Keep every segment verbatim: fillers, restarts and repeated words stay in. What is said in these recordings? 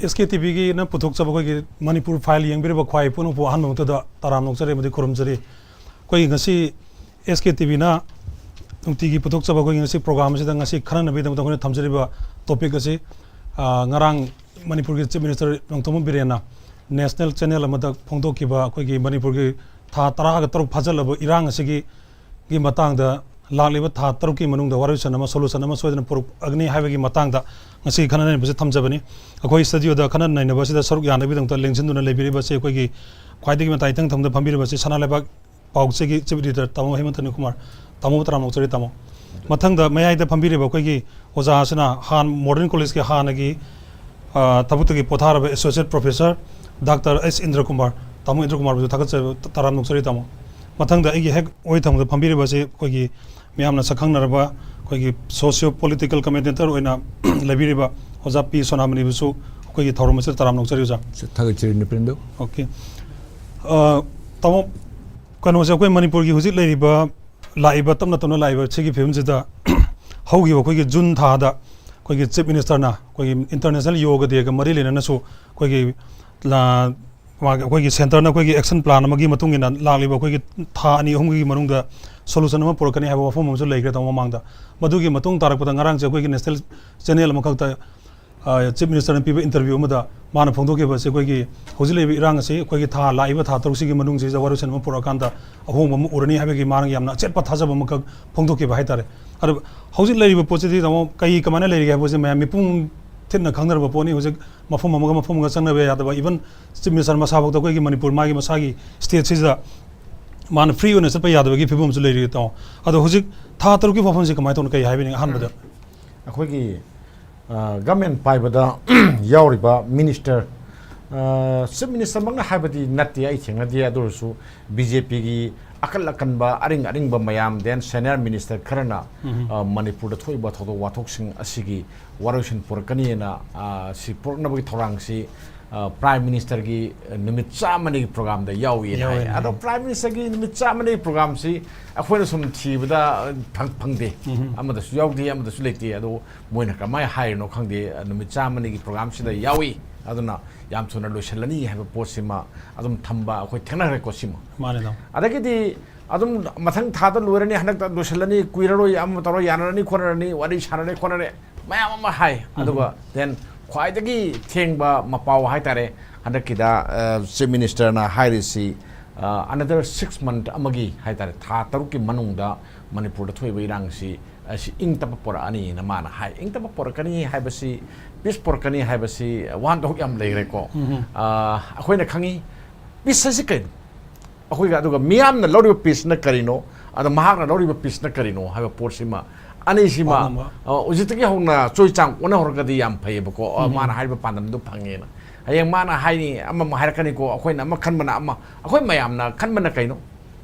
ꯑꯦꯁ ꯀꯦ T ꯚꯤꯒꯤꯅ ꯄꯨꯊꯣꯛꯆꯕ ꯑꯩꯈꯣꯏꯒꯤ Manipur file ꯌꯦꯡꯕꯤꯔꯤꯕ ꯈ꯭ꯋꯥꯏ ꯄꯨꯝꯅꯃꯛꯄꯨ ꯑꯍꯥꯟꯕ ꯃꯛꯇꯗ ꯇꯔꯥꯝꯅ ꯑꯣꯛꯆꯔꯤ ꯑꯃꯗꯤ ꯈꯨꯔꯨꯝꯖꯔꯤ꯫ ꯑꯩꯈꯣꯏꯒꯤ ꯉꯁꯤ ꯑꯦꯁ ꯀꯦ ꯇꯤ ꯚꯤꯅ ꯅꯨꯡꯇꯤꯒꯤ ꯄꯨꯊꯣꯛꯆꯕ ꯑꯩꯈꯣꯏꯒꯤ ꯉꯁꯤ ꯄ꯭ꯔꯣꯒ꯭ꯔꯥꯝ ꯑꯁꯤꯗ ꯉꯁꯤ ꯈꯟꯅꯅꯕꯒꯤꯗꯃꯛꯇ ꯑꯩꯈꯣꯏꯅ ꯊꯝꯖꯔꯤꯕ ꯇꯣꯄꯤꯛ ꯑꯁꯤ, ꯑ, ꯉꯔꯥꯡ ꯃꯅꯤꯄꯨꯔꯒꯤ ꯆꯤꯐ ꯃꯤꯅꯤꯁꯇꯔ ꯅꯣꯡꯊꯣꯝꯕꯝ ꯕꯤꯔꯦꯟꯅ ꯅꯦꯁꯅꯦꯜ ꯆꯦꯅꯦꯜ ꯑꯃꯗ ꯐꯣꯡꯗꯣꯛꯈꯤꯕ ꯑꯩꯈꯣꯏꯒꯤ ꯃꯅꯤꯄꯨꯔꯒꯤ ꯊꯥ ꯇꯔꯥꯒ ꯇꯔꯨꯛ ꯐꯥꯖꯤꯜꯂꯕ ꯏꯔꯥꯡ ꯑꯁꯤꯒꯤ ꯒꯤ ꯃꯇꯥꯡꯗ ꯂꯥꯛꯂꯤꯕ ꯊꯥ ꯇꯔꯨꯛꯀꯤ ꯃꯅꯨꯡꯗ ꯋꯥꯔꯣꯏꯁꯤꯟ ꯑꯃ, ꯁꯣꯂꯨꯁꯟ ꯑꯃ ꯁꯣꯏꯗꯅ ꯄꯨꯔꯛꯑꯒꯅꯤ ꯍꯥꯏꯕꯒꯤ ꯃꯇꯥꯡꯗ ꯉꯁꯤ ꯈꯟꯅ ꯅꯩꯅꯕꯁꯤ ꯊꯝꯖꯕꯅꯤ꯫ ꯑꯩꯈꯣꯏ ꯁ꯭ꯇꯨꯗꯤꯑꯣꯗ ꯈꯟꯅ ꯅꯩꯅꯕꯁꯤꯗ ꯁꯔꯨꯛ ꯌꯥꯅꯕꯒꯤꯗꯃꯛꯇ ꯂꯦꯡꯁꯤꯟꯗꯨꯅ ꯂꯩꯕꯤꯔꯤꯕꯁꯤ ꯑꯩꯈꯣꯏꯒꯤ ꯈ꯭ꯋꯥꯏꯗꯒꯤ ꯃꯇꯥꯏ ꯏꯊꯪ ꯊꯪꯕꯗ ꯐꯝꯕꯤꯔꯤꯕꯁꯤ ꯁꯅꯥ ꯂꯩꯕꯥꯛ ꯄꯥꯎꯆꯦꯒꯤ ꯆꯤꯐ ꯏꯗꯤꯇꯔ ꯇꯥꯃꯣ ꯍꯦꯃꯟꯇꯅꯤ ꯀꯨꯃꯥꯔ꯫ ꯇꯥꯃꯣ ꯇꯔꯥꯝꯅ ꯑꯣꯛꯆꯔꯤ ꯇꯥꯃꯣ꯫ ꯃꯊꯪꯗ ꯃꯌꯥꯏꯗ ꯐꯝꯕꯤꯔꯤꯕ ꯑꯩꯈꯣꯏꯒꯤ ꯑꯣꯖꯥ ꯑꯁꯤꯅ ꯍꯥꯟ-, ꯃꯣꯗꯔꯟ ꯀꯣꯂꯦꯖꯀꯤ ꯍꯥꯟꯅꯒꯤ, ꯑ, ꯊꯕꯛꯇꯒꯤ ꯄꯣꯊꯥꯔꯕ associate professor doctor H Indra Kumar. ꯇꯥꯃꯣ ꯏꯟꯗ꯭ꯔ ꯀꯨꯃꯥꯔꯕꯨꯁꯨ ꯊꯥꯒꯠꯆꯕ ꯇ-, ꯇꯔꯥꯝꯅ ꯑꯣꯛꯆꯔꯤ ꯇꯥꯃꯣ꯫ ꯃꯊꯪꯗ ꯑꯩꯒꯤ ꯍꯦꯛ ꯑꯣꯏ ꯊꯪꯕꯗ ꯐꯝꯕꯤꯔꯤꯕꯁꯤ ꯑꯩꯈꯣꯏꯒꯤ ꯃꯤꯌꯥꯝꯅ ꯁꯛꯈꯪꯅꯔꯕ ꯑꯩꯈꯣꯏꯒꯤ socio political commentator ꯑꯣꯏꯅ ꯂꯩꯕꯤꯔꯤꯕ ꯑꯣꯖꯥ ꯄꯤ ꯁꯣꯅꯥꯃꯅꯤꯕꯨꯁꯨ ꯑꯩꯈꯣꯏꯒꯤ ꯊꯧꯔꯝ ꯑꯁꯤꯗ ꯇꯔꯥꯝꯅ ꯑꯣꯛꯆꯔꯤ ꯑꯣꯖꯥ꯫ ꯊꯥꯒꯠꯆꯔꯤ ꯅꯨꯄꯦꯟꯗꯨ꯫ ꯑꯣꯀꯦ꯫ ꯑ, ꯇꯥꯃꯣ, ꯀꯩꯅꯣꯁꯦ, ꯑꯩꯈꯣꯏ ꯃꯅꯤꯄꯨꯔꯒꯤ ꯍꯧꯖꯤꯛ ꯂꯩꯔꯤꯕ, ꯂꯥꯛꯏꯕ, ꯇꯞꯅ ꯇꯞꯅ ꯂꯥꯛꯏꯕ ꯁꯤꯒꯤ ꯐꯤꯕꯝꯁꯤꯗ ꯍꯧꯈꯤꯕ ꯑꯩꯈꯣꯏꯒꯤ ꯖꯨꯟ ꯊꯥꯗ ꯑꯩꯈꯣꯏꯒꯤ ꯆꯤꯐ ꯃꯤꯅꯤꯁꯇꯔꯅ ꯑꯩꯈꯣꯏꯒꯤ ꯏꯟꯇꯔꯅꯦꯁꯅꯦꯜ ꯌꯣꯒ ꯗꯦꯒ ꯃꯔꯤ ꯂꯩꯅꯅꯁꯨ ꯑꯩꯈꯣꯏꯒꯤ ꯂꯥ-, ꯃꯥꯒꯤ, ꯑꯩꯈꯣꯏꯒꯤ ꯁꯦꯟꯇꯔꯅ ꯑꯩꯈꯣꯏꯒꯤ ꯑꯦꯛꯁꯟ ꯄ꯭ꯂꯥꯟ ꯑꯃꯒꯤ ꯃꯇꯨꯡ ꯏꯟꯅ ꯂꯥꯛꯂꯤꯕ ꯑꯩꯈꯣꯏꯒꯤ ꯊꯥ ꯑꯅꯤ ꯑꯍꯨꯝꯒꯤ ꯃꯅꯨꯡꯗ ꯁꯣꯂꯨꯁꯟ ꯑꯃ ꯄꯨꯔꯛꯀꯅꯤ ꯍꯥꯏꯕ ꯋꯥꯐꯝ ꯑꯃꯁꯨ ꯂꯩꯈ꯭ꯔꯦ ꯇꯥꯃꯣ ꯃꯃꯥꯡꯗ꯫ ꯃꯗꯨꯒꯤ ꯃꯇꯨꯡ ꯇꯥꯔꯛꯄꯗ ꯉꯔꯥꯡꯁꯦ ꯑꯩꯈꯣꯏꯒꯤ ꯅꯦꯁꯅꯦꯜ ꯆꯦꯅꯦꯜ ꯑꯃꯈꯛꯇ, ꯑ, ꯆꯤꯐ ꯃꯤꯅꯤꯁꯇꯔꯅ ꯄꯤꯕ ꯏꯟꯇꯔꯚ꯭ꯌꯨ ꯑꯃꯗ ꯃꯥꯅ ꯐꯣꯡꯗꯣꯛꯈꯤꯕꯁꯦ ꯑꯩꯈꯣꯏꯒꯤ ꯍꯧꯖꯤꯛ ꯂꯩꯔꯤꯕ ꯏꯔꯥꯡ ꯑꯁꯤ ꯑꯩꯈꯣꯏꯒꯤ ꯊꯥ, ꯂꯥꯛꯏꯕ ꯊꯥ ꯇꯔꯨꯛꯁꯤꯒꯤ ꯃꯅꯨꯡꯁꯤꯗ ꯋꯥꯔꯣꯏꯁꯤꯟ ꯑꯃ ꯄꯨꯔꯛꯑꯀꯥꯟꯗ ꯑꯍꯣꯡꯕ ꯑꯃ ꯎꯔꯅꯤ ꯍꯥꯏꯕꯒꯤ ꯃꯥꯅ ꯌꯥꯝꯅ ꯑꯆꯦꯠꯄ ꯊꯥꯖꯕ ꯑꯃꯈꯛ ꯐꯣꯡꯗꯣꯛꯈꯤꯕ ꯍꯥꯏꯇꯥꯔꯦ꯫ ꯑꯗꯨ ꯍꯧꯖꯤꯛ ꯂꯩꯔꯤꯕ ꯄꯣꯠꯁꯤꯗꯤ ꯇꯥꯃꯣ ꯀꯩ ꯀꯃꯥꯏꯅ ꯂꯩꯔꯤꯒꯦ ꯍꯥꯏꯕꯁꯤ ꯃꯌꯥꯝ ꯃꯤꯄꯨꯝ ꯊꯤꯟꯅ ꯈꯪꯅꯔꯕ ꯄꯣꯠꯅꯤ꯫ ꯍꯧꯖꯤꯛ ꯃꯐꯝ ꯑꯃꯒ ꯃꯐꯝ ꯑꯃꯒ ꯆꯪꯅꯕ ꯌꯥꯗꯕ, even ꯆꯤꯐ ꯃꯤꯅꯤꯁꯇꯔ ꯃꯁꯥꯐꯥꯎꯗ ꯑꯩꯈꯣꯏꯒꯤ ꯃꯅꯤꯄꯨꯔ ꯃꯥꯒꯤ ꯃꯁꯥꯒꯤ ꯁ꯭ꯇꯦꯠꯁꯤꯗ ꯃꯥꯅ ꯐ꯭ꯔꯤ ꯑꯣꯏꯅ ꯆꯠꯄ ꯌꯥꯗꯕꯒꯤ ꯐꯤꯕꯝ ꯑꯃꯁꯨ ꯂꯩꯔꯤ ꯇꯥꯃꯣ꯫ ꯑꯗꯣ ꯍꯧꯖꯤꯛ ꯊꯥ ꯇꯔꯨꯛꯀꯤ ꯋꯥꯐꯝꯁꯤ ꯀꯃꯥꯏꯅ ꯇꯧꯅ ꯀꯩ ꯍꯥꯏꯕꯤꯅꯤꯡꯉꯤ ꯑꯍꯥꯟꯕꯗ? ꯑꯩꯈꯣꯏꯒꯤ, ꯑ, ꯒꯃꯦꯟ ꯄꯥꯏꯕꯗ ꯌꯥꯎꯔꯤꯕ ꯃꯤꯅꯤꯁꯇꯔ, ꯑ, ꯆꯤꯐ ꯃꯤꯅꯤꯁꯇꯔꯃꯛꯅ ꯍꯥꯏꯕꯗꯤ ꯅꯠꯇꯦ, ꯑꯩ ꯊꯦꯡꯅꯗꯦ, ꯑꯗꯨ ꯑꯣꯏꯔꯁꯨ ꯕꯤ ꯖꯦ ꯄꯤꯒꯤ ꯑꯀꯜ ꯑꯀꯟꯕ ꯑꯔꯤꯡ ꯑꯔꯤꯡꯕ ꯃꯌꯥꯝ, then ꯁꯦꯅꯤꯌꯔ ꯃꯤꯅꯤꯁꯇꯔ ꯈꯔꯅ, ꯎꯝ꯫ ꯑ, ꯃꯅꯤꯄꯨꯔꯗ ꯊꯣꯛꯏꯕ ꯊꯧꯗꯣꯛ ꯋꯥꯊꯣꯛꯁꯤꯡ ꯑꯁꯤꯒꯤ ꯋꯥꯔꯣꯏꯁꯤꯟ ꯄꯨꯔꯛꯀꯅꯤꯅ, ꯑ, ꯁꯤ ꯄꯨꯔꯛꯅꯕꯒꯤ ꯊꯧꯔꯥꯡꯁꯤ, ꯑ, ꯄ꯭ꯔꯥꯏꯝ ꯃꯤꯅꯤꯁꯇꯔꯒꯤ ꯅꯨꯃꯤꯠ ꯆꯥꯝꯃꯅꯤꯒꯤ ꯄ꯭ꯔꯣꯒ꯭ꯔꯥꯝꯗ ꯌꯥꯎꯏꯅ ꯍꯥꯏ꯫ ꯌꯥꯎꯏꯅ ꯑꯗꯣ ꯍꯥꯏ꯫ ꯄ꯭ꯔꯥꯏꯝ ꯃꯤꯅꯤꯁꯇꯔꯒꯤ ꯅꯨꯃꯤꯠ ꯆꯥꯝꯃꯅꯤꯒꯤ ꯄ꯭ꯔꯣꯒ꯭ꯔꯥꯝꯁꯤ ꯑꯩꯈꯣꯏꯅ ꯁꯨꯝ ꯊꯤꯕꯗ, ꯑ, ꯐꯪ-, ꯐꯪꯗꯦ꯫ ꯎꯝ꯫ ꯑꯃꯗꯁꯨ ꯌꯥꯎꯗꯦ, ꯑꯃꯗꯁꯨ ꯂꯩꯇꯦ꯫ ꯑꯗꯣ ꯃꯣꯏꯅ ꯀꯃꯥꯏꯅ ꯍꯥꯏꯔꯤꯅꯣ ꯈꯪꯗꯦ, ꯅꯨꯃꯤꯠ ꯆꯥꯝꯃꯅꯤꯒꯤ ꯄ꯭ꯔꯣꯒ꯭ꯔꯥꯝꯁꯤꯗ ꯌꯥꯎꯏ꯫ ꯑꯗꯨꯅ ꯌꯥꯝ ꯊꯨꯅ ꯂꯣꯏꯁꯤꯜꯂꯅꯤ ꯍꯥꯏꯕ ꯄꯣꯠꯁꯤꯃ ꯑꯗꯨꯝ ꯊꯝꯕ ꯑꯩꯈꯣꯏ ꯊꯦꯡꯅꯈ꯭ꯔꯦꯀꯣ ꯁꯤꯃ꯫ ꯃꯥꯅꯦ ꯇꯥꯃꯣ꯫ ꯑꯗꯒꯤꯗꯤ ꯑꯗꯨꯝ ꯃꯊꯪ ꯊꯥꯗ ꯂꯣꯏꯔꯅꯤ, ꯍꯟꯗꯛꯇ ꯂꯣꯏꯁꯤꯜꯂꯅꯤ, ꯀꯨꯏꯔꯔꯣꯏ, ꯑꯃ ꯇꯧꯔꯣꯏ, ꯌꯥꯅꯔꯅꯤ ꯈꯣꯠꯅꯔꯅꯤ, ꯋꯥꯔꯤ ꯁꯥꯟꯅꯔꯦ ꯈꯣꯠꯅꯔꯦ, ꯃꯌꯥꯝ ꯑꯃ ꯍꯥꯏ꯫ ꯑꯗꯨꯒ then ꯈ꯭ꯋꯥꯏꯗꯒꯤ ꯊꯦꯡꯕ ꯃꯄꯥꯎ ꯍꯥꯏꯇꯥꯔꯦ, ꯍꯟꯗꯛꯀꯤꯗ ꯆꯤꯐ ꯃꯤꯅꯤꯁꯇꯔꯅ ꯍꯥꯏꯔꯤꯁꯤ, another six month ꯑꯃꯒꯤ ꯍꯥꯏꯇꯥꯔꯦ, ꯊꯥ ꯇꯔꯨꯛꯀꯤ ꯃꯅꯨꯡꯗ ꯃꯅꯤꯄꯨꯔꯗ ꯊꯣꯛꯏꯕ ꯏꯔꯥꯡꯁꯤ ꯑꯁꯤ ꯏꯪ ꯇꯞꯄ ꯄꯣꯔꯛꯑꯅꯤꯅ ꯃꯥꯅ ꯍꯥꯏ꯫ ꯏꯪ ꯇꯞꯄ ꯄꯣꯔꯛꯀꯅꯤ ꯍꯥꯏꯕꯁꯤ, ꯄꯤꯁ ꯄꯣꯔꯛꯀꯅꯤ ꯍꯥꯏꯕꯁꯤ ꯋꯥꯍꯟꯊꯣꯛ ꯌꯥꯝ ꯂꯩꯈ꯭ꯔꯦꯀꯣ꯫ ꯑꯩꯈꯣꯏꯅ ꯈꯪꯉꯤ ꯄꯤꯁ ꯍꯥꯏꯁꯤ ꯀꯩꯅꯣ, ꯑꯩꯈꯣꯏꯒ ꯑꯗꯨꯒ ꯃꯤꯌꯥꯝꯅ ꯂꯧꯔꯤꯕ ꯄꯤꯁꯅ ꯀꯔꯤꯅꯣ, ꯑꯗ ꯃꯍꯥꯛꯅ ꯂꯧꯔꯤꯕ ꯄꯤꯁꯅ ꯀꯔꯤꯅꯣ ꯍꯥꯏꯕ ꯄꯣꯠꯁꯤꯃ, ꯑꯅꯤꯁꯤꯃ ꯄꯥꯝꯕ꯫ ꯍꯧꯖꯤꯛꯇꯒꯤ ꯍꯧꯅ ꯆꯣꯏ ꯆꯥꯡ ꯑꯣꯟꯅꯍꯧꯔꯒꯗꯤ ꯌꯥꯝ ꯐꯩꯌꯦꯕꯀꯣ꯫ ꯎꯝ꯫ ꯃꯥꯅ ꯍꯥꯏꯔꯤꯕ ꯄꯥꯟꯗꯝꯗꯨ ꯐꯪꯉꯦꯅ꯫ ꯍꯌꯦꯡ ꯃꯥꯅ ꯍꯥꯏꯅꯤ, ꯑꯃꯃꯨꯛ ꯍꯥꯏꯔꯛꯀꯅꯤꯀꯣ, ꯑꯩꯈꯣꯏꯅ ꯑꯃ ꯈꯟꯕꯅ ꯑꯃ, ꯑꯩꯈꯣꯏ ꯃꯌꯥꯝꯅ ꯈꯟꯕꯅ ꯀꯩꯅꯣ?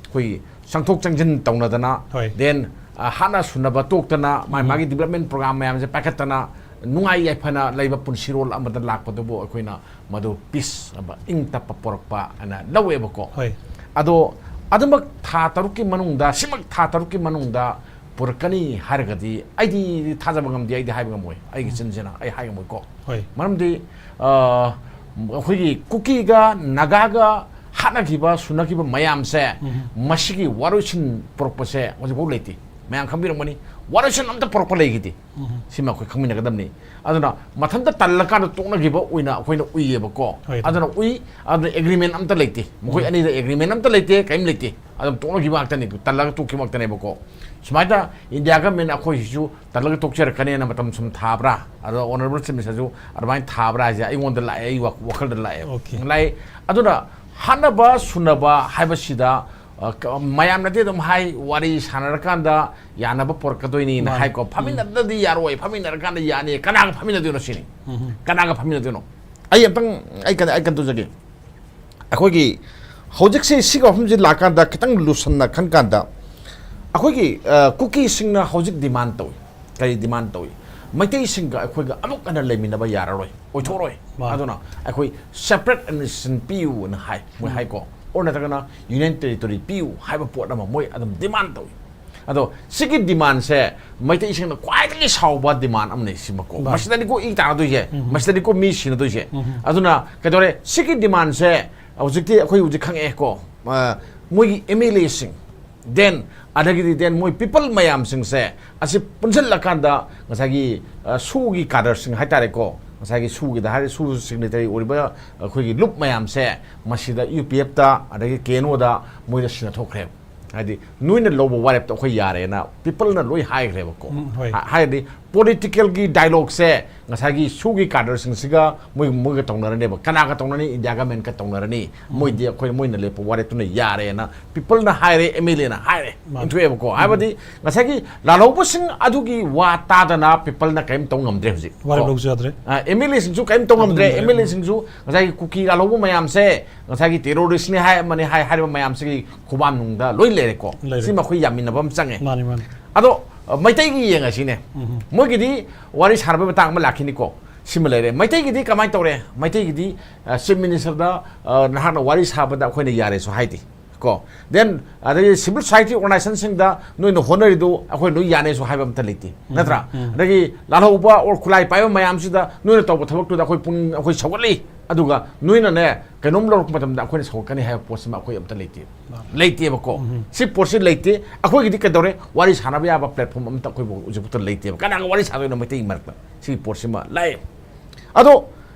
ꯑꯩꯈꯣꯏꯒꯤ ꯆꯪꯊꯣꯛ ꯆꯪꯁꯤꯟ ꯇꯧꯅꯗꯅ, ꯍꯣꯏ꯫ then ꯍꯥꯠꯅ ꯁꯨꯅꯕ ꯇꯣꯛꯇꯅ, ꯃꯥꯏ ꯎꯝ꯫ ꯃꯥꯒꯤ development program ꯃꯌꯥꯝꯁꯦ ꯄꯥꯏꯈꯠꯇꯅ, ꯅꯨꯡꯉꯥꯏ ꯌꯥꯏꯐꯅ ꯂꯩꯕ ꯄꯨꯟꯁꯤꯔꯣꯜ ꯑꯃꯗ ꯂꯥꯛꯄꯗꯨꯕꯨ ꯑꯩꯈꯣꯏꯅ ꯃꯗꯨ ꯄꯤꯁ ꯑꯃ, ꯏꯪ ꯇꯞꯄ ꯄꯣꯔꯛꯄ ꯍꯥꯏꯅ ꯂꯧꯋꯦꯕꯀꯣ꯫ ꯍꯣꯏ꯫ ꯑꯗꯣ ꯑꯗꯨꯃꯛ ꯊꯥ ꯇꯔꯨꯛꯀꯤ ꯃꯅꯨꯡꯗ, ꯁꯤꯃꯛ ꯊꯥ ꯇꯔꯨꯛꯀꯤ ꯃꯅꯨꯡꯗ ꯄꯨꯔꯛꯀꯅꯤ ꯍꯥꯏꯔꯒꯗꯤ ꯑꯩꯗꯤ ꯊꯥꯖꯕ ꯉꯝꯗꯦ, ꯑꯩꯗꯤ ꯍꯥꯏꯕ ꯉꯝꯃꯣꯏ꯫ ꯑꯩꯒꯤ ꯎꯝ꯫ ꯆꯤꯟꯁꯤꯅ ꯑꯩ ꯍꯥꯏ ꯉꯝꯃꯣꯏꯀꯣ꯫ ꯍꯣꯏ꯫ ꯃꯔꯝꯗꯤ ꯑ, ꯑꯩꯈꯣꯏꯒꯤ ꯀꯨꯀꯤꯒ ꯅꯥꯒꯥꯒ ꯍꯥꯠꯅꯈꯤꯕ, ꯁꯨꯅꯈꯤꯕ ꯃꯌꯥꯝꯁꯦ, ꯎꯝ꯫ ꯃꯁꯤꯒꯤ ꯋꯥꯔꯣꯏꯁꯤꯟ ꯄꯨꯔꯛꯄꯁꯦ ꯍꯧꯖꯤꯛꯐꯥꯎ ꯂꯩꯇꯦ꯫ ꯃꯌꯥꯝ ꯈꯪꯕꯤꯔꯝꯒꯅꯤ, ꯋꯥꯔꯣꯏꯁꯤꯟ ꯑꯝꯇ ꯄꯨꯔꯛꯄ ꯂꯩꯈꯤꯗꯦ꯫ ꯎꯝ꯫ ꯁꯤꯃ ꯑꯩꯈꯣꯏ ꯈꯪꯃꯤꯟꯅꯒꯗꯕꯅꯤ꯫ ꯑꯗꯨꯅ ꯃꯊꯟꯇ ꯇꯜꯂꯀꯥꯟꯗ ꯇꯣꯛꯅꯈꯤꯕ ꯑꯣꯏꯅ ꯑꯩꯈꯣꯏꯅ ꯎꯏꯌꯦꯕꯀꯣ꯫ ꯍꯣꯏ꯫ ꯑꯗꯨꯅ ꯎꯏ, ꯑꯗꯨꯅ agreement ꯑꯝꯇ ꯂꯩꯇꯦ꯫ ꯃꯈꯣꯏ ꯎꯝ꯫ ꯑꯅꯤꯗ agreement ꯑꯝꯇ ꯂꯩꯇꯦ, ꯀꯔꯤꯝ ꯂꯩꯇꯦ꯫ ꯑꯗꯨꯝ ꯇꯣꯛꯅꯈꯤꯕ ꯉꯥꯛꯇꯅꯤ, ꯇꯜꯂꯒ ꯇꯣꯛꯈꯤꯕ ꯉꯥꯛꯇꯅꯦꯕꯀꯣ꯫ ꯁꯨꯃꯥꯏꯅ India government ꯑꯩꯈꯣꯏꯁꯤꯁꯨ ꯇꯜꯂꯒ ꯇꯣꯛꯆꯔꯛꯀꯅꯦꯅ ꯃꯇꯝ ꯁꯨꯝ ꯊꯥꯕ꯭ꯔꯥ? ꯑꯗꯣ honourable chief minister ꯁꯨ ꯑꯗꯨꯃꯥꯏꯅ ꯊꯥꯕ꯭ꯔꯥ ꯍꯥꯏꯁꯦ ꯑꯩꯉꯣꯟꯗ ꯂꯥꯛꯑꯦ, ꯑꯩ ꯋꯥ-, ꯋꯥꯈꯜꯗ ꯂꯥꯛꯑꯦ꯫ Okay꯫ ꯂꯥꯛꯑꯦ꯫ ꯑꯗꯨꯅ ꯍꯥꯠꯅꯕ ꯁꯨꯅꯕ ꯍꯥꯏꯕꯁꯤꯗ, ꯑ, ꯀ-, ꯃꯌꯥꯝꯅꯗꯤ ꯑꯗꯨꯝ ꯍꯥꯏ, ꯋꯥꯔꯤ ꯁꯥꯟꯅꯔꯀꯥꯟꯗ ꯌꯥꯅꯕ ꯄꯨꯔꯛꯀꯗꯣꯏꯅꯤꯅ ꯃꯥꯅꯦ꯫ ꯍꯥꯏꯀꯣ꯫ ꯎꯝ꯫ ꯐꯝꯃꯤꯟꯅꯗ꯭ꯔꯗꯤ ꯌꯥꯔꯣꯏ, ꯐꯝꯃꯤꯟꯅꯔꯀꯥꯟꯗ ꯌꯥꯅꯤ꯫ ꯀꯅꯥꯒ ꯐꯝꯃꯤꯟꯅꯗꯣꯏꯅꯣ ꯁꯤꯅꯤ꯫ ꯎꯝ꯫ ꯀꯅꯥꯒ ꯐꯝꯃꯤꯟꯅꯗꯣꯏꯅꯣ? ꯑꯩ ꯑꯝꯇꯪ, ꯑꯩ ꯀꯩꯅꯣ, ꯑꯩ ꯀꯩꯅꯣ ꯇꯧꯖꯒꯦ꯫ ꯑꯩꯈꯣꯏꯒꯤ ꯍꯧꯖꯤꯛꯁꯤ ꯁꯤꯒꯤ ꯋꯥꯐꯝꯁꯤ ꯂꯥꯛꯀꯥꯟꯗ ꯈꯤꯇꯪ ꯂꯨꯁꯟꯅ ꯈꯟ ꯀꯥꯟꯗ, ꯑꯩꯈꯣꯏꯒꯤ, ꯑ, ꯀꯨꯀꯤꯁꯤꯡꯅ ꯍꯧꯖꯤꯛ demand ꯇꯧꯏ꯫ ꯀꯔꯤ demand ꯇꯧꯏ? ꯃꯩꯇꯩꯁꯤꯡꯒ ꯑꯩꯈꯣꯏꯒ ꯑꯃꯨꯛ ꯍꯟꯅ ꯂꯩꯃꯤꯟꯅꯕ ꯌꯥꯔꯔꯣꯏ, ꯑꯣꯏꯊꯣꯛꯑꯔꯣꯏ꯫ ꯃꯥꯅꯤ꯫ ꯑꯗꯨꯅ ꯑꯩꯈꯣꯏ separate administration ꯄꯤꯌꯨꯅ ꯍꯥꯏ, ꯃꯣꯏ ꯎꯝ꯫ ꯍꯥꯏꯀꯣ꯫ ꯑꯣꯔ ꯅꯠꯇ꯭ꯔꯒꯅ union territory ꯄꯤꯌꯨ ꯍꯥꯏꯕ ꯄꯣꯠ ꯑꯃ ꯃꯣꯏ ꯑꯗꯨꯝ demand ꯇꯧꯏ꯫ ꯑꯗꯣ ꯁꯤꯒꯤ demandꯁꯦ ꯃꯩꯇꯩꯁꯤꯡꯅ ꯈ꯭ꯋꯥꯏꯗꯒꯤ ꯁꯥꯎꯕ demand ꯑꯃꯅꯤ ꯁꯤꯃꯀꯣ꯫ ꯃꯥꯅꯤ꯫ ꯃꯁꯤꯗꯅꯤꯀꯣ ꯏ ꯇꯥꯅꯗꯣꯏꯁꯦ, ꯎꯝ꯫ ꯃꯁꯤꯗꯅꯤꯀꯣ ꯃꯤ ꯁꯤꯅꯗꯣꯏꯁꯦ꯫ ꯎꯝ꯫ ꯑꯗꯨꯅ ꯀꯩꯗꯧꯔꯦ? ꯁꯤꯒꯤ demandꯁꯦ ꯍꯧꯖꯤꯛꯇꯤ ꯑꯩꯈꯣꯏ ꯍꯧꯖꯤꯛ ꯈꯪꯉꯛꯑꯦꯀꯣ꯫ ꯑ, ꯃꯣꯏꯒꯤ MLAꯁꯤꯡ, then ꯑꯗꯒꯤꯗꯤ then ꯃꯣꯏ people ꯃꯌꯥꯝꯁꯤꯡꯁꯦ ꯑꯁꯤ ꯄꯨꯟꯁꯤꯜꯂꯀꯥꯟꯗ ꯉꯁꯥꯏꯒꯤ, ꯑ, SoO ꯒꯤ cadreꯁꯤꯡ ꯍꯥꯏꯇꯥꯔꯦꯀꯣ, ꯉꯁꯥꯏꯒꯤ SoO ꯒꯤꯗ ꯍꯥꯏꯔꯦ, SoO signatory ꯑꯣꯏꯔꯤꯕ ꯑꯩꯈꯣꯏꯒꯤ ꯂꯨꯞ ꯃꯌꯥꯝꯁꯦ ꯃꯁꯤꯗ UPFꯇ ꯑꯗꯒꯤ KNOꯗ ꯃꯣꯏꯗ ꯁꯤꯟꯅꯊꯣꯛꯈ꯭ꯔꯦ꯫ ꯍꯥꯏꯗꯤ ꯅꯣꯏꯅ ꯂꯧꯕ ꯋꯥꯔꯦꯞꯇꯣ ꯑꯩꯈꯣꯏ ꯌꯥꯔꯦꯅ peopleꯅ ꯂꯣꯏ ꯍꯥꯏꯈ꯭ꯔꯦꯕꯀꯣ꯫ ꯎꯝ, ꯍꯣꯏ꯫ ꯍꯥ-, ꯍꯥꯏꯔꯗꯤ politicalꯒꯤ dialogueꯁꯦ ꯉꯁꯥꯏꯒꯤ SoO ꯒꯤ cadreꯁꯤꯡꯁꯤꯒ ꯃꯣꯏ, ꯃꯣꯏꯒ ꯇꯧꯅꯔꯅꯦꯕ꯫ ꯀꯅꯥꯒ ꯇꯧꯅꯔꯅꯤ? India governmentꯀ ꯇꯧꯅꯔꯅꯤ꯫ ꯎꯝ꯫ ꯃꯣꯏꯗꯤ ꯑꯩꯈꯣꯏ, ꯃꯣꯏꯅ ꯂꯦꯞꯄ ꯋꯥꯔꯦꯞꯇꯨꯅ ꯌꯥꯔꯦꯅ peopleꯅ ꯍꯥꯏꯔꯦ, MLAꯅ ꯍꯥꯏꯔꯦ꯫ ꯃꯥꯅꯤ꯫ ꯏꯟꯊꯣꯛꯑꯦꯕꯀꯣ꯫ ꯎꯝ꯫ ꯍꯥꯏꯕꯗꯤ ꯉꯁꯥꯏꯒꯤ ꯂꯥꯜꯍꯧꯕꯁꯤꯡ ꯑꯗꯨꯒꯤ ꯋꯥ ꯇꯥꯗꯅ peopleꯅ ꯀꯔꯤꯝ ꯇꯧ ꯉꯝꯗ꯭ꯔꯦ ꯍꯧꯖꯤꯛ꯫ ꯋꯥꯔꯦꯞ ꯀꯣ꯫ ꯂꯧꯕꯁꯨ ꯌꯥꯗ꯭ꯔꯦ꯫ ꯑ, MLAꯁꯤꯡꯁꯨ ꯀꯔꯤꯝ ꯇꯧ ꯉꯝꯗ꯭ꯔꯦ꯫ ꯇꯧ ꯉꯝꯗ꯭ꯔꯦ꯫ MLAꯁꯤꯡꯁꯨ ꯉꯁꯥꯏꯒꯤ ꯀꯨꯀꯤ ꯂꯥꯜꯍꯧꯕ ꯃꯌꯥꯝꯁꯦ ꯉꯁꯥꯏꯒꯤ terroristꯅꯤ ꯍꯥꯏ ꯑꯃꯅꯤ ꯍꯥꯏ, ꯍꯥꯏꯔꯤꯕ ꯃꯌꯥꯝꯁꯤꯒꯤ ꯈꯨꯕꯥꯝꯅꯨꯡꯗ ꯂꯣꯏ ꯂꯩꯔꯦꯀꯣ꯫ ꯂꯩꯔꯦ꯫ ꯁꯤꯃ ꯑꯩꯈꯣꯏ ꯌꯥꯃꯤꯟꯅꯕ ꯑꯃ ꯆꯪꯉꯦ꯫ ꯃꯥꯅꯤ, ꯃꯥꯅꯤ꯫ ꯑꯗꯣ, ꯑ, ꯃꯩꯇꯩꯒꯤ ꯌꯦꯡꯉꯁꯤꯅꯦ꯫ ꯎꯝ꯫ ꯃꯣꯏꯒꯤꯗꯤ ꯋꯥꯔꯤ ꯁꯥꯟꯅꯕꯒꯤ ꯃꯇꯥꯡ ꯑꯃ ꯂꯥꯛꯈꯤꯅꯤꯀꯣ꯫ ꯁꯤꯃ ꯂꯩꯔꯦ꯫ ꯃꯩꯇꯩꯒꯤꯗꯤ ꯀꯃꯥꯏꯅ ꯇꯧꯔꯦ? ꯃꯩꯇꯩꯒꯤꯗꯤ, ꯑ, Chief Ministerꯗ, ꯑ, ꯅꯍꯥꯛꯅ ꯋꯥꯔꯤ ꯁꯥꯕꯗ ꯑꯩꯈꯣꯏꯅ ꯌꯥꯔꯦꯁꯨ ꯍꯥꯏꯗꯦ ꯀꯣ꯫ Then ꯑꯗꯒꯤ civil society organizationꯁꯤꯡꯗ ꯅꯣꯏꯅ ꯍꯣꯠꯅꯔꯤꯗꯨ ꯑꯩꯈꯣꯏ ꯂꯣꯏ ꯌꯥꯅꯤꯁꯨ ꯍꯥꯏꯕ ꯑꯝꯇ ꯂꯩꯇꯦ, ꯎꯝ, ꯅꯠꯇ꯭ꯔꯥ? ꯎꯝ꯫ ꯑꯗꯒꯤ ꯂꯥꯜꯍꯧꯕ or ꯈꯨꯠꯂꯥꯏ ꯄꯥꯏꯕ ꯃꯌꯥꯝꯁꯤꯗ ꯅꯣꯏꯅ ꯇꯧꯕ ꯊꯕꯛꯇꯨꯗ ꯑꯩꯈꯣꯏ ꯄꯨꯛꯅꯤꯡ, ꯑꯩꯈꯣꯏ ꯁꯧꯒꯠꯂꯤ, ꯑꯗꯨꯒ ꯅꯣꯏꯅꯅꯦ ꯀꯩꯅꯣꯝ ꯂꯧꯔꯛꯄ ꯃꯇꯝꯗ ꯑꯩꯈꯣꯏꯅ ꯁꯧꯒꯠꯀꯅꯤ ꯍꯥꯏꯕ ꯄꯣꯠꯁꯤꯃ ꯑꯩꯈꯣꯏ ꯑꯝꯇ ꯂꯩꯇꯦ꯫ ꯃꯥꯅꯤ꯫ ꯂꯩꯇꯦꯕꯀꯣ꯫ ꯎꯝ꯫ ꯁꯤ ꯄꯣꯠꯁꯤ ꯂꯩꯇꯦ꯫ ꯑꯩꯈꯣꯏꯒꯤꯗꯤ ꯀꯩꯗꯧꯔꯦ? ꯋꯥꯔꯤ ꯁꯥꯟꯅꯕ ꯌꯥꯕ platform ꯑꯝꯇ ꯑꯩꯈꯣꯏꯕꯨ ꯍꯧꯖꯤꯛꯐꯥꯎꯗ ꯂꯩꯇꯦꯕ꯫ ꯀꯅꯥꯒ ꯋꯥꯔꯤ ꯁꯥꯗꯣꯏꯅꯣ ꯃꯩꯇꯩꯒꯤ ꯃꯔꯛꯇ? ꯁꯤꯒꯤ ꯄꯣꯠꯁꯤꯃ ꯂꯥꯛꯑꯦ꯫ ꯑꯗꯣ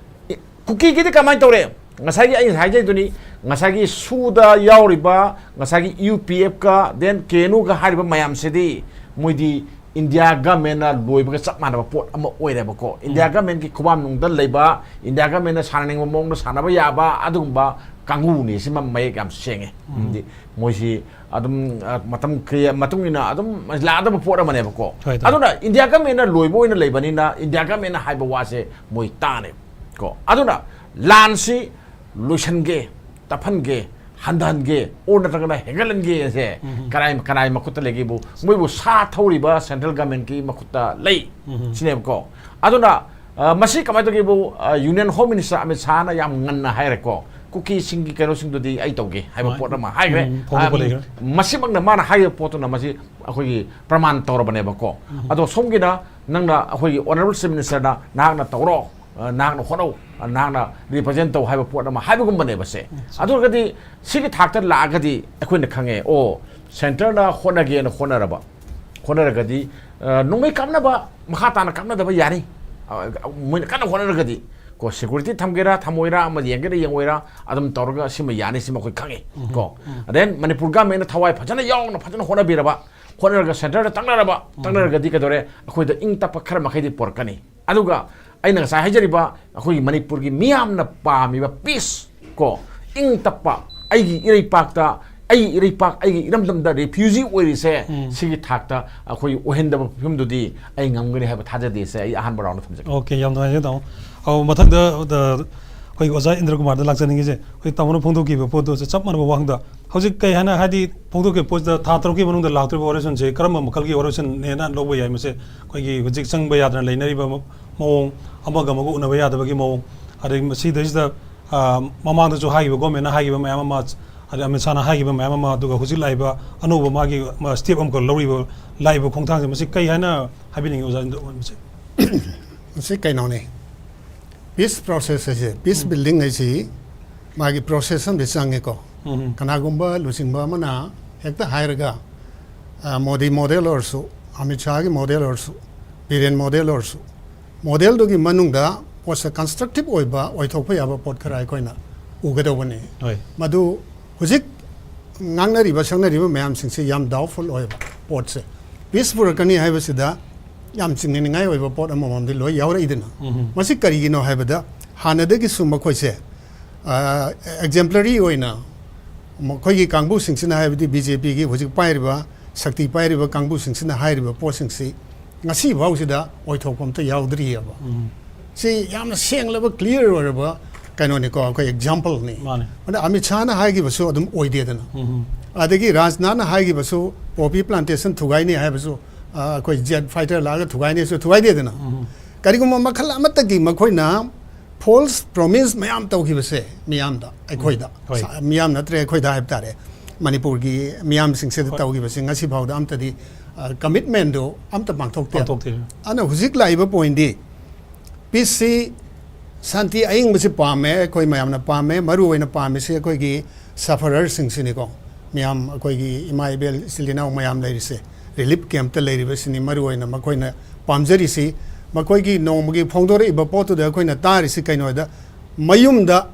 ꯏ-, ꯀꯨꯀꯤꯒꯤꯗꯤ ꯀꯃꯥꯏꯅ ꯇꯧꯔꯦ? ꯉꯁꯥꯏꯒꯤ ꯑꯩꯅ ꯍꯥꯏꯖꯩꯗꯨꯅꯤ, ꯉꯁꯥꯏꯒꯤ SoOꯗ ꯌꯥꯎꯔꯤꯕ, ꯉꯁꯥꯏꯒꯤ UPFꯀ, then KNOꯒ ꯍꯥꯏꯔꯤꯕ ꯃꯌꯥꯝꯁꯤꯗꯤ ꯃꯣꯏꯗꯤ India governmentꯅ ꯂꯣꯏꯕꯒ ꯆꯞ ꯃꯥꯟꯅꯕ ꯄꯣꯠ ꯑꯃ ꯑꯣꯏꯔꯦꯕꯀꯣ꯫ India ꯎꯝ꯫ Governmentꯀꯤ ꯈꯨꯕꯥꯝ ꯅꯨꯡꯗ ꯂꯩꯕ, India Governmentꯅ ꯁꯥꯟꯅꯅꯤꯡꯕ ꯃꯑꯣꯡꯗ ꯁꯥꯟꯅꯕ ꯌꯥꯕ ꯑꯗꯨꯒꯨꯝꯕ ꯀꯥꯡꯕꯨꯅꯤ꯫ ꯁꯤꯃ ꯃꯌꯦꯛ ꯌꯥꯝ ꯁꯦꯡꯉꯦ꯫ ꯎꯝ꯫ ꯍꯥꯏꯗꯤ ꯃꯣꯏꯁꯤ ꯑꯗꯨꯝ, ꯑ, ꯃꯇꯝ ꯀꯌꯥ ꯃꯇꯨꯡ ꯏꯟꯅ ꯑꯗꯨꯝ ꯂꯥꯛꯀꯗꯕ ꯄꯣꯠ ꯑꯃꯅꯦꯕꯀꯣ꯫ ꯍꯣꯏ, ꯇꯥꯏ꯫ ꯑꯗꯨꯅ India Governmentꯅ ꯂꯣꯏꯕ ꯑꯣꯏꯅ ꯂꯩꯕꯅꯤꯅ India Governmentꯅ ꯍꯥꯏꯕ ꯋꯥꯁꯦ ꯃꯣꯏ ꯇꯥꯅꯦ ꯀꯣ꯫ ꯑꯗꯨꯅ ꯂꯥꯟꯁꯤ ꯂꯣꯏꯁꯟꯒꯦ, ꯇꯞꯍꯟꯒꯦ, ꯍꯟꯊꯍꯟꯒꯦ, or ꯅꯠꯇ꯭ꯔꯒꯅ ꯍꯦꯟꯒꯠꯍꯟꯒꯦꯁꯦ ꯎꯝ꯫ ꯀꯅꯥꯏ, ꯀꯅꯥꯏ ꯃꯈꯨꯠꯇ ꯂꯩꯒꯦꯕꯨ? ꯃꯣꯏꯕꯨ ꯁꯥ ꯊꯧꯔꯤꯕ central governmentꯀꯤ ꯃꯈꯨꯠꯇ ꯂꯩ꯫ ꯎꯝ꯫ ꯁꯤꯅꯦꯕꯀꯣ꯫ ꯑꯗꯨꯅ, ꯑ, ꯃꯁꯤ ꯀꯃꯥꯏꯅ ꯇꯧꯒꯦꯕꯨ, ꯑ, Union Home Minister ꯑꯃꯤꯠ ꯁꯥꯍꯅ ꯌꯥꯝ ꯉꯟꯅ ꯍꯥꯏꯔꯦꯀꯣ, ꯀꯨꯀꯤꯁꯤꯡꯒꯤ ꯀꯩꯅꯣꯁꯤꯡꯗꯨꯗꯤ ꯑꯩ ꯇꯧꯒꯦ ꯍꯥꯏꯕ ꯍꯣꯏ꯫ ꯄꯣꯠ ꯑꯃ ꯍꯥꯏꯈ꯭ꯔꯦ꯫ ꯎꯝ, ꯐꯣꯡꯗꯣꯛꯄ ꯑ, ꯂꯩꯈ꯭ꯔꯦ꯫ ꯃꯁꯤꯃꯛꯅ ꯃꯥꯅ ꯍꯥꯏꯔꯤꯕ ꯄꯣꯠꯇꯨꯅ ꯃꯁꯤ ꯑꯩꯈꯣꯏꯒꯤ ꯄ꯭ꯔꯃꯥꯟ ꯇꯧꯔꯕꯅꯦꯕꯀꯣ꯫ ꯑꯗꯣ ꯁꯣꯝꯒꯤꯅ ꯅꯪꯅ ꯑꯩꯈꯣꯏꯒꯤ Honourable Chief Minister ꯅ ꯅꯍꯥꯛꯅ ꯇꯧꯔꯣ, ꯑ, ꯅꯍꯥꯛꯅ ꯍꯣꯠꯅꯧ, ꯑ, ꯅꯍꯥꯛꯅ represent ꯇꯧ ꯍꯥꯏꯕ ꯄꯣꯠ ꯑꯃ ꯍꯥꯏꯕꯒꯨꯝꯕꯅꯦꯕ ꯁꯦ꯫ ꯑꯗꯨ ꯑꯣꯏꯔꯒꯗꯤ ꯁꯤꯒꯤ ꯊꯥꯛꯇ ꯂꯥꯛꯑꯒꯗꯤ ꯑꯩꯈꯣꯏꯅ ꯈꯪꯉꯦ, ꯑꯣ, centre ꯅ ꯍꯣꯠꯅꯒꯦꯅ ꯍꯣꯠꯅꯔꯕ, ꯍꯣꯠꯅꯔꯒꯗꯤ, ꯑ, ꯅꯣꯡꯃꯩ ꯀꯥꯞꯅꯕ, ꯃꯈꯥ ꯇꯥꯅ ꯀꯥꯞꯅꯗꯕ ꯌꯥꯅꯤ꯫ ꯑ, ꯃꯣꯏꯅ ꯀꯟꯅ ꯍꯣꯠꯅꯔꯒꯗꯤ ꯀꯣ, security ꯊꯝꯒꯦꯔꯥ ꯊꯝꯃꯣꯏꯔꯥ, ꯑꯃ ꯌꯦꯡꯒꯦꯔꯥ ꯌꯦꯡꯉꯣꯏꯔꯥ, ꯑꯗꯨꯝ ꯇꯧꯔꯒ ꯁꯤꯃ ꯌꯥꯅꯤ, ꯁꯤꯃ ꯑꯩꯈꯣꯏ ꯈꯪꯉꯦ ꯀꯣ꯫ Then ꯃꯅꯤꯄꯨꯔ government ꯅ ꯊꯋꯥꯏ ꯐꯖꯅ ꯌꯥꯎꯅ ꯐꯖꯅ ꯍꯣꯠꯅꯕꯤꯔꯕ, ꯍꯣꯠꯅꯔꯒ centre ꯗ ꯇꯛꯅꯔꯕ, ꯇꯛꯅꯔꯒꯗꯤ ꯀꯩꯗꯧꯔꯦ? ꯑꯩꯈꯣꯏꯗ ꯏꯪ ꯇꯞꯄ ꯈꯔ ꯃꯈꯩꯗꯤ ꯄꯨꯔꯛꯀꯅꯤ꯫ ꯑꯗꯨꯒ ꯑꯩꯅ ꯉꯁꯥꯏ ꯍꯥꯏꯖꯔꯤꯕ ꯑꯩꯈꯣꯏꯒꯤ ꯃꯅꯤꯄꯨꯔꯒꯤ ꯃꯤꯌꯥꯝꯅ ꯄꯥꯝꯃꯤꯕ peace ꯀꯣ, ꯏꯪ ꯇꯞꯄ, ꯑꯩꯒꯤ ꯏꯔꯩꯄꯥꯛꯇ, ꯑꯩꯒꯤ ꯏꯔꯩꯄꯥꯛ, ꯑꯩꯒꯤ ꯏꯔꯝꯗꯝꯗ refugee ꯑꯣꯏꯔꯤꯁꯦ, ꯁꯤꯒꯤ ꯊꯥꯛꯇ ꯑꯩꯈꯣꯏ ꯑꯣꯏꯍꯟꯗꯕ ꯐꯤꯕꯝꯗꯨꯗꯤ ꯑꯩ ꯉꯝꯒꯅꯤ ꯍꯥꯏꯕ ꯊꯥꯖꯗꯦꯁꯦ ꯑꯩ ꯑꯍꯥꯟꯕ round ꯗ ꯊꯝꯖꯒꯦ꯫ OK, ꯌꯥꯝ ꯅꯨꯡꯉꯥꯏꯖꯔꯦ ꯇꯥꯃꯣ꯫ ꯑꯧ, ꯃꯊꯪꯗ, ꯑ, ꯑꯩꯈꯣꯏꯒꯤ ꯑꯣꯖꯥ ꯏꯟꯗ꯭ꯔ ꯀꯨꯃꯥꯔꯗ ꯂꯥꯛꯆꯅꯤꯡꯉꯤꯁꯦ, ꯑꯩꯈꯣꯏ ꯇꯥꯃꯣꯅ ꯐꯣꯡꯗꯣꯛꯈꯤꯕ ꯄꯣꯠꯇꯨ ꯆꯞ ꯃꯥꯟꯅꯕ ꯋꯥꯍꯪꯗ, ꯍꯧꯖꯤꯛ ꯀꯩ ꯍꯥꯏꯅ, ꯍꯥꯏꯗꯤ, ꯐꯣꯡꯗꯣꯛꯈꯤꯕ ꯄꯣꯠꯁꯤꯗ ꯊꯥ ꯇꯔꯨꯛꯀꯤ ꯃꯅꯨꯡꯗ ꯂꯥꯛꯇꯧꯔꯤꯕ ꯋꯥꯔꯣꯏꯁꯤꯟꯁꯦ ꯀꯔꯝꯕ ꯃꯈꯜꯒꯤ ꯋꯥꯔꯣꯏꯁꯤꯟꯅꯦꯅ ꯂꯧꯕ ꯌꯥꯏ? ꯃꯁꯦ ꯑꯩꯈꯣꯏꯒꯤ ꯍꯧꯖꯤꯛ ꯆꯪꯕ ꯌꯥꯗꯅ ꯂꯩꯅꯔꯤꯕ ꯃ-, ꯃꯑꯣꯡ, ꯑꯃꯒ ꯑꯃꯒ ꯎꯅꯕ ꯌꯥꯗꯕꯒꯤ ꯃꯑꯣꯡ, ꯑꯗꯒꯤ ꯃꯁꯤꯗꯩꯁꯤꯗ, ꯑ, ꯃꯃꯥꯡꯗꯁꯨ ꯍꯥꯏꯈꯤꯕ, government ꯅ ꯍꯥꯏꯈꯤꯕ ꯃꯌꯥꯝ ꯑꯃ, ꯑꯗꯩ ꯑꯃꯤꯠ ꯁꯥꯍꯅ ꯍꯥꯏꯈꯤꯕ ꯃꯌꯥꯝ ꯑꯃ, ꯑꯗꯨꯒ ꯍꯧꯖꯤꯛ ꯂꯥꯛꯏꯕ ꯑꯅꯧꯕ ꯃꯥꯒꯤ, ꯃꯥ, step ꯑꯃꯈꯛ ꯂꯧꯔꯤꯕ, ꯂꯥꯛꯏꯕ ꯈꯣꯡꯊꯥꯡꯁꯦ, ꯃꯁꯤ ꯀꯩ ꯍꯥꯏꯅ ꯍꯥꯏꯕꯤꯅꯤꯡꯉꯤ ꯑꯣꯖꯥ ꯏꯟꯗ꯭ꯔ ꯀꯨꯃꯥꯔ, ꯃꯁꯤ? ꯃꯁꯤ ꯀꯩꯅꯣꯅꯦ, peace process ꯍꯥꯏꯁꯦ, peace building ꯍꯥꯏꯁꯤ ꯃꯥꯒꯤ process ꯑꯃꯗꯤ ꯆꯪꯉꯦꯀꯣ꯫ ꯎꯝ꯫ ꯀꯅꯥꯒꯨꯝꯕ ꯂꯨꯆꯤꯡꯕ ꯑꯃꯅ ꯍꯦꯛꯇ ꯍꯥꯏꯔꯒ, ꯑ, ꯃꯣꯗꯤ model ꯑꯣꯏꯔꯁꯨ, ꯑꯃꯤꯠ ꯁꯥꯍꯒꯤ model ꯑꯣꯏꯔꯁꯨ, ꯕꯤꯔꯦꯟ model ꯑꯣꯏꯔꯁꯨ, model ꯗꯨꯒꯤ ꯃꯅꯨꯡꯗ ꯄꯣꯠꯁꯦ constructive ꯑꯣꯏꯕ, ꯑꯣꯏꯊꯣꯛꯄ ꯌꯥꯕ ꯄꯣꯠ ꯈꯔ ꯑꯩꯈꯣꯏꯅ ꯎꯒꯗꯧꯕꯅꯤ꯫ ꯍꯣꯏ꯫ ꯃꯗꯨ ꯍꯧꯖꯤꯛ ꯉꯥꯡꯅꯔꯤꯕ ꯁꯛꯅꯔꯤꯕ ꯃꯌꯥꯝꯁꯤꯡꯁꯤ ꯌꯥꯝ doubtful ꯑꯣꯏꯕ ꯄꯣꯠꯁꯦ꯫ Peace ꯄꯨꯔꯛꯀꯅꯤ ꯍꯥꯏꯕꯁꯤꯗ ꯌꯥꯝ ꯆꯤꯡꯅꯅꯤꯡꯉꯥꯏ ꯑꯣꯏꯕ ꯄꯣꯠ ꯑꯃꯃꯝꯗꯤ ꯂꯣꯏ ꯌꯥꯎꯔꯛꯏꯗꯅ꯫ ꯎꯝ꯫ ꯃꯁꯤ ꯀꯔꯤꯒꯤꯅꯣ ꯍꯥꯏꯕꯗ, ꯍꯥꯟꯅꯗꯒꯤꯁꯨ ꯃꯈꯣꯏꯁꯦ, ꯑ, exemplary ꯑꯣꯏꯅ ꯃꯈꯣꯏꯒꯤ ꯀꯥꯡꯕꯨꯁꯤꯡꯁꯤꯅ, ꯍꯥꯏꯕꯗꯤ BJP ꯒꯤ ꯍꯧꯖꯤꯛ ꯄꯥꯏꯔꯤꯕ, ꯁꯛꯇꯤ ꯄꯥꯏꯔꯤꯕ ꯀꯥꯡꯕꯨꯁꯤꯡꯁꯤꯅ ꯍꯥꯏꯔꯤꯕ ꯄꯣꯠꯁꯤꯡꯁꯤ ꯉꯁꯤ ꯐꯥꯎꯁꯤꯗ ꯑꯣꯏꯊꯣꯛꯄ ꯑꯝꯇ ꯌꯥꯎꯗ꯭ꯔꯤꯑꯕ꯫ ꯎꯝ꯫ ꯁꯤ ꯌꯥꯝꯅ ꯁꯦꯡꯂꯕ, clear ꯑꯣꯏꯔꯕ ꯀꯩꯅꯣꯅꯤꯀꯣ, ꯑꯩꯈꯣꯏ example ꯅꯤ꯫ ꯃꯥꯅꯦ꯫ ꯑꯗ ꯑꯃꯤꯠ ꯁꯥꯍꯅ ꯍꯥꯏꯈꯤꯕꯁꯨ ꯑꯗꯨꯝ ꯑꯣꯏꯗꯦꯗꯅ꯫ ꯎꯝ꯫ ꯑꯗꯒꯤ ꯔꯥꯖꯅꯥꯊꯅ ꯍꯥꯏꯈꯤꯕꯁꯨ poppy plantation ꯊꯨꯒꯥꯏꯅꯤ ꯍꯥꯏꯕꯁꯨ, ꯑ, ꯑꯩꯈꯣꯏ jet fighter ꯂꯥꯛꯑꯒ ꯊꯨꯒꯥꯏꯅꯤꯁꯨ ꯊꯨꯒꯥꯏꯗꯦꯗꯅ꯫ ꯎꯝ꯫ ꯀꯔꯤꯒꯨꯝꯕ ꯃꯈꯜ ꯑꯃꯠꯇꯒꯤ ꯃꯈꯣꯏꯅ false promise ꯃꯌꯥꯝ ꯇꯧꯈꯤꯕꯁꯦ ꯃꯤꯌꯥꯝꯗ, ꯑꯩꯈꯣꯏꯗ, ꯍꯣꯏ꯫ ꯁ-, ꯃꯤꯌꯥꯝ ꯅꯠꯇ꯭ꯔꯦ, ꯑꯩꯈꯣꯏꯗ ꯍꯥꯏꯕ ꯇꯥꯔꯦ꯫ ꯃꯅꯤꯄꯨꯔꯒꯤ ꯃꯤꯌꯥꯝꯁꯤꯡꯁꯤꯗ ꯍꯣꯏ꯫ ꯇꯧꯈꯤꯕꯁꯤ ꯉꯁꯤ ꯐꯥꯎꯗ ꯑꯝꯇꯗꯤ, ꯑ, commitment ꯗꯨ ꯑꯝꯇ ꯄꯥꯡꯊꯣꯛꯇꯦ꯫ ꯄꯥꯡꯊꯣꯛꯇꯦ꯫ ꯑꯗꯨꯅ ꯍꯧꯖꯤꯛ ꯂꯥꯛꯏꯕ point ꯗꯤ, peace ꯁꯤ, ꯁꯥꯟꯇꯤ ꯑꯏꯪꯕꯁꯤ ꯄꯥꯝꯃꯦ, ꯑꯩꯈꯣꯏ ꯃꯌꯥꯝꯅ ꯄꯥꯝꯃꯦ꯫ ꯃꯔꯨ ꯑꯣꯏꯅ ꯄꯥꯝꯃꯤꯁꯤ ꯑꯩꯈꯣꯏꯒꯤ sufferer ꯁꯤꯡꯁꯤꯅꯤꯀꯣ, ꯃꯌꯥꯝ ꯑꯩꯈꯣꯏꯒꯤ ꯏꯃꯥ ꯏꯕꯦꯜ ꯏꯆꯤꯜ ꯏꯅꯥꯎ ꯃꯌꯥꯝ ꯂꯩꯔꯤꯁꯦ, relief camp ꯇ ꯂꯩꯔꯤꯕꯁꯤꯅꯤ ꯃꯔꯨ ꯑꯣꯏꯅ ꯃꯈꯣꯏꯅ ꯄꯥꯝꯖꯔꯤꯁꯤ꯫ ꯃꯈꯣꯏꯒꯤ ꯅꯣꯡꯃꯒꯤ ꯐꯣꯡꯗꯣꯔꯛꯏꯕ ꯄꯣꯠꯇꯨꯗ ꯑꯩꯈꯣꯏꯅ ꯇꯥꯔꯤꯁꯤ ꯀꯩꯅꯣꯗ, ꯃꯌꯨꯝꯗ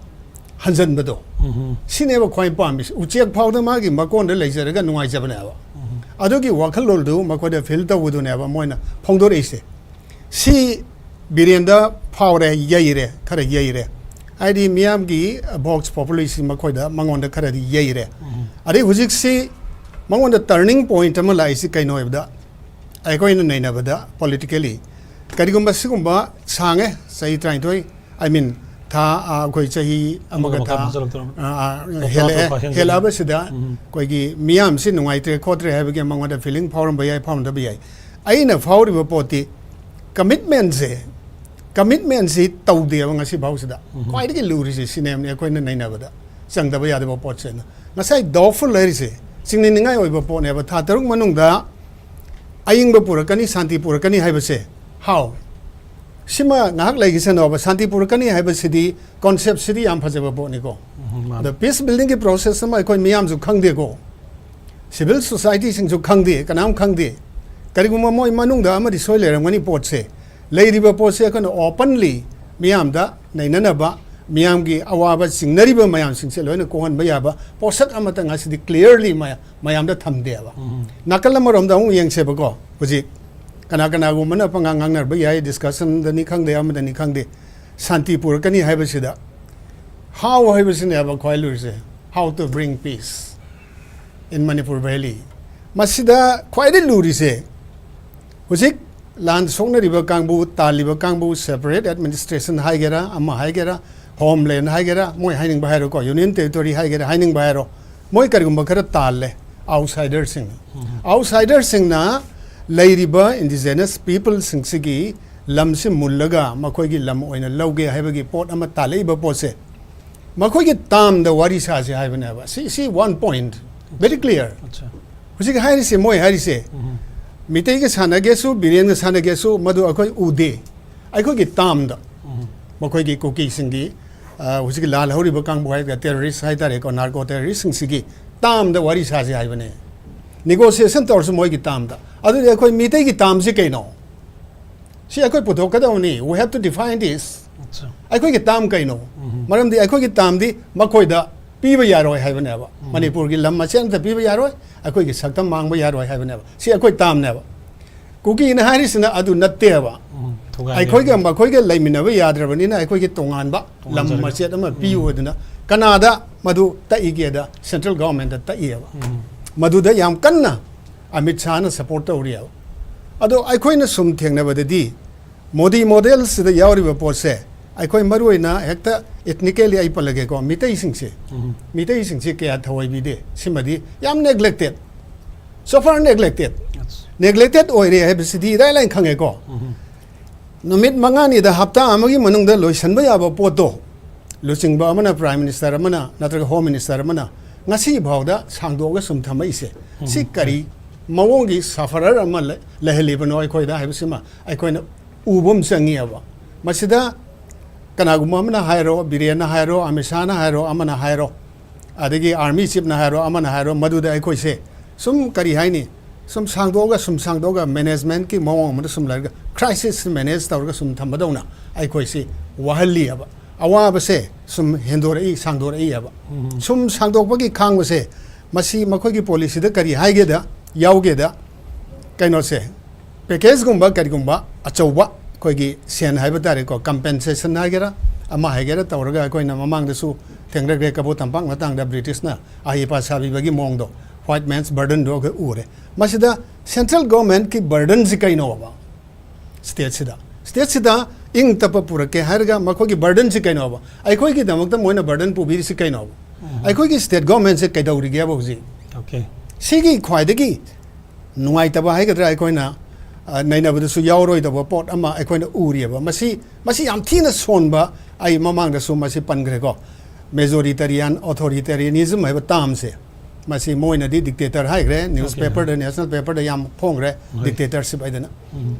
ꯍꯟꯖꯟꯕꯗꯣ, ꯎꯝ꯫ ꯁꯤꯅꯦꯕ ꯈ꯭ꯋꯥꯏ ꯄꯥꯝꯃꯤꯁꯤ꯫ ꯎꯆꯦꯛ ꯐꯥꯎꯗ ꯃꯥꯒꯤ ꯃꯀꯣꯟꯗ ꯂꯩꯖꯔꯒ ꯅꯨꯡꯉꯥꯏꯖꯕꯅꯦꯕ꯫ ꯎꯝ꯫ ꯑꯗꯨꯒꯤ ꯋꯥꯈꯜꯂꯣꯟꯗꯨ ꯃꯈꯣꯏꯗ feel ꯇꯧꯕꯗꯨꯅꯦꯕ ꯃꯣꯏꯅ ꯐꯣꯡꯗꯣꯔꯛꯏꯁꯦ꯫ ꯁꯤ ꯕꯤꯔꯦꯟꯗ ꯐꯥꯎꯔꯦ, ꯌꯩꯔꯦ, ꯈꯔ ꯌꯩꯔꯦ꯫ ꯍꯥꯏꯗꯤ ꯃꯤꯌꯥꯝꯒꯤ vox populi ꯁꯤ ꯃꯈꯣꯏꯗ, ꯃꯉꯣꯟꯗ ꯈꯔꯗꯤ ꯌꯩꯔꯦ꯫ ꯎꯝ꯫ ꯑꯗꯩ ꯍꯧꯖꯤꯛꯁꯤ ꯃꯉꯣꯟꯗ turning point ꯑꯃ ꯂꯥꯛꯏꯁꯤ ꯀꯩꯅꯣ ꯍꯥꯏꯕꯗ, ꯑꯩꯈꯣꯏꯅ ꯅꯩꯅꯕꯗ politically, ꯀꯔꯤꯒꯨꯝꯕ ꯁꯤꯒꯨꯝꯕ ꯁꯥꯡꯉꯦ, ꯆꯍꯤ ꯇꯔꯥꯅꯤꯊꯣꯏ, I mean, ꯊꯥ, ꯑ, ꯑꯩꯈꯣꯏ ꯆꯍꯤ ꯑꯃꯒ ꯑꯃꯒ ꯃꯈꯥꯏ ꯊꯥ, ꯐꯥꯖꯤꯜꯂꯛꯇꯧꯔꯕꯅꯤ꯫ ꯑ, ꯑ, ꯍꯞꯇꯥ ꯍꯦꯜꯂꯛꯑꯦ꯫ ꯇꯔꯨꯛ ꯐꯥ ꯍꯦꯟꯖꯜꯂꯛꯑꯦ꯫ ꯍꯦꯜꯂꯛꯑꯕꯁꯤꯗ ꯎꯝ꯫ ꯑꯩꯈꯣꯏꯒꯤ ꯃꯤꯌꯥꯝꯁꯤ ꯅꯨꯡꯉꯥꯏꯇ꯭ꯔꯦ ꯈꯣꯠꯇ꯭ꯔꯦ ꯍꯥꯏꯕꯒꯤ ꯃꯉꯣꯟꯗ feeling ꯐꯥꯎꯔꯝꯕ ꯌꯥꯏ, ꯐꯥꯎꯔꯝꯗꯕ ꯌꯥꯏ꯫ ꯑꯩꯅ ꯐꯥꯎꯔꯤꯕ ꯄꯣꯠꯇꯤ commitment ꯁꯦ, commitment ꯁꯤ ꯇꯧꯗꯦꯕ ꯉꯁꯤ ꯐꯥꯎꯁꯤꯗ꯫ ꯎꯝ꯫ ꯈ꯭ꯋꯥꯏꯗꯒꯤ ꯂꯨꯔꯤꯁꯦ ꯁꯤꯅꯦꯕꯅꯦ ꯑꯩꯈꯣꯏꯅ ꯅꯩꯅꯕꯗ ꯆꯪꯗꯕ ꯌꯥꯗꯕ ꯄꯣꯠꯁꯦꯅ꯫ ꯉꯁꯥꯏ doubtful ꯂꯩꯔꯤꯁꯦ ꯆꯤꯡꯅꯅꯤꯡꯉꯥꯏ ꯑꯣꯏꯕ ꯄꯣꯠꯅꯦꯕ꯫ ꯊꯥ ꯇꯔꯨꯛ ꯃꯅꯨꯡꯗ ꯑꯏꯪꯕ ꯄꯨꯔꯛꯀꯅꯤ, ꯁꯥꯟꯇꯤ ꯄꯨꯔꯛꯀꯅꯤ ꯍꯥꯏꯕꯁꯦ꯫ How? ꯁꯤꯃ ꯉꯥꯏꯍꯥꯛ ꯂꯩꯈꯤꯁꯅꯣꯕ꯫ ꯁꯥꯟꯇꯤ ꯄꯨꯔꯛꯀꯅꯤ ꯍꯥꯏꯕꯁꯤꯗꯤ concept ꯁꯤꯗꯤ ꯌꯥꯝ ꯐꯖꯕ ꯄꯣꯠꯅꯤꯀꯣ꯫ ꯎꯝ, ꯃꯥꯅꯤ꯫ ꯑꯗ peace building ꯒꯤ process ꯑꯃ ꯑꯩꯈꯣꯏ ꯃꯤꯌꯥꯝꯁꯨ ꯈꯪꯗꯦꯀꯣ꯫ Civil society ꯁꯤꯡꯁꯨ ꯈꯪꯗꯦ, ꯀꯅꯥꯝ ꯈꯪꯗꯦ꯫ ꯀꯔꯤꯒꯨꯝꯕ ꯃꯣꯏ ꯃꯅꯨꯡꯗ ꯑꯃꯗꯤ ꯁꯣꯏ ꯂꯩꯔꯝꯒꯅꯤ ꯄꯣꯠꯁꯦ꯫ ꯂꯩꯔꯤꯕ ꯄꯣꯠꯁꯦ ꯑꯩꯈꯣꯏꯅ openly ꯃꯤꯌꯥꯝꯗ ꯅꯩꯅꯅꯕ, ꯃꯤꯌꯥꯝꯒꯤ ꯑꯋꯥꯕ ꯆꯤꯡꯅꯔꯤꯕ ꯃꯌꯥꯝꯁꯤꯡꯁꯦ ꯂꯣꯏꯅ ꯀꯣꯛꯍꯟꯕ ꯌꯥꯕ ꯄꯣꯠꯁꯛ ꯑꯃꯇ ꯉꯁꯤꯗꯤ clearly ꯃꯌꯥ-, ꯃꯌꯥꯝꯗ ꯊꯝꯗꯦꯕ꯫ ꯎꯝ꯫ ꯅꯥꯀꯜ ꯑꯃꯔꯣꯝꯗ ꯑꯃꯨꯛ ꯌꯦꯡꯁꯦꯕꯀꯣ꯫ ꯍꯧꯖꯤꯛ ꯀꯅꯥ ꯀꯅꯥꯒꯨꯝꯕꯅ ꯄꯉꯥꯡ ꯉꯥꯡꯅꯔꯕ ꯌꯥꯏ, discussion ꯗꯅꯤ ꯈꯪꯗꯦ, ꯑꯃꯗꯅꯤ ꯈꯪꯗꯦ, ꯁꯥꯟꯇꯤ ꯄꯨꯔꯛꯀꯅꯤ ꯍꯥꯏꯕꯁꯤꯗ, how ꯍꯥꯏꯕꯁꯤꯅꯦꯕ ꯈ꯭ꯋꯥꯏ ꯂꯨꯔꯤꯁꯦ, how to bring peace in Manipur Valley꯫ ꯃꯁꯤꯗ ꯈ꯭ꯋꯥꯏꯗꯒꯤ ꯂꯨꯔꯤꯁꯦ, ꯍꯧꯖꯤꯛ ꯂꯥꯟ ꯁꯣꯛꯅꯔꯤꯕ ꯀꯥꯡꯕꯨ, ꯇꯥꯜꯂꯤꯕ ꯀꯥꯡꯕꯨ, separate administration ꯍꯥꯏꯒꯦꯔꯥ, ꯑꯃ ꯍꯥꯏꯒꯦꯔꯥ, Homeland ꯍꯥꯏꯒꯦꯔꯥ, ꯃꯣꯏ ꯍꯥꯏꯅꯤꯡꯕ ꯍꯥꯏꯔꯣꯀꯣ, Union Territory ꯍꯥꯏꯒꯦꯔꯥ, ꯍꯥꯏꯅꯤꯡꯕ ꯍꯥꯏꯔꯣ, ꯃꯣꯏ ꯀꯔꯤꯒꯨꯝꯕ ꯈꯔ ꯇꯥꯜꯂꯦ, outsider ꯁꯤꯡꯅ꯫ ꯎꯝ꯫ Outsider ꯁꯤꯡꯅ ꯂꯩꯔꯤꯕ indigenous people ꯁꯤꯡꯁꯤꯒꯤ ꯂꯝꯁꯤ ꯃꯨꯜꯂꯒ ꯃꯈꯣꯏꯒꯤ ꯂꯝ ꯑꯣꯏꯅ ꯂꯧꯒꯦ ꯍꯥꯏꯕꯒꯤ ꯄꯣꯠ ꯑꯃ ꯇꯥꯜꯂꯛꯏꯕ ꯄꯣꯠꯁꯦ, ꯃꯈꯣꯏꯒꯤ term ꯗ ꯋꯥꯔꯤ ꯁꯥꯁꯦ ꯍꯥꯏꯕꯅꯦꯕ꯫ ꯁꯤ, ꯁꯤ one point꯫ Very clear. ꯑꯠꯆꯥ꯫ ꯍꯧꯖꯤꯛ ꯍꯥꯏꯔꯤꯁꯦ, ꯃꯣꯏ ꯍꯥꯏꯔꯤꯁꯦ, ꯎꯝ꯫ ꯃꯤꯇꯩꯒ ꯁꯥꯟꯅꯒꯦꯁꯨ, ꯕꯤꯔꯦꯟꯒ ꯁꯥꯟꯅꯒꯦꯁꯨ, ꯃꯗꯨ ꯑꯩꯈꯣꯏ ꯎꯗꯦ꯫ ꯑꯩꯈꯣꯏꯒꯤ ꯇꯥꯝꯗ ꯎꯝ꯫ ꯃꯈꯣꯏꯒꯤ ꯀꯨꯀꯤꯁꯤꯡꯒꯤ, ꯑ, ꯍꯧꯖꯤꯛꯀꯤ ꯂꯥꯜꯍꯧꯔꯤꯕ ꯀꯥꯡꯕꯨ ꯍꯥꯏꯒꯗ꯭ꯔꯥ, terrorist ꯍꯥꯏꯇꯥꯔꯦꯀꯣ, narco terroristꯁꯤꯡꯁꯤꯒꯤ ꯇꯥꯝꯗ ꯋꯥꯔꯤ ꯁꯥꯁꯤ ꯍꯥꯏꯕꯅꯦ꯫ Negotiation ꯇꯧꯔꯁꯨ ꯃꯣꯏꯒꯤ ꯇꯥꯝꯗ꯫ ꯑꯗꯨꯗꯤ ꯑꯩꯈꯣꯏ ꯃꯤꯇꯩꯒꯤ ꯇꯥꯝꯁꯤ ꯀꯩꯅꯣ? ꯁꯤ ꯑꯩꯈꯣꯏ ꯄꯨꯊꯣꯛꯀꯗꯕꯅꯤ꯫ We have to define this. ꯑꯠꯆꯥ꯫ ꯑꯩꯈꯣꯏꯒꯤ ꯇꯥꯝ ꯀꯩꯅꯣ? ꯎꯝ꯫ ꯃꯔꯝꯗꯤ ꯑꯩꯈꯣꯏꯒꯤ ꯇꯥꯝꯗꯤ ꯃꯈꯣꯏꯗ ꯄꯤꯕ ꯌꯥꯔꯣꯏ ꯍꯥꯏꯕꯅꯦꯕ꯫ ꯎꯝ꯫ ꯃꯅꯤꯄꯨꯔꯒꯤ ꯂꯝ ꯃꯆꯦꯠ ꯑꯃꯇ ꯄꯤꯕ ꯌꯥꯔꯣꯏ, ꯑꯩꯈꯣꯏꯒꯤ ꯁꯛꯇꯝ ꯃꯥꯡꯕ ꯌꯥꯔꯣꯏ ꯍꯥꯏꯕꯅꯦꯕ꯫ ꯁꯤ ꯑꯩꯈꯣꯏ ꯇꯥꯝꯅꯦꯕ꯫ ꯀꯨꯀꯤꯅ ꯍꯥꯏꯔꯤꯁꯤꯅ ꯑꯗꯨ ꯅꯠꯇꯦꯕ꯫ ꯎꯝ, ꯊꯨꯒꯥꯏꯒꯦ꯫ ꯑꯩꯈꯣꯏꯒ ꯃꯈꯣꯏꯒ ꯂꯩꯃꯤꯟꯅꯕ ꯌꯥꯗ꯭ꯔꯕꯅꯤꯅ ꯑꯩꯈꯣꯏꯒꯤ ꯇꯣꯉꯥꯟꯕ ꯂꯝ ꯇꯣꯉꯥꯟꯖꯔꯒ꯫ ꯃꯆꯦꯠ ꯑꯃ ꯄꯤꯌꯨ ꯍꯥꯏꯗꯅ ꯀꯅꯥꯗ ꯃꯗꯨ ꯇꯛꯏꯒꯦꯗ central governmentꯇ ꯇꯛꯏꯑꯕ꯫ ꯎꯝ꯫ ꯃꯗꯨꯗ ꯌꯥꯝ ꯀꯟꯅ ꯑꯃꯤꯠ ꯁꯥꯍꯅ support ꯇꯧꯔꯤꯑꯕ꯫ ꯑꯗꯣ ꯑꯩꯈꯣꯏꯅ ꯁꯨꯝ ꯊꯦꯡꯅꯕꯗꯗꯤ ꯃꯣꯗꯤ modelꯁꯤꯗ ꯌꯥꯎꯔꯤꯕ ꯄꯣꯠꯁꯦ ꯑꯩꯈꯣꯏ ꯃꯔꯨꯑꯣꯏꯅ ꯍꯦꯛꯇ ethnically ꯑꯩ ꯄꯜꯂꯒꯦꯀꯣ, ꯃꯤꯇꯩꯁꯤꯡꯁꯦ, ꯎꯝ꯫ ꯃꯤꯇꯩꯁꯤꯡꯁꯦ ꯀꯌꯥ ꯊꯑꯣꯏꯕꯤꯗꯦ꯫ ꯁꯤꯃꯗꯤ ꯌꯥꯝ neglected, so far neglected꯫ ꯑꯠꯆꯥ꯫ Neglected ꯑꯣꯏꯔꯦ ꯍꯥꯏꯕꯁꯤꯗꯤ ꯏꯔꯥꯏ ꯂꯥꯏꯅ ꯈꯪꯉꯦꯀꯣ꯫ ꯎꯝ꯫ ꯅꯨꯃꯤꯠ ꯃꯉꯥꯅꯤꯗ ꯍꯞꯇꯥ ꯑꯃꯒꯤ ꯃꯅꯨꯡꯗ ꯂꯣꯏꯁꯤꯟꯕ ꯌꯥꯕ ꯄꯣꯠꯇꯣ ꯂꯨꯆꯤꯡꯕ ꯑꯃꯅ, Prime Minister ꯑꯃꯅ ꯅꯠꯇ꯭ꯔꯒ Home Minister ꯑꯃꯅ ꯉꯁꯤ ꯐꯥꯎꯗ ꯁꯥꯡꯗꯣꯛꯑꯒ ꯁꯨꯝ ꯊꯝꯃꯛꯏꯁꯦ, ꯁꯤ ꯎꯝ꯫ ꯀꯔꯤ ꯃꯑꯣꯡꯒꯤ sufferer ꯑꯃ ꯂꯩ-, ꯂꯩꯍꯜꯂꯤꯕꯅꯣ ꯑꯩꯈꯣꯏꯗ ꯍꯥꯏꯕꯁꯤꯃ ꯑꯩꯈꯣꯏꯅ ꯎꯕ ꯑꯃ ꯆꯪꯉꯤꯑꯕ꯫ ꯃꯁꯤꯗ ꯀꯅꯥꯒꯨꯝꯕ ꯑꯃꯅ ꯍꯥꯏꯔꯣ, ꯕꯤꯔꯦꯟꯅ ꯍꯥꯏꯔꯣ, ꯑꯃꯤꯠ ꯁꯥꯍꯅ ꯍꯥꯏꯔꯣ, ꯑꯃꯅ ꯍꯥꯏꯔꯣ, ꯑꯗꯒꯤ army chiefꯅ ꯍꯥꯏꯔꯣ, ꯑꯃꯅ ꯍꯥꯏꯔꯣ, ꯃꯗꯨꯗ ꯑꯩꯈꯣꯏꯁꯦ ꯁꯨꯝ, ꯀꯔꯤ ꯍꯥꯏꯅꯤ, ꯁꯨꯝ ꯁꯥꯡꯗꯣꯛꯑꯒ, ꯁꯨꯝ ꯁꯥꯡꯗꯣꯛꯑꯒ, managementꯀꯤ ꯃꯑꯣꯡ ꯑꯃꯗ ꯁꯨꯝ ꯂꯩꯔꯒ, crisis manage ꯇꯧꯔꯒ ꯁꯨꯝ ꯊꯝꯕꯗꯧꯅ ꯑꯩꯈꯣꯏꯁꯤ ꯋꯥꯍꯜꯂꯤꯑꯕ꯫ ꯑꯋꯥꯕꯁꯦ ꯁꯨꯝ ꯍꯦꯟꯗꯣꯔꯛꯏ, ꯁꯥꯡꯗꯣꯔꯛꯏꯑꯕ꯫ ꯎꯝ꯫ ꯁꯨꯝ ꯁꯥꯡꯗꯣꯛꯄꯒꯤ ꯈꯥꯡꯕꯁꯦ, ꯃꯁꯤ ꯃꯈꯣꯏꯒꯤ policyꯗ ꯀꯔꯤ ꯍꯥꯏꯒꯦꯗ, ꯌꯥꯎꯒꯦꯗ, ꯀꯩꯅꯣꯁꯦ, packageꯒꯨꯝꯕ ꯀꯔꯤꯒꯨꯝꯕ ꯑꯆꯧꯕ, ꯑꯩꯈꯣꯏꯒꯤ ꯁꯦꯟ ꯍꯥꯏꯕ ꯇꯥꯔꯦꯀꯣ, compensation ꯍꯥꯏꯒꯦꯔꯥ, ꯑꯃ ꯍꯥꯏꯒꯦꯔꯥ ꯇꯧꯔꯒ, ꯑꯩꯈꯣꯏꯅ ꯃꯃꯥꯡꯗꯁꯨ ꯊꯦꯡꯅꯈ꯭ꯔꯦ, ꯀꯕꯣ ꯇꯝꯄꯥꯛ ꯃꯇꯥꯡꯗ Britishꯅ ꯑꯍꯩ ꯑꯄꯥ ꯁꯥꯕꯤꯕꯒꯤ ꯃꯑꯣꯡꯗꯣ, white man's burdenꯗꯣ ꯑꯩꯈꯣꯏ ꯎꯔꯦ꯫ ꯃꯁꯤꯗ central governmentꯀꯤ burdenꯁꯤ ꯀꯩꯅꯣꯕ? Stateꯁꯤꯗ, stateꯁꯤꯗ ꯏꯪ ꯇꯞꯄ ꯄꯨꯔꯛꯀꯦ ꯍꯥꯏꯔꯒ ꯃꯈꯣꯏꯒꯤ burdenꯁꯤ ꯀꯩꯅꯣꯕ? ꯑꯩꯈꯣꯏꯒꯤꯗꯃꯛꯇ ꯃꯣꯏꯅ burden ꯄꯨꯕꯤꯔꯤꯁꯤ ꯀꯩꯅꯣꯕ? ꯎꯝ꯫ ꯑꯩꯈꯣꯏꯒꯤ state governmentꯁꯦ ꯀꯩꯗꯧꯔꯤꯒꯦꯕ ꯍꯧꯖꯤꯛ? Okay꯫ ꯁꯤꯒꯤ ꯈ꯭ꯋꯥꯏꯗꯒꯤ ꯅꯨꯡꯉꯥꯏꯇꯕ ꯍꯥꯏꯒꯗ꯭ꯔꯥ, ꯑꯩꯈꯣꯏꯅ, ꯑ, ꯅꯩꯅꯕꯗꯁꯨ ꯌꯥꯎꯔꯣꯏꯗꯕ ꯄꯣꯠ ꯑꯃ ꯑꯩꯈꯣꯏꯅ ꯎꯔꯤꯑꯕ꯫ ꯃꯁꯤ, ꯃꯁꯤ ꯌꯥꯝ ꯊꯤꯅ ꯁꯣꯟꯕ, ꯑꯩ ꯃꯃꯥꯡꯗꯁꯨ ꯃꯁꯤ ꯄꯟꯈ꯭ꯔꯦꯀꯣ, majoritarian, authoritarianism ꯍꯥꯏꯕ termꯁꯦ꯫ ꯃꯁꯤ ꯃꯣꯏꯅꯗꯤ dictator ꯍꯥꯏꯈ꯭ꯔꯦ, newspaperꯗ, national paperꯗ ꯌꯥꯝ ꯐꯣꯡꯈ꯭ꯔꯦ, dictatorship ꯍꯥꯏꯗꯅ꯫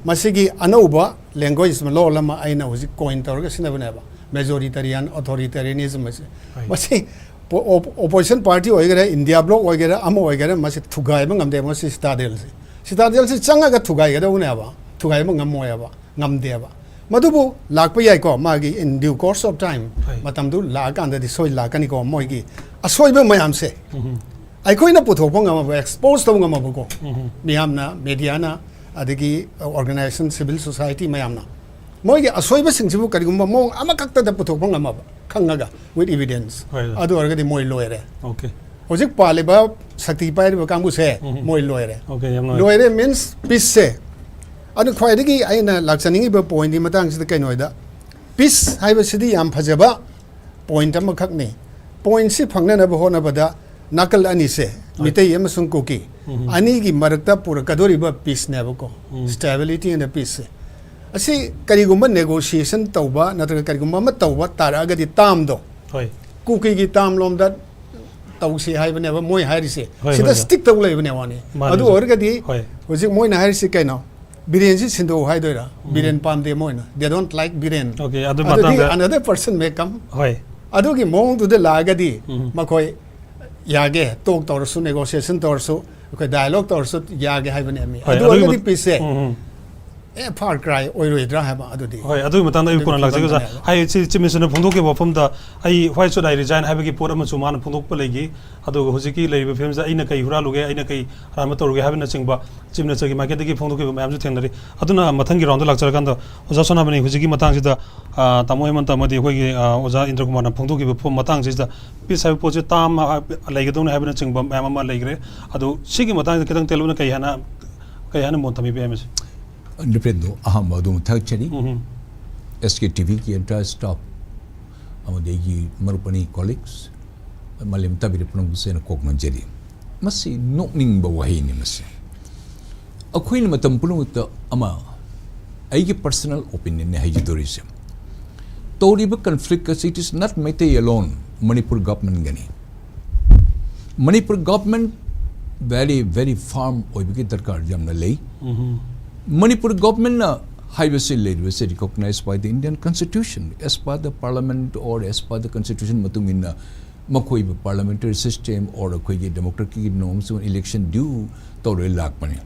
ꯃꯁꯤꯒꯤ ꯑꯅꯧꯕ language ꯑꯃ, ꯂꯣꯜ ꯑꯃ ꯑꯩꯅ ꯍꯧꯖꯤꯛ coin ꯇꯧꯔꯒ ꯁꯤꯖꯤꯟꯅꯕꯅꯦꯕ, majoritarian authoritarianism ꯑꯁꯤ꯫ ꯃꯁꯤ ꯄꯣ-, ꯑꯣꯞ-, opposition party ꯑꯣꯏꯒꯦꯔꯥ, India bloc ꯑꯣꯏꯒꯦꯔꯥ, ꯑꯃ ꯑꯣꯏꯒꯦꯔꯥ, ꯃꯁꯤ ꯊꯨꯒꯥꯏꯕ ꯉꯝꯗꯦꯕ꯫ ꯃꯁꯤ citadelꯁꯤ, citadelꯁꯤ ꯆꯪꯉꯒ ꯊꯨꯒꯥꯏꯒꯗꯧꯕꯅꯦꯕ, ꯊꯨꯒꯥꯏꯕ ꯉꯝꯃꯣꯏꯕ, ꯉꯝꯗꯦꯕ꯫ ꯃꯗꯨꯕꯨ ꯂꯥꯛꯄ ꯌꯥꯏꯀꯣ, ꯃꯥꯒꯤ in due course of time, ꯃꯇꯝꯗꯨ ꯂꯥꯛꯑꯀꯥꯟꯗꯗꯤ ꯁꯣꯏ ꯂꯥꯛꯀꯅꯤꯀꯣ꯫ ꯃꯣꯏꯒꯤ ꯑꯁꯣꯏꯕ ꯃꯌꯥꯝꯁꯦ ꯑꯩꯈꯣꯏꯅ ꯄꯨꯊꯣꯛꯄ ꯉꯝꯃꯕ, expose ꯇꯧꯕ ꯉꯝꯃꯕꯀꯣ, ꯃꯤꯌꯥꯝꯅ, mediaꯅ, ꯑꯗꯒꯤ organization, civil society ꯃꯌꯥꯝꯅ ꯃꯣꯏꯒꯤ ꯑꯁꯣꯏꯕꯁꯤꯡꯁꯤꯕꯨ ꯀꯔꯤꯒꯨꯝꯕ ꯃꯑꯣꯡ ꯑꯃꯈꯛꯇꯗ ꯄꯨꯊꯣꯛꯄ ꯉꯝꯃꯕ, ꯈꯪꯉꯒ, with evidence, ꯍꯣꯏ, ꯍꯣꯏ꯫ ꯑꯗꯨ ꯑꯣꯏꯔꯒꯗꯤ ꯃꯣꯏ ꯂꯣꯏꯔꯦ꯫ Okay꯫ ꯍꯧꯖꯤꯛ ꯄꯥꯜꯂꯤꯕ, ꯁꯛꯇꯤ ꯄꯥꯏꯔꯤꯕ ꯀꯥꯡꯕꯨꯁꯦ, ꯎꯝ꯫ ꯃꯣꯏ ꯂꯣꯏꯔꯦ꯫ Okay, ꯌꯥꯝ ꯅꯨꯡꯉꯥꯏ꯫ ꯂꯣꯏꯔꯦ means peaceꯁꯦ꯫ ꯑꯗꯨ ꯈ꯭ꯋꯥꯏꯗꯒꯤ ꯑꯩꯅ ꯂꯥꯛꯆꯅꯤꯡꯉꯤꯕ pointꯀꯤ ꯃꯇꯥꯡꯁꯤꯗ ꯀꯩꯅꯣ ꯍꯥꯏꯗ, peace ꯍꯥꯏꯕꯁꯤꯗꯤ ꯌꯥꯝ ꯐꯖꯕ point ꯑꯃꯈꯛꯅꯤ꯫ Pointꯁꯤ ꯐꯪꯅꯅꯕ ꯍꯣꯠꯅꯕꯗ ꯅꯥꯀꯜ ꯑꯅꯤꯁꯦ, ꯍꯣꯏ꯫ ꯃꯤꯇꯩ ꯑꯃꯁꯨꯡ ꯀꯨꯀꯤ, ꯎꯝ꯫ ꯑꯅꯤꯒꯤ ꯃꯔꯛꯇ ꯄꯨꯔꯛꯀꯗꯧꯔꯤꯕ peaceꯅꯦꯕꯀꯣ, ꯎꯝ꯫ Stability and peaceꯁꯦ꯫ ꯑꯁꯤ ꯀꯔꯤꯒꯨꯝꯕ negotiation ꯇꯧꯕ ꯅꯠꯇ꯭ꯔꯒ ꯀꯔꯤꯒꯨꯝꯕ ꯑꯃ ꯇꯧꯕ ꯇꯥꯔꯛꯑꯒꯗꯤ termꯗꯣ, ꯍꯣꯏ꯫ ꯀꯨꯀꯤꯒꯤ term ꯂꯣꯝꯗ ꯇꯧꯁꯤ ꯍꯥꯏꯕꯅꯦꯕ ꯃꯣꯏ ꯍꯥꯏꯔꯤꯁꯦ꯫ ꯍꯣꯏ, ꯁꯤꯗ ꯍꯣꯏ, ꯍꯣꯏ꯫ Stick ꯇꯧ ꯂꯩꯕꯅꯦ ꯋꯥꯅꯤ꯫ ꯃꯥꯅꯦ, ꯑꯗꯨ ꯃꯥꯅꯦ꯫ ꯑꯣꯏꯔꯒꯗꯤ ꯍꯣꯏ꯫ ꯍꯧꯖꯤꯛ ꯃꯣꯏꯅ ꯍꯥꯏꯔꯤꯁꯤ ꯀꯩꯅꯣ? ꯕꯤꯔꯦꯟꯁꯤ ꯁꯤꯟꯗꯣꯛꯎ ꯍꯥꯏꯗꯣꯏꯔꯥ? ꯎꯝ꯫ ꯕꯤꯔꯦꯟ ꯄꯥꯝꯗꯦ ꯃꯣꯏꯅ꯫ They don't like Biren. Okay, ꯑꯗꯨ ꯑꯗꯨꯗꯤ ꯃꯇꯥꯡꯗ another person may come꯫ ꯍꯣꯏ꯫ ꯑꯗꯨꯒꯤ ꯃꯑꯣꯡꯗꯨꯗ ꯂꯥꯛꯑꯒꯗꯤ ꯎꯝ꯫ ꯃꯈꯣꯏ ꯌꯥꯒꯦ, talk ꯇꯧꯔꯁꯨ, negotiation ꯇꯧꯔꯁꯨ, ꯑꯩꯈꯣꯏ dialogue ꯇꯧꯔꯁꯨ ꯌꯥꯒꯦ ꯍꯥꯏꯕꯅꯦ ꯃꯤ꯫ ꯍꯣꯏ, ꯑꯗꯨ ꯑꯗꯨꯒꯤ ꯑꯣꯏꯔꯒꯗꯤ ꯃꯠ-, peaceꯁꯦ ꯎꯝ, ꯎꯝ꯫ ꯑꯦ, far cry ꯑꯣꯏꯔꯣꯏꯗ꯭ꯔꯥ ꯍꯥꯏꯕ ꯑꯗꯨꯗꯤ꯫ ꯍꯣꯏ, ꯑꯗꯨꯒꯤ ꯃꯇꯥꯡꯗ ꯑꯩ ꯑꯗꯨꯒꯤ ꯀꯣꯟꯅ ꯂꯥꯛꯆꯒꯦ, ꯑꯣꯖꯥ꯫ ꯐꯤꯕꯝꯗꯅꯦꯕ꯫ ꯍꯥꯏ, ꯁꯤ Chief Ministerꯅ ꯐꯣꯡꯗꯣꯛꯈꯤꯕ ꯋꯥꯐꯝꯗ, "I, why should I resign?" ꯍꯥꯏꯕꯒꯤ ꯄꯣꯠ ꯑꯃꯁꯨ ꯃꯥꯅ ꯐꯣꯡꯗꯣꯛꯄ ꯂꯩꯈꯤ꯫ ꯑꯗꯨꯒ ꯍꯧꯖꯤꯛꯀꯤ ꯂꯩꯔꯤꯕ ꯐꯤꯕꯝꯁꯤꯗ ꯑꯩꯅ ꯀꯩ ꯍꯨꯔꯥꯜꯂꯨꯒꯦ, ꯑꯩꯅ ꯀꯩ ꯑꯔꯥꯟꯕ ꯇꯧꯔꯨꯒꯦ ꯍꯥꯏꯕꯅꯆꯤꯡꯕ Chief Ministerꯒꯤ ꯃꯥꯏꯀꯩꯗꯒꯤ ꯐꯣꯡꯗꯣꯛꯈꯤꯕ ꯃꯌꯥꯝꯁꯨ ꯊꯦꯡꯅꯔꯤ꯫ ꯑꯗꯨꯅ ꯃꯊꯪꯒꯤ roundꯗ ꯂꯥꯛꯆꯔꯀꯥꯟꯗ, ꯑꯣꯖꯥ ꯁꯣꯅꯥꯃꯅꯤ, ꯍꯧꯖꯤꯛꯀꯤ ꯃꯇꯥꯡꯁꯤꯗ, ꯑ, ꯇꯥꯃꯣ ꯍꯦꯃꯟꯇ ꯑꯃꯗꯤ ꯑꯩꯈꯣꯏꯒꯤ, ꯑ, ꯑꯣꯖꯥ ꯏꯟꯗ꯭ꯔꯀꯨꯃꯥꯔꯅ ꯐꯣꯡꯗꯣꯛꯈꯤꯕ ꯐꯣ-, ꯃꯇꯥꯡꯁꯤꯗ peace ꯍꯥꯏꯕ ꯄꯣꯠꯁꯤ term, ꯑ, ꯂꯩꯒꯗꯧꯅꯤ ꯍꯥꯏꯕꯅꯆꯤꯡꯕ ꯃꯌꯥꯝ ꯑꯃ ꯂꯩꯈ꯭ꯔꯦ꯫ ꯑꯗꯨ ꯁꯤꯒꯤ ꯃꯇꯥꯡꯗ ꯈꯤꯇꯪ ꯇꯦꯜꯂꯞꯅ ꯀꯩ ꯍꯥꯏꯅ, ꯀꯩ ꯍꯥꯏꯅ ꯃꯣꯠ ꯊꯝꯕꯤꯕ ꯌꯥꯏ ꯃꯁꯤ? ꯅꯨꯄꯦꯟꯗꯣ, ꯑꯍꯥꯟꯕ ꯑꯗꯣꯝꯕꯨ ꯊꯥꯒꯠꯆꯔꯤ꯫ ꯎꯝ꯫ SKTVꯒꯤ entire staff ꯑꯃꯗꯤ ꯑꯩꯒꯤ ꯃꯔꯨꯞ ꯑꯅꯤ, colleagues, ꯃꯥꯂꯦꯝ ꯇꯥꯕꯤꯔꯤꯕ ꯄꯨꯝꯅꯃꯛꯄꯨꯁꯨ ꯑꯩꯅ ꯀꯣꯛ ꯅꯣꯟꯖꯔꯤ꯫ ꯃꯁꯤ ꯅꯣꯛꯅꯤꯡꯕ ꯋꯥꯍꯩꯅꯤ ꯃꯁꯤ꯫ ꯑꯩꯈꯣꯏꯅ ꯃꯇꯝ ꯄꯨꯝꯅꯃꯛꯇ ꯑꯃ, ꯑꯩꯒꯤ personal opinionꯅꯤ ꯍꯥꯏꯖꯗꯣꯔꯤꯁꯦ꯫ ꯇꯧꯔꯤꯕ conflict ꯑꯁꯤ, it is not Meitei alone, Manipur governmentꯒꯅꯤ꯫ Manipur government very very firm ꯑꯣꯏꯕꯒꯤ ꯗꯔꯀꯥꯔ ꯌꯥꯝꯅ ꯂꯩ꯫ Manipur governmentꯅ ꯍꯥꯏꯕꯁꯤ ꯂꯩꯔꯤꯕꯁꯤ recognized by the Indian constitution, as per the parliament or as per the constitution ꯃꯇꯨꯡ ꯏꯟꯅ ꯃꯈꯣꯏꯕꯨ parliamentary system or ꯑꯩꯈꯣꯏꯒꯤ democratic norms election due ꯇꯧꯔꯒ ꯂꯥꯛꯄꯅꯤ꯫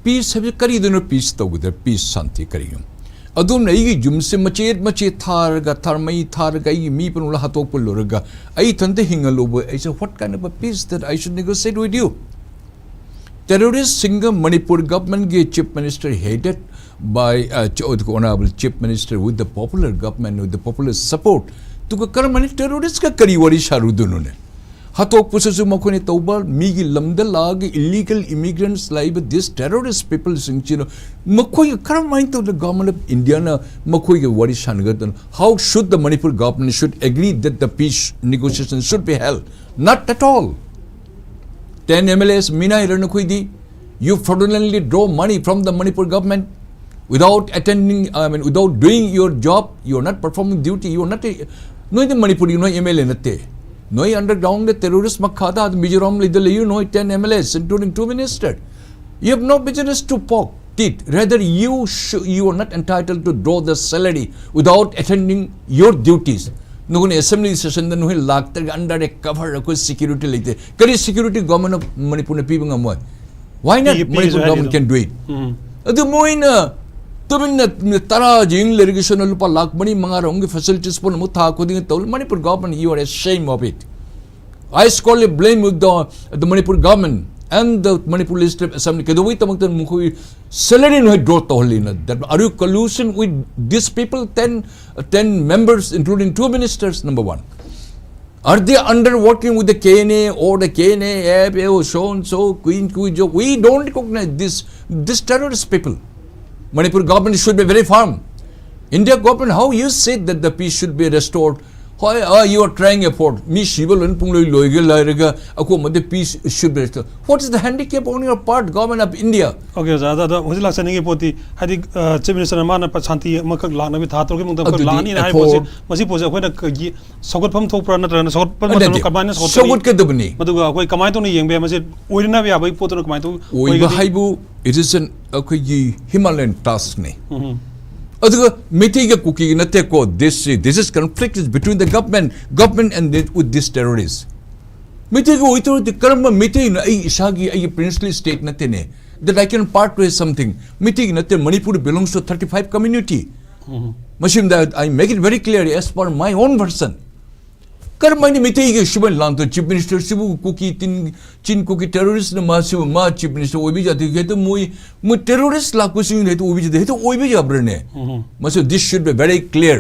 Peace ꯍꯥꯏꯕꯁꯤ ꯀꯔꯤꯗꯅꯣ peace ꯇꯧꯒꯗ꯭ꯔꯥ? Peace ꯁꯥꯟꯇꯤ ꯀꯔꯤꯅꯣ? ꯑꯗꯨꯝꯅ ꯑꯩꯒꯤ ꯌꯨꯝꯁꯦ ꯃꯆꯦꯠ ꯃꯆꯦꯠ ꯊꯥꯔꯒ ꯊꯥꯔꯃꯩ ꯊꯥꯔꯒ ꯑꯩꯒꯤ ꯃꯤ ꯄꯨꯝꯅꯃꯛ ꯍꯥꯠꯇꯣꯛꯄ ꯂꯣꯏꯔꯒ ꯑꯩ ꯏꯊꯟꯇ ꯍꯤꯡꯍꯜꯂꯨꯕ ꯑꯩꯁꯦ what kind of a peace that I should negotiate with you? Terrorist ꯁꯤꯡꯒ Manipur governmentꯀꯤ chief minister headed by uh, ch- Honorable Chief Minister with the popular government, with the popular support, ꯑꯗꯨꯒ ꯀꯔꯝꯍꯥꯏꯅ terroristꯀ ꯀꯔꯤ ꯋꯥꯔꯤ ꯁꯥꯔꯨꯗꯣꯏꯅꯣꯅꯦ? ꯍꯥꯠꯇꯣꯛꯄꯁꯤꯁꯨ ꯃꯈꯣꯏꯅ ꯇꯧꯕ, ꯃꯤꯒꯤ ꯂꯝꯗ ꯂꯥꯛꯑꯒ illegal immigrants ꯂꯥꯛꯏꯕ this terrorist peopleꯁꯤꯡꯁꯤꯅ ꯃꯈꯣꯏꯒ ꯀꯔꯝꯍꯥꯏꯅ ꯇꯧꯗꯅ government of Indiaꯅ ꯃꯈꯣꯏꯒ ꯋꯥꯔꯤ ꯁꯥꯟꯅꯒꯗꯅꯣ? How should the Manipur government should agree that the peace negotiation should be held? Not at all. Ten M L As ꯃꯤꯅꯥꯏꯔ ꯅꯈꯣꯏꯗꯤ, you fraudulently draw money from the Manipur government without attending, I mean, without doing your job, you are not performing duty, you are not a, ꯅꯣꯏꯗꯤ ꯃꯅꯤꯄꯨꯔꯒꯤ ꯅꯣꯏ M L A ꯅꯠꯇꯦ꯫ ꯅꯣꯏ underground terrorist ꯃꯈꯥꯗ ꯃꯤꯖꯣꯔꯥꯝ ꯂꯩꯗ ꯂꯩꯌꯨ, ꯅꯣꯏ ten M L As, including two minister. You have no business to poke teeth. Rather, you sh- you are not entitled to draw the salary without attending your duties. ꯅꯈꯣꯏꯅ assembly sessionꯗ ꯅꯈꯣꯏ ꯂꯥꯛꯇ꯭ꯔꯒ under a cover ꯑꯩꯈꯣꯏ security ꯂꯩꯇꯦ꯫ ꯀꯔꯤ security government of ꯃꯅꯤꯄꯨꯔꯅ ꯄꯤꯕ ꯉꯝꯃꯣꯏ? Why not? ꯄꯤ- ꯄꯤꯁꯨ Manipur ꯍꯥꯏꯔꯤ government ꯑꯗꯨꯝ꯫ Can do it. ꯑꯗꯨ ꯃꯣꯏꯅ ꯇꯨꯃꯤꯟꯅ ꯇꯔꯥ ꯌꯦꯡ ꯂꯩꯔꯒꯁꯨꯅ ꯂꯨꯄꯥ ꯂꯥꯛ ꯃꯔꯤ ꯃꯉꯥ ꯔꯣꯝꯒꯤ facilities ꯄꯨꯝꯅꯃꯛ ꯊꯥ ꯈꯨꯗꯤꯡꯒꯤ ꯇꯧ꯫ Manipur government, you are ashamed of it. I squarely blame with the, the Manipur government and the Manipur Legislative Assembly. ꯀꯩꯗꯧꯕꯒꯤꯗꯃꯛꯇ ꯃꯈꯣꯏ salary ꯅꯣꯏ draw ꯇꯧꯍꯜꯂꯤꯅ? That, are you collusion with these people, ten, ten members, including two ministers? Number one. Are they under working with the K N A or the K N A, A F A, or so and so, Queen Kuijo? We don't recognize this, this terrorist people. Manipur government should be very firm. India government, how you said that the peace should be restored? Why are you trying effort? ꯃꯤ ꯁꯤꯕ ꯂꯣꯏꯅ ꯄꯨꯡꯂꯣꯏ ꯂꯣꯏꯒꯦ ꯂꯩꯔꯒ ꯑꯀꯣꯝꯕꯗ peace should be restored. What is the handicap on your part, Government of India? Okay ꯑꯣꯖꯥ, ꯑꯗ ꯑꯗꯣ ꯍꯧꯖꯤꯛ ꯂꯥꯛꯆꯅꯤꯡꯉꯤ ꯄꯣꯠꯇꯤ, ꯍꯥꯏꯗꯤ ꯆꯤꯐ ꯃꯤꯅꯤꯁꯇꯔꯅ ꯃꯥꯅ ꯄ- ꯁꯥꯟꯇꯤ ꯑꯃꯈꯛ ꯂꯥꯛꯅꯕꯒꯤ ꯊꯥ ꯇꯔꯨꯛꯀꯤ ꯃꯇꯝꯗ ꯑꯩꯈꯣꯏ ꯑꯗꯨꯗꯤ ꯂꯥꯛꯑꯅꯤꯅ ꯍꯥꯏꯕ ꯄꯣꯠꯁꯦ, effort- ꯃꯁꯤ ꯄꯣꯠꯁꯦ ꯑꯩꯈꯣꯏꯅ ꯀꯒꯤ ꯁꯧꯒꯠꯐꯝ ꯊꯣꯛꯄ꯭ꯔꯥ ꯅꯠꯇ꯭ꯔꯒꯅ ꯁꯧꯒꯠꯄ ꯃꯇꯝꯗ ꯅꯠꯇꯦ, ꯀꯃꯥꯏꯅ ꯁꯧꯒꯠꯀꯅꯤ? ꯁꯧꯒꯠꯀꯗꯕꯅꯤ꯫ ꯃꯗꯨꯒ ꯑꯩꯈꯣꯏ ꯀꯃꯥꯏꯅ ꯇꯧꯅ ꯌꯦꯡꯕ ꯌꯥꯏ? ꯃꯁꯤ ꯑꯣꯏꯅꯅꯕ ꯌꯥꯕꯒꯤ ꯄꯣꯠꯇꯨꯅ ꯀꯃꯥꯏꯅ ꯇꯧ- ꯑꯣꯏꯕ ꯑꯣꯏꯒꯅꯤ? ꯍꯥꯏꯕꯨ, it is an ꯑꯩꯈꯣꯏꯒꯤ Himalayan task ꯅꯤ꯫ ꯎꯝ. ꯑꯗꯨꯒ ꯃꯩꯇꯩꯒ ꯀꯨꯀꯤꯒ ꯅꯠꯇꯦꯀꯣ, this this is conflict is between the government, government and the, with this terrorist. ꯃꯩꯇꯩꯒ ꯑꯣꯏꯇꯧꯔꯗꯤ ꯀꯔꯝꯕ ꯃꯩꯇꯩꯅꯣ? ꯑꯩ ꯏꯁꯥꯒꯤ, ꯑꯩꯒꯤ princely state ꯅꯠꯇꯦꯅꯦ, that I can part with something. ꯃꯩꯇꯩꯒꯤ ꯅꯠꯇꯦ, Manipur belongs to thirty five community. ꯃꯁꯤꯝꯗ I make it very clear as per my own version. ꯀꯔꯝꯍꯥꯏꯅ ꯃꯩꯇꯩꯒꯤ ꯁꯨꯃꯥꯏꯅ ꯂꯥꯟꯗꯣꯏ? ꯆꯤꯐ ꯃꯤꯅꯤꯁꯇꯔꯁꯤꯕꯨ ꯀꯨꯀꯤ ꯇꯤꯟ, ꯆꯤꯟ ꯀꯨꯀꯤ ꯇꯦꯔꯣꯔꯤꯁꯅ ꯃꯥꯁꯤꯕꯨ, ꯃꯥ ꯆꯤꯐ ꯃꯤꯅꯤꯁꯇꯔ ꯑꯣꯏꯕ ꯌꯥꯗꯦ, ꯍꯦꯛꯇ ꯃꯣꯏ, ꯃꯣꯏ ꯇꯦꯔꯣꯔꯤꯁ ꯂꯥꯛꯄꯁꯤꯡꯅ ꯍꯦꯛꯇ ꯑꯣꯏꯕ ꯌꯥꯗꯦ, ꯍꯦꯛꯇ ꯑꯣꯏꯕ ꯌꯥꯕ꯭ꯔꯅꯦ? ꯃꯁꯤ this should be very clear.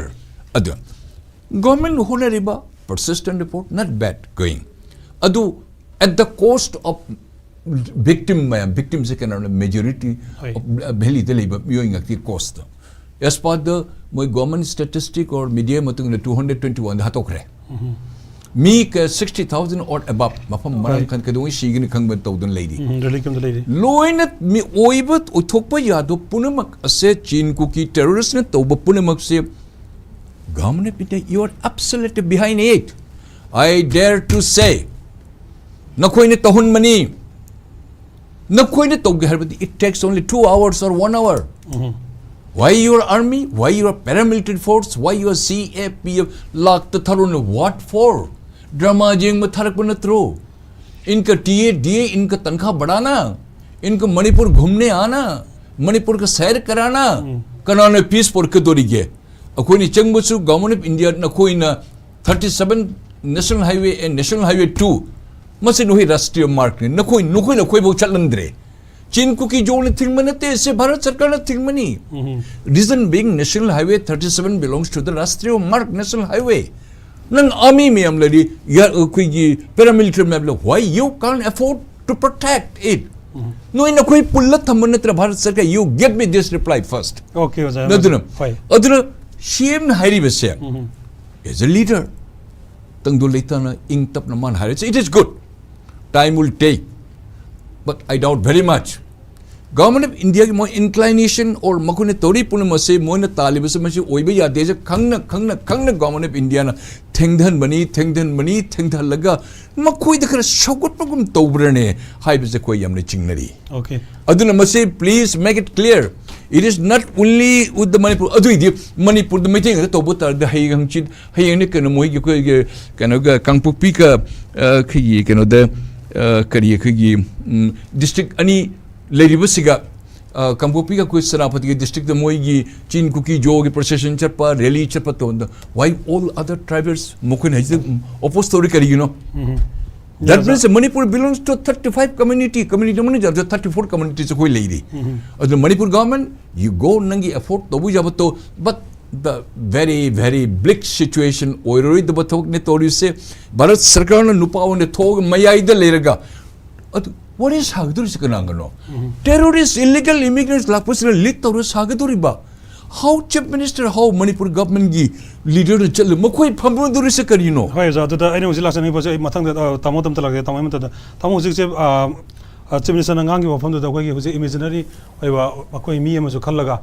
ꯑꯗꯨ ꯒꯣꯔꯃꯦꯟ ꯍꯣꯠꯅꯔꯤꯕ persistent effort, not bad going. ꯑꯗꯨ at the cost of victim ꯃꯌꯥꯝ, victim ꯁꯦ ꯀꯩꯅꯣꯅ majority ꯍꯣꯏ. ꯚꯦꯂꯤꯗ ꯂꯩꯕ ꯃꯤꯑꯣꯏ ꯉꯥꯛꯇꯤ cost. As per the ꯃꯣꯏ government statistic or media ꯃꯇꯨꯡ ꯏꯟꯅ two hundred twenty one ꯗ ꯍꯥꯠꯇꯣꯛꯈ꯭ꯔꯦ꯫ ꯃꯤ ꯀ sixty thousand or above, ꯃꯐꯝ ꯃꯔꯥꯡ ꯍꯣꯏ. ꯈꯪ ꯀꯩꯗꯧꯉꯩ ꯁꯤꯒꯅꯤ ꯈꯪꯕ ꯇꯧꯗꯨꯅ ꯂꯩꯔꯤ꯫ ꯎꯝ, ꯔꯤꯂꯤꯐ ꯀꯦꯝꯗ ꯂꯩꯔꯤ꯫ ꯂꯣꯏꯅ ꯃꯤ ꯑꯣꯏꯕ ꯑꯣꯏꯊꯣꯛꯄ ꯌꯥꯗꯕ ꯄꯨꯝꯅꯃꯛ ꯑꯁꯦ ꯆꯤꯟ ꯀꯨꯀꯤ ꯇꯦꯔꯣꯔꯤꯁꯅ ꯇꯧꯕ ꯄꯨꯝꯅꯃꯛꯁꯦ, government of India, you are absolutely behind it. I dare to say, ꯅꯈꯣꯏꯅ ꯇꯧꯍꯟꯕꯅꯤ꯫ ꯅꯈꯣꯏꯅ ꯇꯧꯒꯦ ꯍꯥꯏꯔꯕꯗꯤ, it takes only two hours or one hour. Why your army? Why your paramilitary force? Why your C A P F? ꯂꯥꯛꯇ ꯊꯥꯔꯨꯅ, what for? Drama ꯌꯦꯡꯕ ꯊꯥꯔꯛꯄ ꯅꯠꯇ꯭ꯔꯣ? ꯏꯟꯀ T A D A, ꯏꯟꯀ ꯇꯟꯈꯥ ꯕꯔꯥꯅ, ꯏꯟꯀ ꯃꯅꯤꯄꯨꯔ ꯘꯨꯝꯅꯦ ꯑꯥꯅ, ꯃꯅꯤꯄꯨꯔ ꯀ ꯁꯩꯔ ꯀꯔꯥꯅ, ꯀꯅꯥꯅ ꯄꯤꯁ ꯄꯨꯔꯛꯀꯗꯣꯔꯤꯒꯦ? ꯑꯩꯈꯣꯏꯅ ꯆꯪꯕꯁꯨ, ꯒꯚꯔꯟꯃꯦꯟ ꯑꯣꯐ ꯏꯟꯗꯤꯌꯥ, ꯅꯈꯣꯏꯅ thirty seven National Highway and National Highway two, ꯃꯁꯤ ꯅꯈꯣꯏ ꯔꯥꯁꯇ꯭ꯔꯤꯌ ꯃꯥꯔꯒꯅꯤ꯫ ꯅꯈꯣꯏ, ꯅꯈꯣꯏꯅ ꯑꯩꯈꯣꯏꯐꯥꯎ ꯆꯠꯍꯟꯗ꯭ꯔꯦ꯫ ꯆꯤꯟ ꯀꯨꯀꯤ ꯖꯣꯟꯅ ꯊꯤꯡꯕ ꯅꯠꯇꯦ, ꯁꯤ ꯚꯥꯔꯠ ꯁꯔꯀꯥꯔꯅ ꯊꯤꯡꯕꯅꯤ꯫ Reason being, National Highway thirty seven belongs to the Rashtriya Marg National Highway. ꯅꯪ ꯑꯥꯔꯃꯤ ꯃꯌꯥꯝ ꯂꯩꯔꯤ, ꯑꯩꯈꯣꯏꯒꯤ ꯄꯦꯔꯥꯃꯤꯂꯤꯇꯔꯤ ꯃꯌꯥꯝ ꯂꯩ, why you can't afford to protect it? ꯅꯣꯏ ꯅꯈꯣꯏ ꯄꯨꯜꯂ ꯊꯝꯕ ꯅꯠꯇ꯭ꯔ ꯚꯥꯔꯠ ꯁꯔꯀꯥꯔ? You get me this reply first. Okay ꯑꯣꯖꯥ꯫ ꯅꯠꯇꯅ ꯍꯣꯏ꯫ ꯑꯗꯨꯅ ꯁꯤ ꯑꯦꯝꯅ ꯍꯥꯏꯔꯤꯕꯁꯦ, As a leader, ꯇꯪꯗꯨ ꯂꯩꯇꯥꯅ ꯏꯪ ꯇꯞꯅ ꯃꯥꯅ ꯍꯥꯏꯔꯤꯁꯦ, it is good, time will take, but I doubt very much. Government of Indiaꯒꯤ ꯃꯣꯏ inclination or ꯃꯈꯣꯏꯅ ꯇꯧꯔꯤ ꯄꯨꯝꯅꯃꯛꯁꯦ, ꯃꯣꯏꯅ ꯇꯥꯜꯂꯤꯕꯁꯦ ꯃꯁꯤ ꯑꯣꯏꯕ ꯌꯥꯗꯦꯁꯦ ꯈꯪꯅ ꯈꯪꯅ ꯈꯪꯅ Government of Indiaꯅ ꯊꯦꯡꯊꯍꯟꯕꯅꯤ, ꯊꯦꯡꯊꯍꯟꯕꯅꯤ, ꯊꯦꯡꯊꯍꯜꯂꯒ ꯃꯈꯣꯏꯗ ꯈꯔ ꯁꯧꯒꯠꯄꯒꯨꯝ ꯇꯧꯕ꯭ꯔꯅꯦ ꯍꯥꯏꯕꯁꯦ ꯑꯩꯈꯣꯏ ꯌꯥꯝꯅ ꯆꯤꯡꯅꯔꯤ꯫ Okay. ꯑꯗꯨꯅ ꯃꯁꯤ please make it clear, it is not only with the Manipur. ꯑꯗꯨꯏꯗꯤ ꯃꯅꯤꯄꯨꯔꯗ ꯃꯩꯇꯩ ꯉꯥꯛꯇ ꯇꯧꯕ ꯇꯥꯔꯗꯤ ꯍꯌꯦꯡ ꯍꯪꯆꯤꯠ, ꯍꯌꯦꯡꯅꯤ ꯀꯩꯅꯣ, ꯃꯣꯏꯒꯤ ꯑꯩꯈꯣꯏꯒꯤ ꯀꯩꯅꯣꯒ ꯀꯥꯡꯄꯣꯛꯄꯤꯒ ꯑ, ꯑꯩꯈꯣꯏꯒꯤ ꯀꯩꯅꯣꯗ ꯑ, ꯀꯔꯤ ꯑꯩꯈꯣꯏꯒꯤ ꯎꯝ, district ꯑꯅꯤ ꯂꯩꯔꯤꯕꯁꯤꯒ ꯑ, ꯀꯥꯡꯄꯣꯛꯄꯤꯒ ꯑꯩꯈꯣꯏ ꯁꯦꯅꯥꯄꯇꯤꯒꯤ districtꯇ ꯃꯣꯏꯒꯤ ꯆꯤꯟ ꯀꯨꯀꯤ ꯖꯣꯒꯤ procession ꯆꯠꯄ, rally ꯆꯠꯄ ꯇꯧꯕꯗ, why all other tribals ꯃꯈꯣꯏꯅ ꯍꯧꯖꯤꯛ oppose ꯇꯧꯔꯤ ꯀꯔꯤꯒꯤꯅꯣ? That means Manipur belongs to thirty five community, community ꯑꯃꯅ ꯖꯥꯠ ꯖꯥꯠ thirty four communities ꯑꯩꯈꯣꯏ ꯂꯩꯔꯤ꯫ ꯑꯗꯨ ꯃꯅꯤꯄꯨꯔ government, you go, ꯅꯪꯒꯤ effort ꯇꯧꯕ ꯌꯥꯕ ꯇꯧ, but the very very bleak situation, ꯑꯣꯏꯔꯣꯏꯗꯕ ꯊꯕꯛꯅꯦ ꯇꯧꯔꯤꯁꯦ꯫ ꯚꯥꯔꯠ ꯁꯔꯀꯥꯔꯅ ꯅꯨꯄꯥ ꯑꯣꯏꯅ ꯊꯣꯛꯑꯒ ꯃꯌꯥꯏꯗ ꯂꯩꯔꯒ ꯑꯗꯨ ꯋꯥꯔꯤ ꯁꯥꯒꯗꯧꯔꯤꯁꯦ ꯀꯅꯥꯒꯅꯣ? Terrorist, illegal immigrants ꯂꯥꯛꯄꯁꯤꯅ lead ꯇꯧꯔ ꯁꯥꯒꯗꯧꯔꯤꯕ? How Chief Minister, how Manipur governmentꯀꯤ leaderꯅ ꯆꯠꯂ ꯃꯈꯣꯏ ꯐꯝꯕꯗꯧꯔꯤꯁꯦ ꯀꯔꯤꯅꯣ? ꯍꯣꯏ ꯑꯣꯖꯥ, ꯑꯗꯨꯗ ꯑꯩꯅ ꯍꯧꯖꯤꯛ ꯂꯥꯛꯆꯅꯤꯡꯕꯁꯦ ꯑꯩ ꯃꯊꯪꯗ ꯑ, ꯇꯥꯃꯣ ꯑꯝꯇ ꯂꯥꯛꯀꯦ꯫ ꯇꯥꯃꯣ ꯑꯩ ꯃꯊꯪꯗ ꯇꯥꯃꯣ ꯍꯧꯖꯤꯛꯁꯦ ꯑ, ꯑ, Chief Ministerꯅ ꯉꯥꯡꯈꯤꯕ ꯋꯥꯐꯝꯗꯨꯗ ꯑꯩꯈꯣꯏꯒꯤ ꯍꯧꯖꯤꯛ imaginary ꯑꯣꯏꯕ ꯑꯩꯈꯣꯏ ꯃꯤ ꯑꯃꯁꯨ ꯈꯜꯂꯒ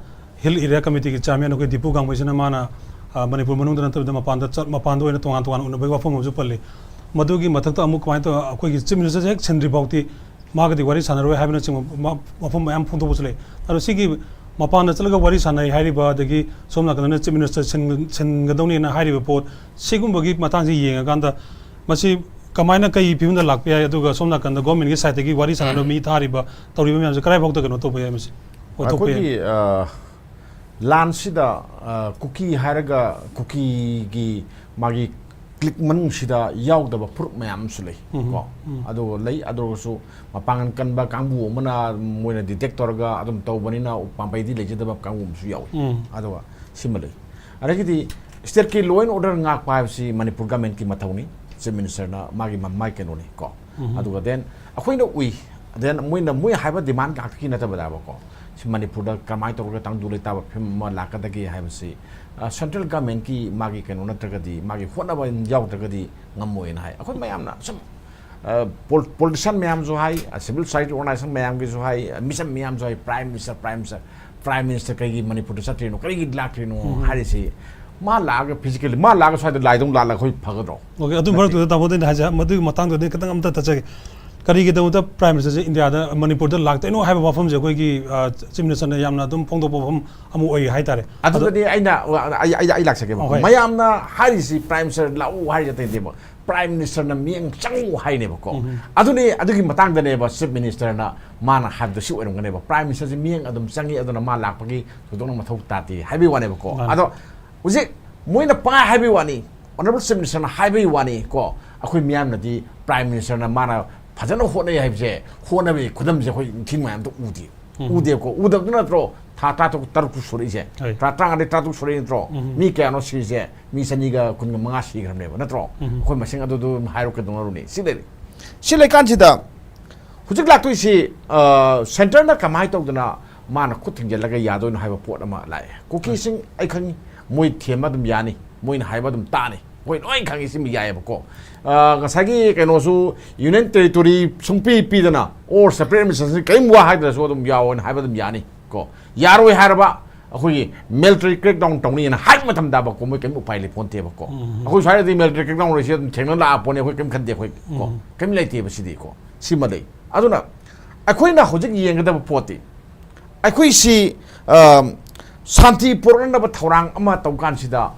Hill Area Committeeꯒꯤ chairman ꯑꯩꯈꯣꯏ ꯗꯤꯄꯨ ꯒꯥꯡꯕꯩꯁꯤꯅ ꯃꯥꯅ ꯑ, ꯃꯅꯤꯄꯨꯔ ꯃꯅꯨꯡꯗ ꯅꯠꯇꯕꯤꯗ ꯃꯄꯥꯟꯗ ꯆꯠ ꯃꯄꯥꯟꯗ ꯑꯣꯏꯅ ꯇꯣꯉꯥꯟ ꯇꯣꯉꯥꯟꯅ ꯎꯅꯕꯒꯤ ꯋꯥꯐꯝ ꯑꯃꯁꯨ ꯄꯜꯂꯤ꯫ ꯃꯗꯨꯒꯤ ꯃꯊꯛꯇ ꯑꯃꯨꯛ ꯀꯃꯥꯏꯅ ꯇꯧ ꯑꯩꯈꯣꯏꯒꯤ Chief Ministerꯁꯦ ꯍꯦꯛ ꯁꯤꯟꯗ꯭ꯔꯤ ꯐꯥꯎꯗꯤ ꯃꯥꯒꯗꯤ ꯋꯥꯔꯤ ꯁꯥꯟꯅꯔꯣꯏ ꯍꯥꯏꯕꯅꯆꯤꯡꯕ ꯃ- ꯋꯥꯐꯝ ꯃꯌꯥꯝ ꯐꯣꯡꯗꯣꯛꯄꯁꯨ ꯂꯩ꯫ ꯑꯗꯣ ꯁꯤꯒꯤ ꯃꯄꯥꯟꯗ ꯆꯠꯂꯒ ꯋꯥꯔꯤ ꯁꯥꯟꯅꯩ ꯍꯥꯏꯔꯤꯕ, ꯑꯗꯒꯤ ꯁꯣꯝ ꯅꯥꯀꯟꯗꯅ Chief Minister ꯁꯤꯟ- ꯁꯤꯟꯒꯗꯧꯅꯦꯅ ꯍꯥꯏꯔꯤꯕ ꯄꯣꯠ, ꯁꯤꯒꯨꯝꯕꯒꯤ ꯃꯇꯥꯡꯁꯤ ꯌꯦꯡꯉꯀꯥꯟꯗ ꯃꯁꯤ ꯀꯃꯥꯏꯅ ꯀꯩ ꯐꯤꯕꯝꯗ ꯂꯥꯛꯄ ꯌꯥꯏ, ꯑꯗꯨꯒ ꯁꯣꯝ ꯅꯥꯀꯟꯗ governmentꯀꯤ sideꯇꯒꯤ ꯋꯥꯔꯤ ꯁꯥꯟꯅꯅꯕ ꯃꯤ ꯊꯥꯔꯤꯕ, ꯇꯧꯔꯤꯕ ꯃꯌꯥꯝꯁꯦ ꯀꯗꯥꯏꯐꯥꯎꯗ ꯀꯩꯅꯣ ꯇꯧꯕ ꯌꯥꯏ ꯃꯁꯤ? ꯑꯣꯏꯊꯣꯛꯄ ꯌꯥꯏ? ꯑꯩꯈꯣꯏꯒꯤ ꯑ, ꯂꯥꯟꯁꯤꯗ ꯑ, ꯀꯨꯀꯤ ꯍꯥꯏꯔꯒ ꯀꯨꯀꯤꯒꯤ ꯃꯥꯒꯤ clique ꯃꯅꯨꯡꯁꯤꯗ ꯌꯥꯎꯗꯕ ꯐꯨꯔꯨꯞ ꯃꯌꯥꯝ ꯑꯃꯁꯨ ꯂꯩ꯫ ꯎꯝ, ꯀꯣ ꯎꯝ꯫ ꯑꯗꯨ ꯂꯩ꯫ ꯑꯗꯨ ꯑꯣꯏꯔꯒꯁꯨ ꯃꯄꯥꯡꯒꯜ ꯀꯟꯕ ꯀꯥꯡꯕꯨ ꯑꯃꯅ ꯃꯣꯏꯅ detect ꯇꯧꯔꯒ ꯑꯗꯨꯝ ꯇꯧꯕꯅꯤꯅ ꯄꯥꯝꯕꯩꯗꯤ ꯂꯩꯖꯗꯕ ꯀꯥꯡꯕꯨ ꯑꯃꯁꯨ ꯌꯥꯎꯏ꯫ ꯎꯝ꯫ ꯑꯗꯨꯒ ꯁꯤꯃ ꯂꯩ꯫ ꯑꯗꯒꯤꯗꯤ stateꯀꯤ law and order ꯉꯥꯛꯄ ꯍꯥꯏꯕꯁꯤ ꯃꯅꯤꯄꯨꯔ governmentꯀꯤ ꯃꯊꯧꯅꯤ꯫ Chief Ministerꯅ ꯃꯥꯒꯤ ꯃ- ꯃꯥꯒꯤ ꯀꯩꯅꯣꯅꯤ ꯀꯣ꯫ ꯎꯝ꯫ ꯑꯗꯨꯒ then ꯑꯩꯈꯣꯏꯅ ꯎꯏ, then ꯃꯣꯏꯅ ꯃꯣꯏ ꯍꯥꯏꯕ demand ꯉꯥꯛꯇꯒꯤ ꯅꯠꯇꯕꯗꯕꯀꯣ, ꯁꯤ ꯃꯅꯤꯄꯨꯔꯗ ꯀꯃꯥꯏꯅ ꯇꯧꯔꯒ ꯇꯪꯗꯨ ꯂꯩꯇꯥꯕ ꯐꯤꯕꯝ ꯑꯃ ꯂꯥꯛꯀꯗꯒꯦ ꯍꯥꯏꯕꯁꯤ ꯁꯦꯟꯇ꯭ꯔꯦꯜ ꯒꯃꯦꯟꯀꯤ ꯃꯥꯒꯤ ꯀꯩꯅꯣ ꯅꯠꯇ꯭ꯔꯒꯗꯤ, ꯃꯥꯒꯤ ꯍꯣꯠꯅꯕ ꯌꯥꯎꯗ꯭ꯔꯒꯗꯤ ꯉꯝꯃꯣꯏꯅ ꯍꯥꯏ꯫ ꯑꯩꯈꯣꯏ ꯃꯌꯥꯝꯅ ꯁꯨꯝ ꯄꯣꯂꯤꯇꯤꯁꯤꯌꯥꯟ ꯃꯌꯥꯝꯁꯨ ꯍꯥꯏ, ꯁꯤꯚꯤꯜ ꯁꯣꯁꯥꯏꯇꯤ ꯑꯣꯔꯒꯅꯥꯏꯖꯦꯁꯟ ꯃꯌꯥꯝꯒꯤꯁꯨ ꯍꯥꯏ, ꯃꯤꯆꯝ ꯃꯌꯥꯝꯁꯨ ꯍꯥꯏ, prime minister, prime minister, prime minister ꯀꯩꯒꯤ ꯃꯅꯤꯄꯨꯔꯗ ꯆꯠꯇ꯭ꯔꯤꯅꯣ, ꯀꯔꯤꯒꯤ ꯂꯥꯛꯇ꯭ꯔꯤꯅꯣ ꯍꯥꯏꯔꯤꯁꯤ꯫ ꯃꯥ ꯂꯥꯛꯑꯒ ꯐꯤꯖꯤꯀꯦꯜꯂꯤ ꯃꯥ ꯂꯥꯛꯑꯒ ꯁ꯭ꯋꯥꯏꯗ ꯂꯥꯏꯗꯧ ꯂꯥꯠꯂꯒ ꯑꯩꯈꯣꯏ ꯐꯒꯗ꯭ꯔꯣ? ꯑꯣꯀꯦ, ꯑꯗꯨ ꯃꯔꯛꯇꯨꯗ ꯇꯥꯃꯣꯗ ꯑꯩꯅ ꯍꯥꯏꯖ-, ꯃꯗꯨꯒꯤ ꯃꯇꯥꯡꯗꯨꯗꯤ ꯈꯤꯇꯪ ꯑꯝꯇ ꯇꯠꯆꯒꯦ꯫ ꯀꯔꯤꯒꯤꯗꯃꯛꯇ ꯄ꯭ꯔꯥꯏꯝ ꯃꯤꯅꯤꯁꯇꯔꯁꯦ ꯏꯟꯗꯤꯌꯥꯗ, ꯃꯅꯤꯄꯨꯔꯗ ꯂꯥꯛꯇꯣꯏꯅꯣ ꯍꯥꯏꯕ ꯋꯥꯐꯝꯁꯦ ꯑꯩꯈꯣꯏꯒꯤ, ꯑ, ꯆꯤꯐ ꯃꯤꯅꯤꯁꯇꯔꯅ ꯌꯥꯝꯅ ꯑꯗꯨꯝ ꯐꯣꯡꯗꯣꯛꯄ ꯋꯥꯐꯝ ꯑꯃ ꯑꯣꯏ ꯍꯥꯏꯇꯥꯔꯦ꯫ ꯑꯗꯣ ꯑꯗꯨꯗꯗꯤ ꯑꯩꯅ, ꯑꯩ, ꯑꯩ, ꯑꯩ ꯂꯥꯛꯆꯒꯦꯕꯀꯣ꯫ ꯑꯣ, ꯍꯣꯏ꯫ ꯃꯌꯥꯝꯅ ꯍꯥꯏꯔꯤꯁꯤ ꯄ꯭ꯔꯥꯏꯝ ꯃꯤꯅꯤꯁꯇꯔ ꯂꯥꯛꯎ ꯍꯥꯏꯔꯤꯁꯦ ꯑꯇꯩ ꯅꯠꯇꯦꯕ꯫ ꯄ꯭ꯔꯥꯏꯝ ꯃꯤꯅꯤꯁꯇꯔꯅ ꯃꯤꯠꯌꯦꯡ ꯆꯪꯉꯨ ꯍꯥꯏꯅꯦꯕꯀꯣ꯫ ꯑꯗꯨꯅꯤ, ꯑꯗꯨꯒꯤ ꯃꯇꯥꯡꯗꯅꯦꯕ ꯆꯤꯐ ꯃꯤꯅꯤꯁꯇꯔꯅ ꯃꯥꯅ ꯍꯥꯏꯕꯗꯣ ꯁꯤ ꯑꯣꯏꯔꯝꯒꯅꯦꯕ, ꯄ꯭ꯔꯥꯏꯝ ꯃꯤꯅꯤꯁꯇꯔꯁꯦ ꯃꯤꯠꯌꯦꯡ ꯑꯗꯨꯝ ꯆꯪꯉꯤ, ꯑꯗꯨꯅ ꯃꯥ ꯂꯥꯛꯄꯒꯤ ꯊꯣꯏꯗꯣꯛꯅ ꯃꯊꯧ ꯇꯥꯗꯦ ꯍꯥꯏꯕꯒꯤ ꯋꯥꯅꯦꯕꯀꯣ꯫ ꯃꯥꯅꯦ꯫ ꯑꯗꯣ ꯍꯧꯖꯤꯛ ꯃꯣꯏꯅ ꯄꯪꯍꯥꯏ ꯍꯥꯏꯕꯒꯤ ꯋꯥꯅꯤ, ꯑꯣꯅꯔꯦꯕꯜ ꯆꯤꯐ ꯃꯤꯅꯤꯁꯇꯔꯅ ꯍꯥꯏꯕꯒꯤ ꯋꯥꯅꯤ ꯀꯣ, ꯑꯩꯈꯣꯏ ꯃꯤꯌꯥꯝꯅꯗꯤ ꯄ꯭ꯔꯥꯏꯝ ꯃꯤꯅꯤꯁꯇꯔꯅ ꯃꯥꯅ ꯐꯖꯅ ꯍꯣꯠꯅꯩ ꯍꯥꯏꯕꯁꯦ, ꯍꯣꯠꯅꯕꯒꯤ ꯈꯨꯗꯝꯁꯦ ꯑꯩꯈꯣꯏ ꯅꯤꯡꯊꯤ ꯅꯨꯡꯉꯥꯏ ꯑꯝꯇ ꯎꯗꯦ꯫ ꯎꯗꯦꯕꯀꯣ꯫ ꯎꯗꯕꯗꯨ ꯅꯠꯇ꯭ꯔꯣ ꯊꯥ ꯇꯔꯥ ꯇꯔꯨꯛ, ꯇꯔꯨꯛ ꯁꯨꯔꯛꯏꯁꯦ? ꯍꯣꯏ꯫ ꯊꯥ ꯇꯔꯥꯃꯉꯥꯗꯒꯤ ꯇꯔꯥ ꯇꯔꯨꯛ ꯁꯨꯔꯛꯏ ꯅꯠꯇ꯭ꯔꯣ? ꯃꯤ ꯀꯌꯥꯅꯣ ꯁꯤꯔꯤꯁꯦ? ꯃꯤ ꯆꯅꯤꯒ ꯀꯨꯟꯒ ꯃꯉꯥ ꯁꯤꯈ꯭ꯔꯕꯅꯦꯕ, ꯅꯠꯇ꯭ꯔꯣ? ꯑꯩꯈꯣꯏ ꯃꯁꯤꯡ ꯑꯗꯨꯗꯨ ꯑꯗꯨꯝ ꯍꯥꯏꯔꯣ, ꯀꯩꯗꯧꯅꯔꯨꯅꯤ? ꯁꯤ ꯂꯩꯔꯦ꯫ ꯁꯤ ꯂꯩꯀꯥꯟꯁꯤꯗ ꯍꯧꯖꯤꯛ ꯂꯥꯛꯇꯣꯏꯁꯤ, ꯑ, ꯁꯦꯟꯇꯔꯅ ꯀꯃꯥꯏꯅ ꯇꯧꯗꯅ ꯃꯥꯅ ꯈꯨꯠ ꯊꯤꯡꯖꯤꯜꯂꯒ ꯌꯥꯗꯣꯏꯅꯣ ꯍꯥꯏꯕ ꯄꯣꯠ ꯑꯃ ꯂꯥꯛꯑꯦ꯫ ꯀꯨꯀꯤꯁꯤꯡ ꯑꯩ ꯈꯪꯉꯤ, ꯃꯣꯏ ꯊꯦꯝꯕ ꯑꯗꯨꯝ ꯌꯥꯅꯤ, ꯃꯣꯏꯅ ꯍꯥꯏꯕ ꯑꯗꯨꯝ ꯇꯥꯅꯤ, ꯑꯩꯈꯣꯏ ꯂꯣꯏ ꯈꯪꯉꯤ, ꯁꯤꯃ ꯌꯥꯏꯑꯕꯀꯣ꯫ ꯑ, ꯉꯁꯥꯏꯒꯤ ꯀꯩꯅꯣꯁꯨ, ꯌꯨꯅꯤꯌꯟ ꯇꯦꯔꯤꯇꯣꯔꯤ ꯁꯨꯡꯄꯤ ꯄꯤꯗꯅ, ꯑꯣꯔ ꯁꯦꯄꯔꯦꯠ ꯑꯦꯗꯃꯤꯅꯤꯁꯇ꯭ꯔꯦꯁꯟ ꯀꯔꯤꯝ ꯋꯥ ꯍꯥꯏꯗ꯭ꯔꯁꯨ ꯑꯗꯨꯝ ꯌꯥꯎꯑꯣꯅ ꯍꯥꯏꯕ ꯑꯗꯨꯝ ꯌꯥꯅꯤ ꯀꯣ꯫ ꯌꯥꯔꯣꯏ ꯍꯥꯏꯔꯕ, ꯑꯩꯈꯣꯏꯒꯤ ꯃꯤꯂꯤꯇꯔꯤ ꯀ꯭ꯔꯦꯛ ꯗꯥꯎꯟ ꯇꯧꯅꯤꯅ ꯍꯥꯏꯕ ꯃꯇꯝꯗ ꯃꯣꯏ ꯀꯔꯤꯝ ꯎꯄꯥꯏ ꯂꯩ ꯄꯣꯟꯇꯦꯕꯀꯣ꯫ ꯑꯩꯈꯣꯏ ꯁ꯭ꯋꯥꯏꯗꯗꯤ ꯃꯤꯂꯤꯇꯔꯤ ꯀ꯭ꯔꯦꯛ ꯗꯥꯎꯟ ꯂꯩꯁꯤ ꯑꯗꯨꯝ ꯊꯦꯡꯅ ꯂꯥꯛꯑ ꯄꯣꯠꯅꯤ, ꯑꯩꯈꯣꯏ ꯀꯔꯤꯝ ꯈꯟꯗꯦ ꯑꯩꯈꯣꯏ ꯀꯣ꯫ ꯀꯔꯤꯝ ꯂꯩꯇꯦꯕ ꯁꯤꯗꯤ ꯀꯣ꯫ ꯁꯤꯃ ꯂꯩ꯫ ꯑꯗꯨꯅ ꯑꯩꯈꯣꯏꯅ ꯍꯧꯖꯤꯛ ꯌꯦꯡꯒꯗꯕ ꯄꯣꯠꯇꯤ, ꯑꯩꯈꯣꯏꯁꯤ, ꯑ, ꯁꯥꯟꯇꯤ ꯄꯨꯔꯛꯅꯅꯕ ꯊꯧꯔꯥꯡ ꯑꯃ ꯇꯧ ꯀꯥꯟꯁꯤꯗ,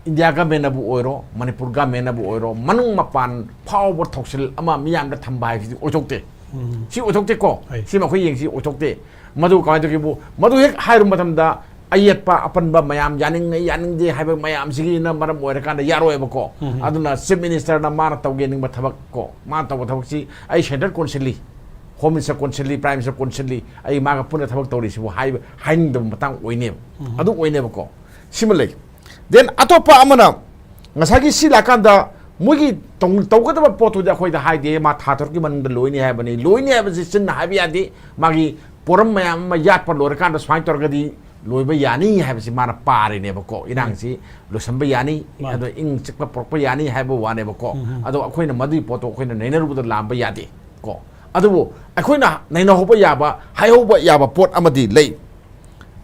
ꯏꯟꯗꯤꯌꯥ ꯒꯃꯦꯟꯅꯕꯨ ꯑꯣꯏꯔꯣ, ꯃꯅꯤꯄꯨꯔ ꯒꯃꯦꯟꯅꯕꯨ ꯑꯣꯏꯔꯣ, ꯃꯅꯨꯡ ꯃꯄꯥꯟ ꯐꯥꯎꯕ ꯊꯧꯁꯤꯜ ꯑꯃ ꯃꯤꯌꯥꯝꯗ ꯊꯝꯕ ꯍꯥꯏꯕꯁꯤꯗꯤ ꯑꯣꯏꯊꯣꯛꯇꯦ꯫ ꯁꯤ ꯑꯣꯏꯊꯣꯛꯇꯦꯀꯣ꯫ ꯍꯣꯏ꯫ ꯁꯤꯃ ꯑꯩꯈꯣꯏ ꯌꯦꯡꯁꯤ, ꯑꯣꯏꯊꯣꯛꯇꯦ꯫ ꯃꯗꯨ ꯀꯃꯥꯏꯅ ꯇꯧꯒꯦꯕꯨ, ꯃꯗꯨ ꯍꯦꯛ ꯍꯥꯏꯔꯨꯕ ꯃꯇꯝꯗ ꯑꯌꯦꯠꯄ ꯑꯄꯟꯕ ꯃꯌꯥꯝ, ꯌꯥꯅꯤꯡꯉꯦ ꯌꯥꯅꯤꯡꯗꯦ ꯍꯥꯏꯕ ꯃꯌꯥꯝꯁꯤꯒꯤꯅ ꯃꯔꯝ ꯑꯣꯏꯔꯀꯥꯟꯗ ꯌꯥꯔꯣꯏꯕꯀꯣ꯫ ꯑꯗꯨꯅ ꯆꯤꯐ ꯃꯤꯅꯤꯁꯇꯔꯅ ꯃꯥꯅ ꯇꯧꯒꯦꯅꯤꯡꯕ ꯊꯕꯛ ꯀꯣ, ꯃꯥꯅ ꯇꯧꯕ ꯊꯕꯛꯁꯤ ꯑꯩ ꯁꯦꯟꯇ꯭ꯔꯦꯜ ꯀꯣꯟꯁꯤꯜꯂꯤ, ꯍꯣꯝ ꯃꯤꯅꯤꯁꯇꯔ ꯀꯣꯟꯁꯤꯜꯂꯤ, ꯄ꯭ꯔꯥꯏꯝ ꯃꯤꯅꯤꯁꯇꯔ ꯀꯣꯟꯁꯤꯜꯂꯤ, ꯑꯩ ꯃꯥꯒ ꯄꯨꯟꯅ ꯊꯕꯛ ꯇꯧꯔꯤꯁꯤꯕꯨ ꯍꯥꯏꯕ, ꯍꯥꯏꯅꯤꯡꯗꯕ ꯃꯇꯥꯡ ꯑꯣꯏꯅꯦꯕ꯫ ꯑꯗꯨ ꯑꯣꯏꯅꯦꯕꯀꯣ꯫ ꯁꯤꯃ ꯂꯩ꯫ ꯗꯦꯟ ꯑꯇꯣꯞꯄ ꯑꯃꯅ ꯉꯁꯥꯏꯒꯤ ꯁꯤ ꯂꯥꯛꯀꯥꯟꯗ ꯃꯣꯏꯒꯤ ꯇꯧ-, ꯇꯧꯒꯗꯕ ꯄꯣꯠꯇꯨꯗꯤ ꯑꯩꯈꯣꯏꯗ ꯍꯥꯏꯗꯦ, ꯃꯥ ꯊꯥ ꯇꯔꯨꯛꯀꯤ ꯃꯅꯨꯡꯗ ꯂꯣꯏꯅꯤ ꯍꯥꯏꯕꯅꯤ꯫ ꯂꯣꯏꯅꯤ ꯍꯥꯏꯕꯁꯤ ꯆꯤꯟꯅ ꯍꯥꯏꯕ ꯌꯥꯗꯦ, ꯃꯥꯒꯤ ꯄꯣꯔꯝ ꯃꯌꯥꯝ ꯑꯃ ꯌꯥꯠꯄ ꯂꯣꯏꯔꯀꯥꯟꯗ ꯁꯨꯃꯥꯏꯅ ꯇꯧꯔꯒꯗꯤ ꯂꯣꯏꯕ ꯌꯥꯅꯤ ꯍꯥꯏꯕꯁꯤ ꯃꯥꯅ ꯄꯥꯔꯤꯅꯦꯕꯀꯣ, ꯏꯔꯥꯡꯁꯤ ꯂꯣꯏꯁꯤꯟꯕ ꯌꯥꯅꯤ, ꯃꯥꯅꯤ꯫ ꯑꯗꯣ ꯏꯪ ꯆꯤꯛꯄ ꯄꯨꯔꯛꯄ ꯌꯥꯅꯤ ꯍꯥꯏꯕ ꯋꯥꯅꯦꯕꯀꯣ꯫ ꯎꯝ, ꯎꯝ꯫ ꯑꯗꯣ ꯑꯩꯈꯣꯏꯅ ꯃꯗꯨꯒꯤ ꯄꯣꯠꯇꯣ ꯑꯩꯈꯣꯏꯅ ꯅꯩꯅꯔꯨꯕꯗ ꯂꯥꯝꯕ ꯌꯥꯗꯦ ꯀꯣ꯫ ꯑꯗꯨꯕꯨ ꯑꯩꯈꯣꯏꯅ ꯅꯩꯅꯍꯧꯕ ꯌꯥꯕ, ꯍꯥꯏꯍꯧꯕ ꯌꯥꯕ ꯄꯣꯠ ꯑꯃꯗꯤ ꯂꯩ꯫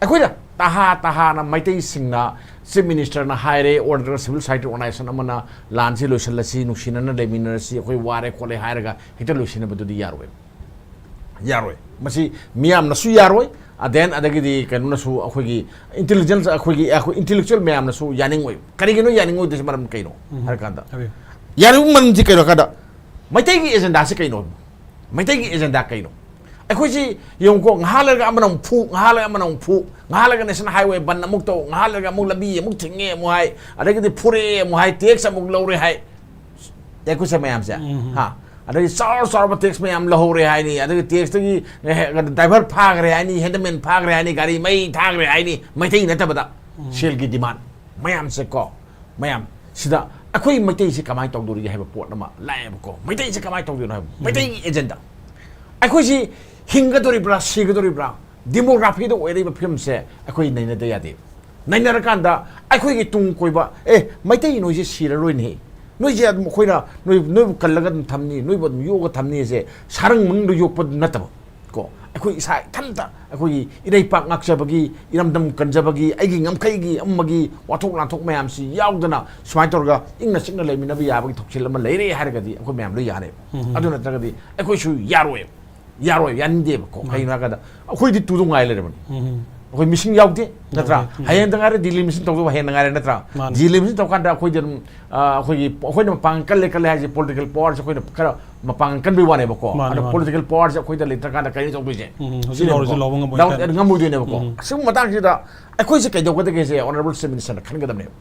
ꯑꯩꯈꯣꯏꯅ ꯇꯍꯥ ꯇꯍꯥꯅ ꯃꯩꯇꯩꯁꯤꯡꯅ ꯆꯤꯐ ꯃꯤꯅꯤꯁꯇꯔꯅ ꯍꯥꯏꯔꯦ, ꯑꯣꯔ ꯅꯠꯇ꯭ꯔꯒ ꯁꯤꯚꯤꯜ ꯁꯣꯁꯥꯏꯇꯤ ꯑꯣꯔꯒꯅꯥꯏꯖꯦꯁꯟ ꯑꯃꯅ ꯂꯥꯟꯁꯤ ꯂꯣꯏꯁꯤꯜꯂꯁꯤ, ꯅꯨꯡꯁꯤꯅꯅ ꯂꯩꯃꯤꯟꯅꯔꯁꯤ, ꯑꯩꯈꯣꯏ ꯋꯥꯔꯦ ꯈꯣꯠꯂꯦ ꯍꯥꯏꯔꯒ ꯍꯦꯛꯇ ꯂꯣꯏꯁꯤꯟꯅꯕꯗꯨꯗꯤ ꯌꯥꯔꯣꯏ꯫ ꯌꯥꯔꯣꯏ꯫ ꯃꯁꯤ ꯃꯤꯌꯥꯝꯅꯁꯨ ꯌꯥꯔꯣꯏ, then ꯑꯗꯒꯤꯗꯤ ꯀꯩꯅꯣꯅꯁꯨ, ꯑꯩꯈꯣꯏꯒꯤ ꯏꯟꯇꯦꯂꯤꯖꯦꯟꯁ, ꯑꯩꯈꯣꯏꯒꯤ, ꯑꯩꯈꯣꯏ ꯏꯟꯇꯦꯂꯦꯛꯆꯨꯋꯦꯜ ꯃꯌꯥꯝꯅꯁꯨ ꯌꯥꯅꯤꯡꯉꯣꯏ꯫ ꯀꯔꯤꯒꯤꯅꯣ ꯌꯥꯅꯤꯡꯉꯣꯏꯗꯣꯏꯁꯤ? ꯃꯔꯝ ꯀꯩꯅꯣ ꯎꯝ꯫ ꯍꯥꯏꯔꯀꯥꯟꯗ, ꯍꯥꯏꯕꯤꯌꯨ꯫ ꯌꯥꯅꯤꯡꯕ ꯃꯔꯝꯁꯤ ꯀꯩꯅꯣ ꯍꯥꯏꯔꯀꯥꯟꯗ, ꯃꯩꯇꯩꯒꯤ ꯑꯦꯖꯦꯟꯗꯥꯁꯤ ꯀꯩꯅꯣ? ꯃꯩꯇꯩꯒꯤ ꯑꯦꯖꯦꯟꯗꯥ ꯀꯩꯅꯣ? ꯑꯩꯈꯣꯏꯁꯤ ꯌꯦꯡꯉꯨꯀꯣ, ꯉꯥꯏꯍꯥꯛ ꯂꯩꯔꯒ ꯑꯃꯅ ꯑꯃꯨꯛ ꯐꯨ, ꯉꯥꯏꯍꯥꯛ ꯂꯩꯔꯒ ꯑꯃꯅ ꯑꯃꯨꯛ ꯐꯨ, ꯉꯥꯏꯍꯥꯛ ꯂꯩꯔꯒ ꯅꯦꯁꯅꯦꯜ ꯍꯥꯏꯋꯦ ꯕꯟ ꯑꯃꯨꯛ ꯇꯧ, ꯉꯥꯏꯍꯥꯛ ꯂꯩꯔꯒ ꯑꯃꯨꯛ ꯂꯝꯕꯤ ꯑꯃꯨꯛ ꯊꯤꯡꯉꯦ ꯑꯃꯨꯛ ꯍꯥꯏ, ꯑꯗꯒꯤꯗꯤ ꯐꯨꯔꯛꯑꯦ ꯑꯃꯨꯛ ꯍꯥꯏ, ꯇꯦꯛꯁ ꯑꯃꯨꯛ ꯂꯧꯔꯦ ꯍꯥꯏ, ꯌꯥꯏꯀꯨꯁꯦ ꯃꯌꯥꯝꯁꯦ꯫ ꯎꯝ꯫ ꯍꯥ? ꯑꯗꯒꯤ ꯆꯥꯎꯔ ꯆꯥꯎꯔꯕ ꯇꯦꯛꯁ ꯃꯌꯥꯝ ꯂꯧꯍꯧꯔꯦ ꯍꯥꯏꯅꯤ, ꯑꯗꯒꯤ ꯇꯦꯛꯁꯇꯒꯤ ꯗ꯭ꯔꯥꯏꯚꯔ ꯐꯥꯈ꯭ꯔꯦ ꯍꯥꯏꯅꯤ, ꯍꯦꯟꯗꯃꯦꯟ ꯐꯥꯈ꯭ꯔꯦ ꯍꯥꯏꯅꯤ, ꯒꯥꯔꯤ ꯃꯩ ꯊꯥꯈ꯭ꯔꯦ ꯍꯥꯏꯅꯤ, ꯃꯩꯇꯩ ꯅꯠꯇꯕꯗ꯫ ꯎꯝ꯫ ꯁꯦꯜꯒꯤ ꯗꯤꯃꯥꯟ ꯃꯌꯥꯝꯁꯦ ꯀꯣ, ꯃꯌꯥꯝ ꯁꯤꯗ ꯑꯩꯈꯣꯏ ꯃꯩꯇꯩꯁꯤ ꯀꯃꯥꯏꯅ ꯇꯧꯗꯣꯔꯤꯒꯦ ꯍꯥꯏꯕ ꯄꯣꯠ ꯑꯃ ꯂꯥꯛꯑꯦꯕꯀꯣ꯫ ꯃꯩꯇꯩꯁꯤ ꯀꯃꯥꯏꯅ ꯇꯧꯗꯣꯏꯅꯣ ꯍꯥꯏꯕ, ꯃꯩꯇꯩꯒꯤ ꯑꯦꯖꯦꯟꯗꯥ꯫ ꯑꯩꯈꯣꯏꯁꯤ ꯍꯤꯡꯒꯗꯣꯔꯤꯕ꯭ꯔꯥ ꯁꯤꯒꯗꯣꯔꯤꯕ꯭ꯔꯥ, ꯗꯦꯃꯣꯒ꯭ꯔꯥꯐꯤꯗ ꯑꯣꯏꯔꯤꯕ ꯐꯤꯕꯝꯁꯦ ꯑꯩꯈꯣꯏ ꯅꯩꯅꯗ ꯌꯥꯗꯦ꯫ ꯅꯩꯅꯔꯀꯥꯟꯗ ꯑꯩꯈꯣꯏꯒꯤ ꯇꯨꯡ ꯀꯣꯏꯕ, ꯑꯦ, ꯃꯩꯇꯩ ꯅꯣꯏꯁꯦ ꯁꯤꯔꯔꯣꯏꯅꯦ, ꯅꯣꯏꯁꯦ ꯑꯗꯨꯝ ꯑꯩꯈꯣꯏꯅ ꯅꯣꯏ, ꯅꯣꯏꯕꯨ ꯀꯜꯂꯒ ꯑꯗꯨꯝ ꯊꯝꯅꯤ, ꯅꯣꯏꯕꯨ ꯑꯗꯨꯝ ꯌꯣꯛꯑꯒ ꯊꯝꯅꯤꯁꯦ ꯁꯥꯔꯪ ꯃꯅꯨꯡꯗ ꯌꯣꯛꯄ ꯅꯠꯇꯕ ꯀꯣ, ꯑꯩꯈꯣꯏ ꯏꯁꯥ ꯏꯊꯟꯇ ꯑꯩꯈꯣꯏꯒꯤ ꯏꯔꯩꯄꯥꯛ ꯉꯥꯛꯆꯕꯒꯤ, ꯏꯔꯝꯗꯝ ꯀꯟꯖꯕꯒꯤ, ꯑꯩꯒꯤ ꯉꯝꯈꯩꯒꯤ ꯑꯃꯒꯤ ꯋꯥꯊꯣꯛ ꯂꯥꯟꯊꯣꯛ ꯃꯌꯥꯝꯁꯤ ꯌꯥꯎꯗꯅ ꯁꯨꯃꯥꯏꯅ ꯇꯧꯔꯒ ꯏꯪꯅ ꯆꯤꯛꯅ ꯂꯩꯃꯤꯟꯅꯕ ꯌꯥꯕꯒꯤ ꯊꯧꯁꯤꯜ ꯑꯃ ꯂꯩꯔꯦ ꯍꯥꯏꯔꯒꯗꯤ ꯑꯩꯈꯣꯏ ꯃꯌꯥꯝ ꯂꯣꯏ ꯌꯥꯔꯦꯕ꯫ ꯎꯝ꯫ ꯑꯗꯨ ꯅꯠꯇ꯭ꯔꯒꯗꯤ ꯑꯩꯈꯣꯏꯁꯨ ꯌꯥꯔꯣꯏꯕ, ꯌꯥꯔꯣꯏ, ꯌꯥꯅꯤꯡꯗꯦꯕꯀꯣ꯫ ꯃꯥꯅꯤ꯫ ꯀꯩꯒꯤꯅꯣ ꯍꯥꯏꯔꯀꯥꯟꯗ ꯑꯩꯈꯣꯏꯗꯤ ꯇꯨꯗꯧ ꯉꯥꯏ ꯂꯩꯔꯕꯅꯤ꯫ ꯎꯝ꯫ ꯑꯩꯈꯣꯏ ꯃꯤꯁꯤꯡ ꯌꯥꯎꯗꯦ, ꯅꯠꯇ꯭ꯔꯥ? ꯌꯥꯎꯗꯦ꯫ ꯎꯝ꯫ ꯍꯌꯦꯡꯗ ꯉꯥꯏꯔꯦ ꯗꯤꯜꯂꯤ ꯃꯤꯁꯤꯡ ꯇꯧꯗꯧꯕ ꯍꯌꯦꯡꯗ ꯉꯥꯏꯔꯦ, ꯅꯠꯇ꯭ꯔꯥ? ꯃꯥꯅꯤ꯫ ꯗꯤꯜꯂꯤ ꯃꯤꯁꯤꯡ ꯇꯧꯀꯥꯟꯗ ꯑꯩꯈꯣꯏꯗꯤ ꯑꯗꯨꯝ, ꯑ, ꯑꯩꯈꯣꯏꯒꯤ, ꯑꯩꯈꯣꯏꯅ ꯃꯄꯥꯡꯒꯜ ꯀꯜꯂꯦ ꯀꯜꯂꯦ ꯍꯥꯏꯁꯦ ꯄꯣꯂꯤꯇꯤꯀꯦꯜ ꯄꯥꯋꯔꯁꯦ ꯑꯩꯈꯣꯏꯅ ꯈꯔ ꯃꯄꯥꯡꯒꯜ ꯀꯟꯕꯩ ꯋꯥꯅꯦꯕꯀꯣ꯫ ꯃꯥꯅꯤ, ꯑꯗꯣ ꯃꯥꯅꯤ꯫ ꯄꯣꯂꯤꯇꯤꯀꯦꯜ ꯄꯥꯋꯔꯁꯦ ꯑꯩꯈꯣꯏꯗ ꯂꯩꯇ꯭ꯔꯀꯥꯟꯗ ꯀꯔꯤ ꯇꯧꯗꯣꯏꯁꯦ? ꯎꯝ, ꯍꯧꯖꯤꯛ ꯁꯤꯅꯦꯕꯀꯣ꯫ ꯂꯧꯔꯁꯨ ꯂꯧꯕ ꯉꯝꯃꯣꯏ ꯂꯧ-, ꯀꯥꯏꯅ꯫ ꯉꯝꯃꯣꯏꯗꯣꯏꯅꯦꯕꯀꯣ꯫ ꯎꯝ꯫ ꯑꯁꯤꯒꯨꯝꯕ ꯃꯇꯥꯡꯁꯤꯗ ꯑꯩꯈꯣꯏꯁꯦ ꯀꯩꯗꯧꯒꯗꯒꯦꯁꯦ ꯑꯣꯅꯔꯦꯕꯜ ꯆꯤꯐ ꯃꯤꯅꯤꯁꯇꯔꯅ ꯈꯟꯒꯗꯕꯅꯦꯕ꯫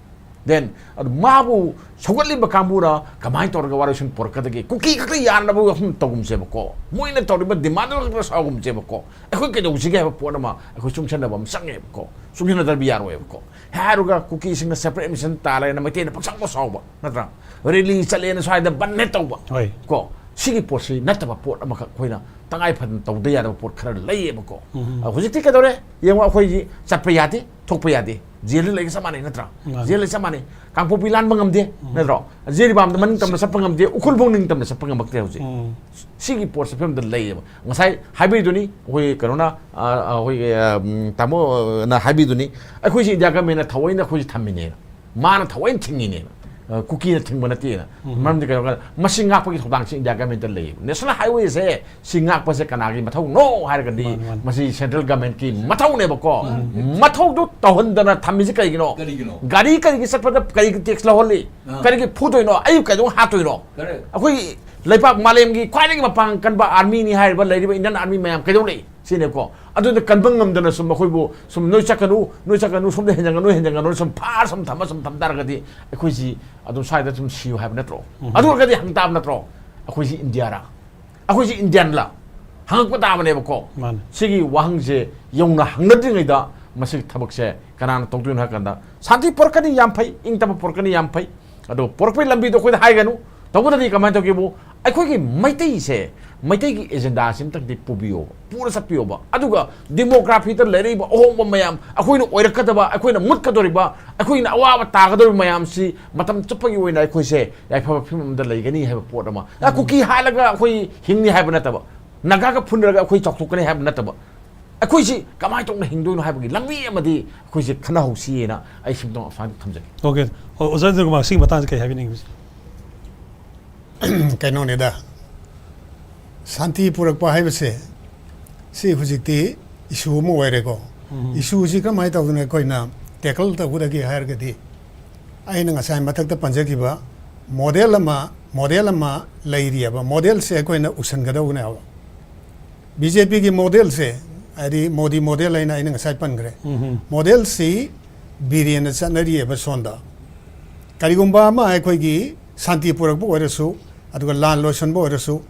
Then ꯑꯗꯨ ꯃꯥꯕꯨ ꯁꯧꯒꯠꯂꯤꯕ ꯀꯥꯡꯕꯨꯅ ꯀꯃꯥꯏꯅ ꯇꯧꯔꯒ ꯋꯥꯔꯣꯏꯁꯤꯟ ꯄꯨꯔꯛꯀꯗꯒꯦ? ꯀꯨꯀꯤ ꯈꯛꯇ ꯌꯥꯅꯕ ꯋꯥꯐꯝ ꯇꯧꯒꯨꯝꯁꯦꯕꯀꯣ, ꯃꯣꯏꯅ ꯇꯧꯔꯤꯕ ꯗꯤꯃꯥꯟꯗꯨ ꯈꯛꯇ ꯁꯥꯎꯒꯨꯝꯁꯦꯕꯀꯣ꯫ ꯑꯩꯈꯣꯏ ꯀꯩꯗꯧꯁꯤꯒꯦ ꯍꯥꯏꯕ ꯄꯣꯠ ꯑꯃ ꯑꯩꯈꯣꯏ ꯆꯨꯡꯁꯤꯟꯅꯕ ꯑꯃ ꯆꯪꯉꯦꯕꯀꯣ꯫ ꯆꯨꯡꯁꯤꯟꯅꯗꯕ ꯌꯥꯔꯣꯏꯕꯀꯣ꯫ ꯍꯥꯏꯔꯒ ꯀꯨꯀꯤꯁꯤꯡꯅ ꯁꯦꯄꯔꯦꯠ ꯑꯦꯗꯃꯤꯅꯤꯁꯇ꯭ꯔꯦꯁꯟ ꯇꯥꯜꯂꯦꯅ ꯃꯩꯇꯩꯅ ꯄꯪꯁꯥꯎꯗ ꯁꯥꯎꯕ, ꯅꯠꯇ꯭ꯔꯥ? ꯔꯦꯂꯤ ꯆꯠꯂꯦꯅ ꯁ꯭ꯋꯥꯏꯗ ꯕꯟ ꯍꯦꯛ ꯇꯧꯕ꯫ ꯍꯣꯏ꯫ ꯀꯣ, ꯁꯤꯒꯤ ꯄꯣꯠꯁꯤ ꯅꯠꯇꯕ ꯄꯣꯠ ꯑꯃꯈꯛ ꯑꯩꯈꯣꯏꯅ ꯇꯉꯥꯏ ꯐꯗꯅ ꯇꯧꯗ ꯌꯥꯗꯕ ꯄꯣꯠ ꯈꯔ ꯂꯩꯌꯦꯕꯀꯣ꯫ ꯎꯝ꯫ ꯑ, ꯍꯧꯖꯤꯛꯇꯤ ꯀꯩꯗꯧꯔꯦ? ꯌꯦꯡꯉꯣ, ꯑꯩꯈꯣꯏꯒꯤ ꯆꯠꯄ ꯌꯥꯗꯦ, ꯊꯣꯛꯄ ꯌꯥꯗꯦ, ꯖꯦꯜꯗ ꯂꯩꯒ ꯆꯞ ꯃꯥꯟꯅꯩ, ꯅꯠꯇ꯭ꯔꯥ? ꯃꯥꯅꯤ꯫ ꯖꯦꯜꯗ ꯆꯞ ꯃꯥꯟꯅꯩ꯫ ꯀꯥꯡꯄꯣꯛꯄꯤ ꯂꯥꯟꯕ ꯉꯝꯗꯦ, ꯎꯝ꯫ ꯅꯠꯇ꯭ꯔꯣ? ꯖꯤꯔꯤꯕꯥꯝꯗ ꯃꯅꯤꯡ ꯇꯝꯅ ꯆꯠꯄ ꯉꯝꯗꯦ, ꯎꯈ꯭ꯔꯨꯜꯐꯧ ꯅꯤꯡ ꯇꯝꯅ ꯆꯠꯄ ꯉꯝꯃꯛꯇꯦ ꯍꯧꯖꯤꯛ꯫ ꯎꯝ꯫ ꯁꯤꯒꯤ ꯄꯣꯠꯁꯦ ꯐꯤꯕꯝꯗ ꯂꯩꯌꯦꯕ꯫ ꯉꯁꯥꯏ ꯍꯥꯏꯕꯤꯗꯨꯅꯤ, ꯑꯩꯈꯣꯏ ꯀꯩꯅꯣꯅ, ꯑ, ꯑ, ꯑꯩꯈꯣꯏꯒꯤ, ꯑ, ꯎꯝ, ꯇꯥꯃꯣꯅ ꯍꯥꯏꯕꯤꯗꯨꯅꯤ, ꯑꯩꯈꯣꯏꯁꯤ ꯏꯟꯗꯤꯌꯥ ꯒꯃꯦꯟꯅ ꯊꯑꯣꯏꯅ ꯑꯩꯈꯣꯏꯁꯤ ꯊꯝꯃꯤꯅꯦꯅ꯫ ꯃꯥꯅ ꯊꯑꯣꯏꯅ ꯊꯤꯡꯉꯤꯅꯦꯅ꯫ ꯑ, ꯀꯨꯀꯤꯅ ꯊꯤꯡꯕ ꯅꯠꯇꯦꯅ꯫ ꯎꯝ꯫ ꯃꯔꯝꯗꯤ ꯀꯩꯅꯣ ꯍꯥꯏꯔꯀꯥꯟꯗ, ꯃꯁꯤ ꯉꯥꯛꯄꯒꯤ ꯊꯧꯗꯥꯡꯁꯤ ꯏꯟꯗꯤꯌꯥ ꯒꯃꯦꯟꯇ ꯂꯩꯌꯦꯕ꯫ ꯅꯦꯁꯅꯦꯜ ꯍꯥꯏꯋꯦꯁꯦ ꯁꯤ ꯉꯥꯛꯄꯁꯦ ꯀꯅꯥꯒꯤ ꯃꯊꯧꯅꯣ ꯍꯥꯏꯔꯒꯗꯤ, ꯃꯥꯅꯤ, ꯃꯥꯅꯤ꯫ ꯃꯁꯤ ꯁꯦꯟꯇ꯭ꯔꯦꯜ ꯒꯃꯦꯟꯀꯤ ꯃꯊꯧꯅꯦꯕꯀꯣ꯫ ꯎꯝ꯫ ꯃꯊꯧꯗꯨ ꯇꯧꯍꯟꯗꯅ ꯊꯝꯃꯤꯁꯤ ꯀꯩꯒꯤꯅꯣ? ꯀꯔꯤꯒꯤꯅꯣ? ꯒꯥꯔꯤ ꯀꯔꯤꯒꯤ ꯆꯠꯄꯗ ꯀꯔꯤꯒꯤ ꯇꯦꯛꯁ ꯂꯧꯍꯜꯂꯤ? ꯑꯥ꯫ ꯀꯔꯤꯒꯤ ꯐꯨꯗꯣꯏꯅꯣ? ꯑꯩꯕꯨ ꯀꯩꯗꯧ ꯍꯥꯠꯇꯣꯏꯅꯣ? Correct꯫ ꯑꯩꯈꯣꯏ ꯂꯩꯕꯥꯛ ꯃꯥꯂꯦꯝꯒꯤ ꯈ꯭ꯋꯥꯏꯗꯒꯤ ꯃꯄꯥꯡꯒꯜ ꯀꯟꯕ ꯑꯥꯔꯃꯤꯅꯤ ꯍꯥꯏꯔꯤꯕ ꯂꯩꯔꯤꯕ ꯏꯟꯗꯤꯌꯟ ꯑꯥꯔꯃꯤ ꯃꯌꯥꯝ ꯀꯩꯗꯧ ꯂꯩ? ꯁꯤꯅꯦꯕꯀꯣ꯫ ꯑꯗꯨꯅ ꯀꯟꯕ ꯉꯝꯗꯅ ꯁꯨꯝ ꯑꯩꯈꯣꯏꯕꯨ ꯁꯨꯝ "ꯅꯣꯏ ꯆꯠꯀꯅꯨ, ꯅꯣꯏ ꯆꯠꯀꯅꯨ, ꯁꯣꯝꯗ ꯍꯦꯟꯖꯟꯒꯅꯨ, ꯍꯦꯟꯖꯟꯒꯅꯨ" ꯁꯨꯝ ꯐꯥꯔ ꯁꯨꯝ ꯊꯝꯃ ꯁꯨꯝ ꯊꯝ ꯇꯥꯔꯒꯗꯤ ꯑꯩꯈꯣꯏꯁꯤ ꯑꯗꯨꯝ ꯁ꯭ꯋꯥꯏꯗ ꯁꯨꯝ ꯁꯤꯌꯨ ꯍꯥꯏꯕ ꯅꯠꯇ꯭ꯔꯣ? ꯎꯝ꯫ ꯑꯗꯨ ꯑꯣꯏꯔꯒꯗꯤ ꯍꯪ ꯇꯥꯕ ꯅꯠꯇ꯭ꯔꯣ? ꯑꯩꯈꯣꯏꯁꯤ ꯏꯟꯗꯤꯌꯥꯔꯥ? ꯑꯩꯈꯣꯏꯁꯤ ꯏꯟꯗꯤꯌꯟꯂ? ꯍꯪꯉꯛꯄ ꯇꯥꯕꯅꯦꯕꯀꯣ꯫ ꯃꯥꯅꯦ꯫ ꯁꯤꯒꯤ ꯋꯥꯍꯪꯁꯦ ꯌꯧꯅ ꯍꯪꯅꯗ꯭ꯔꯤꯉꯩꯗ ꯃꯁꯤꯒꯤ ꯊꯕꯛꯁꯦ ꯀꯅꯥꯅ ꯇꯧꯗꯣꯏꯅꯣ ꯍꯥꯏ ꯀꯥꯟꯗ, ꯁꯥꯟꯇꯤ ꯄꯨꯔꯛꯀꯅꯤ, ꯌꯥꯝ ꯐꯩ, ꯏꯪ ꯇꯞꯄ ꯄꯨꯔꯛꯀꯅꯤ, ꯌꯥꯝ ꯐꯩ꯫ ꯑꯗꯣ ꯄꯨꯔꯛꯄꯒꯤ ꯂꯝꯕꯤꯗꯣ ꯑꯩꯈꯣꯏꯗ ꯍꯥꯏꯒꯅꯨ꯫ ꯇꯧꯕꯗꯗꯤ ꯀꯃꯥꯏꯅ ꯇꯧꯒꯦꯕꯨ, ꯑꯩꯈꯣꯏꯒꯤ ꯃꯩꯇꯩꯁꯦ, ꯃꯩꯇꯩꯒꯤ ꯑꯦꯖꯦꯟꯗꯥꯁꯤ ꯑꯝꯇꯪꯗꯤ ꯄꯨꯕꯤꯌꯣꯕ, ꯄꯨꯔ ꯆꯠꯄꯤꯌꯣꯕ꯫ ꯑꯗꯨꯒ ꯗꯤꯃꯣꯒ꯭ꯔꯥꯐꯤꯗ ꯂꯩꯔꯛꯏꯕ ꯑꯍꯣꯡꯕ ꯃꯌꯥꯝ, ꯑꯩꯈꯣꯏꯅ ꯑꯣꯏꯔꯛꯀꯗꯕ, ꯑꯩꯈꯣꯏꯅ ꯃꯨꯠꯀꯗꯧꯔꯤꯕ, ꯑꯩꯈꯣꯏꯅ ꯑꯋꯥꯕ ꯇꯥꯒꯗꯧꯔꯤꯕ ꯃꯌꯥꯝꯁꯤ ꯃꯇꯝ ꯆꯨꯞꯄꯒꯤ ꯑꯣꯏꯅ ꯑꯩꯈꯣꯏꯁꯦ ꯌꯥꯏꯐꯕ ꯐꯤꯕꯝ ꯑꯃꯗ ꯂꯩꯒꯅꯤ ꯍꯥꯏꯕ ꯄꯣꯠ ꯑꯃ꯫ ꯑ, ꯀꯨꯀꯤ ꯍꯥꯠꯂꯒ ꯑꯩꯈꯣꯏ ꯍꯤꯡꯅꯤ ꯍꯥꯏꯕ ꯅꯠꯇꯕ, ꯅꯥꯒꯥꯒ ꯐꯨꯅꯔꯒ ꯑꯩꯈꯣꯏ ꯆꯥꯎꯊꯣꯛꯀꯅꯤ ꯍꯥꯏꯕ ꯅꯠꯇꯕ, ꯑꯩꯈꯣꯏꯁꯤ ꯀꯃꯥꯏꯅ ꯇꯧꯅ ꯍꯤꯡꯗꯣꯏꯅꯣ ꯍꯥꯏꯕꯒꯤ ꯂꯝꯕꯤ ꯑꯃꯗꯤ ꯑꯩꯈꯣꯏꯁꯦ ꯈꯟꯅꯍꯧꯁꯤꯅ ꯑꯩ ꯁꯤꯝꯇꯣꯝ ꯑꯁꯨꯃꯥꯏꯅ ꯊꯝꯖꯒꯦ꯫ OK꯫ ꯑꯣ, ꯑꯣꯖꯥ ꯏꯟꯗ꯭ꯔ ꯀꯨꯃꯥꯔ, ꯁꯤꯒꯤ ꯃꯇꯥꯡꯁꯦ ꯀꯩ ꯍꯥꯏꯕꯤꯅꯤꯡꯕꯁꯦ? ꯀꯩꯅꯣꯅꯤꯗ, ꯁꯥꯟꯇꯤ ꯄꯨꯔꯛꯄ ꯍꯥꯏꯕꯁꯦ, ꯁꯤ ꯍꯧꯖꯤꯛꯇꯤ issue ꯑꯃ ꯑꯣꯏꯔꯦꯀꯣ꯫ ꯎꯝ꯫ Issueꯁꯤ ꯀꯃꯥꯏꯅ ꯇꯧꯗꯅ ꯑꯩꯈꯣꯏꯅ tackle ꯇꯧꯒꯗꯒꯦ ꯍꯥꯏꯔꯒꯗꯤ, ꯑꯩꯅ ꯉꯁꯥꯏ ꯃꯊꯛꯇ ꯄꯟꯖꯈꯤꯕ model ꯑꯃ, model ꯑꯃ ꯂꯩꯔꯤꯑꯕ, modelꯁꯦ ꯑꯩꯈꯣꯏꯅ ꯎꯁꯟꯒꯗꯧꯕꯅꯦꯕ꯫ BJPꯒꯤ modelꯁꯦ, ꯍꯥꯏꯗꯤ ꯃꯣꯗꯤ model ꯍꯥꯏꯅ ꯑꯩꯅ ꯉꯁꯥꯏ ꯄꯟꯈ꯭ꯔꯦ꯫ ꯎꯝ꯫ Modelꯁꯤ ꯕꯤꯔꯦꯟꯅ ꯆꯠꯅꯔꯤꯑꯕ ꯁꯣꯝꯗ꯫ ꯀꯔꯤꯒꯨꯝꯕ ꯑꯃ ꯑꯩꯈꯣꯏꯒꯤ ꯁꯥꯟꯇꯤ ꯄꯨꯔꯛꯄ ꯑꯣꯏꯔꯁꯨ, ꯑꯗꯨꯒ ꯂꯥꯟ ꯂꯣꯏꯁꯤꯟꯕ ꯑꯣꯏꯔꯁꯨ,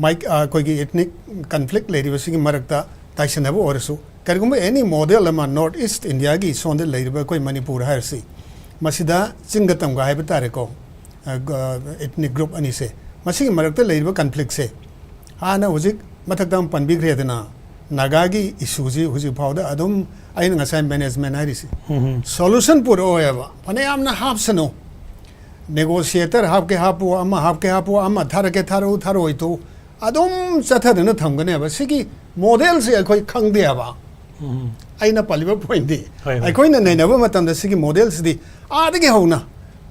ꯃꯥꯏꯛ-, ꯑ, ꯑꯩꯈꯣꯏꯒꯤ ethnic conflict ꯂꯩꯔꯤꯕꯁꯤꯒꯤ ꯃꯔꯛꯇ ꯇꯥꯏꯁꯤꯟꯅꯕ ꯑꯣꯏꯔꯁꯨ, ꯀꯔꯤꯒꯨꯝꯕ any model ꯑꯃ North East Indiaꯒꯤ ꯁꯣꯝꯗ ꯂꯩꯔꯤꯕ ꯑꯩꯈꯣꯏ ꯃꯅꯤꯄꯨꯔ ꯍꯥꯏꯔꯁꯤ, ꯃꯁꯤꯗ ꯆꯤꯡꯒ ꯇꯝꯒ ꯍꯥꯏꯕ ꯇꯥꯔꯦꯀꯣ, ꯑ, ꯒ-, ethnic group ꯑꯅꯤꯁꯦ, ꯃꯁꯤꯒꯤ ꯃꯔꯛꯇ ꯂꯩꯔꯤꯕ ꯀꯟꯐ꯭ꯂꯤꯛꯁꯦ ꯍꯥꯟꯅ ꯍꯧꯖꯤꯛ ꯃꯊꯛꯇ ꯑꯃ ꯄꯟꯕꯤꯈ꯭ꯔꯦꯗꯅ, ꯅꯥꯒꯥꯒꯤ ꯏꯁꯨꯁꯤ ꯍꯧꯖꯤꯛ ꯐꯥꯎꯗ ꯑꯗꯨꯝ ꯑꯩꯅ ꯉꯁꯥꯏ ꯃꯦꯅꯦꯖꯃꯦꯟ ꯍꯥꯏꯔꯤꯁꯤ, ꯁꯣꯂꯨꯁꯟ ꯄꯨꯔꯛꯑꯣꯏꯕ꯫ ꯐꯅꯌꯥꯝꯅ ꯍꯥꯞꯁꯅꯨ, ꯅꯦꯒꯣꯁꯤꯌꯦꯇꯔ ꯍꯥꯞꯀꯦ ꯍꯥꯞꯄꯨ, ꯑꯃ ꯍꯥꯞꯀꯦ ꯍꯥꯞꯄꯨ, ꯑꯃ ꯊꯥꯔꯛꯀꯦ ꯊꯥꯔꯛꯎ, ꯊꯥꯔꯛꯑꯣꯏ ꯇꯣꯛꯎ, ꯑꯗꯨꯝ ꯆꯠꯊꯗꯅ ꯊꯝꯒꯅꯦꯕ꯫ ꯁꯤꯒꯤ ꯃꯣꯗꯦꯜꯁꯦ ꯑꯩꯈꯣꯏ ꯈꯪꯗꯦꯕ꯫ ꯑꯩꯅ ꯄꯜꯂꯤꯕ ꯄꯣꯏꯟꯗꯤ, ꯍꯣꯏ, ꯍꯣꯏ꯫ ꯑꯩꯈꯣꯏꯅ ꯅꯩꯅꯕ ꯃꯇꯝꯗ ꯁꯤꯒꯤ ꯃꯣꯗꯦꯜꯁꯤꯗꯤ ꯑꯥꯗꯒꯤ ꯍꯧꯅ,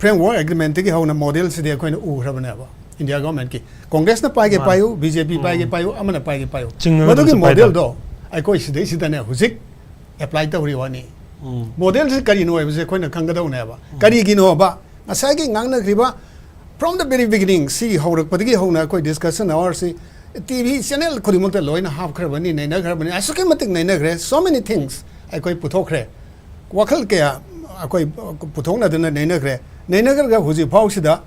ꯐ꯭ꯔꯦꯝꯋꯥꯔꯛ ꯑꯦꯒ꯭ꯔꯤꯃꯦꯟꯠꯇꯒꯤ ꯍꯧꯅ ꯃꯣꯗꯦꯜꯁꯤꯗꯤ ꯑꯩꯈꯣꯏꯅ ꯎꯈ꯭ꯔꯕꯅꯦꯕ ꯏꯟꯗꯤꯌꯥ ꯒꯣꯔꯃꯦꯟꯠꯀꯤ꯫ ꯀꯣꯡꯒ꯭ꯔꯦꯁꯅ ꯄꯥꯏꯒꯦ ꯃꯥꯅꯤ꯫ ꯄꯥꯏꯌꯨ, ꯕꯤ ꯖꯦ ꯄꯤ ꯎꯝ꯫ ꯄꯥꯏꯒꯦ ꯄꯥꯏꯌꯨ, ꯑꯃꯅ ꯄꯥꯏꯒꯦ ꯄꯥꯏꯌꯨ, ꯆꯤꯡꯅꯕ ꯃꯗꯨꯒꯤ ꯑꯗꯨꯝꯁꯨ ꯄꯥꯏꯗ꯫ ꯃꯣꯗꯦꯜꯗꯣ ꯑꯩꯈꯣꯏ ꯁꯤꯗꯩꯁꯤꯗꯅꯦ ꯍꯧꯖꯤꯛ ꯑꯦꯄ꯭ꯂꯥꯏ ꯇꯧꯔꯤ ꯋꯥꯅꯤ꯫ ꯎꯝ꯫ ꯃꯣꯗꯦꯜꯁꯤ ꯀꯔꯤꯅꯣ ꯍꯥꯏꯕꯁꯦ ꯑꯩꯈꯣꯏꯅ ꯈꯪꯒꯗꯧꯅꯦꯕ꯫ ꯎꯝ꯫ ꯀꯔꯤꯒꯤꯅꯣꯕ? ꯉꯁꯥꯏꯒꯤ ꯉꯥꯡꯅꯈ꯭ꯔꯤꯕ from the very beginning, ꯁꯤ ꯍꯧꯔꯛꯄꯗꯒꯤ ꯍꯧꯅ ꯑꯩꯈꯣꯏ ꯗꯤꯁꯀꯁꯟ ꯑꯋꯥꯔꯁꯤ ꯇꯤ ꯚꯤ ꯆꯦꯅꯦꯜ ꯈꯨꯗꯤꯡꯃꯛꯇ ꯂꯣꯏꯅ ꯍꯥꯞꯈ꯭ꯔꯕꯅꯤ, ꯅꯩꯅꯈ꯭ꯔꯕꯅꯤ, ꯑꯁꯨꯛꯀꯤ ꯃꯇꯤꯛ ꯅꯩꯅꯈ꯭ꯔꯦ, so many things ꯑꯩꯈꯣꯏ ꯄꯨꯊꯣꯛꯈ꯭ꯔꯦ, ꯋꯥꯈꯜ ꯀꯌꯥ ꯑꯩꯈꯣꯏ ꯄꯨꯊꯣꯛꯅꯗꯨꯅ ꯅꯩꯅꯈ꯭ꯔꯦ꯫ ꯅꯩꯅꯈ꯭ꯔꯒ ꯍꯧꯖꯤꯛ ꯐꯥꯎꯁꯤꯗ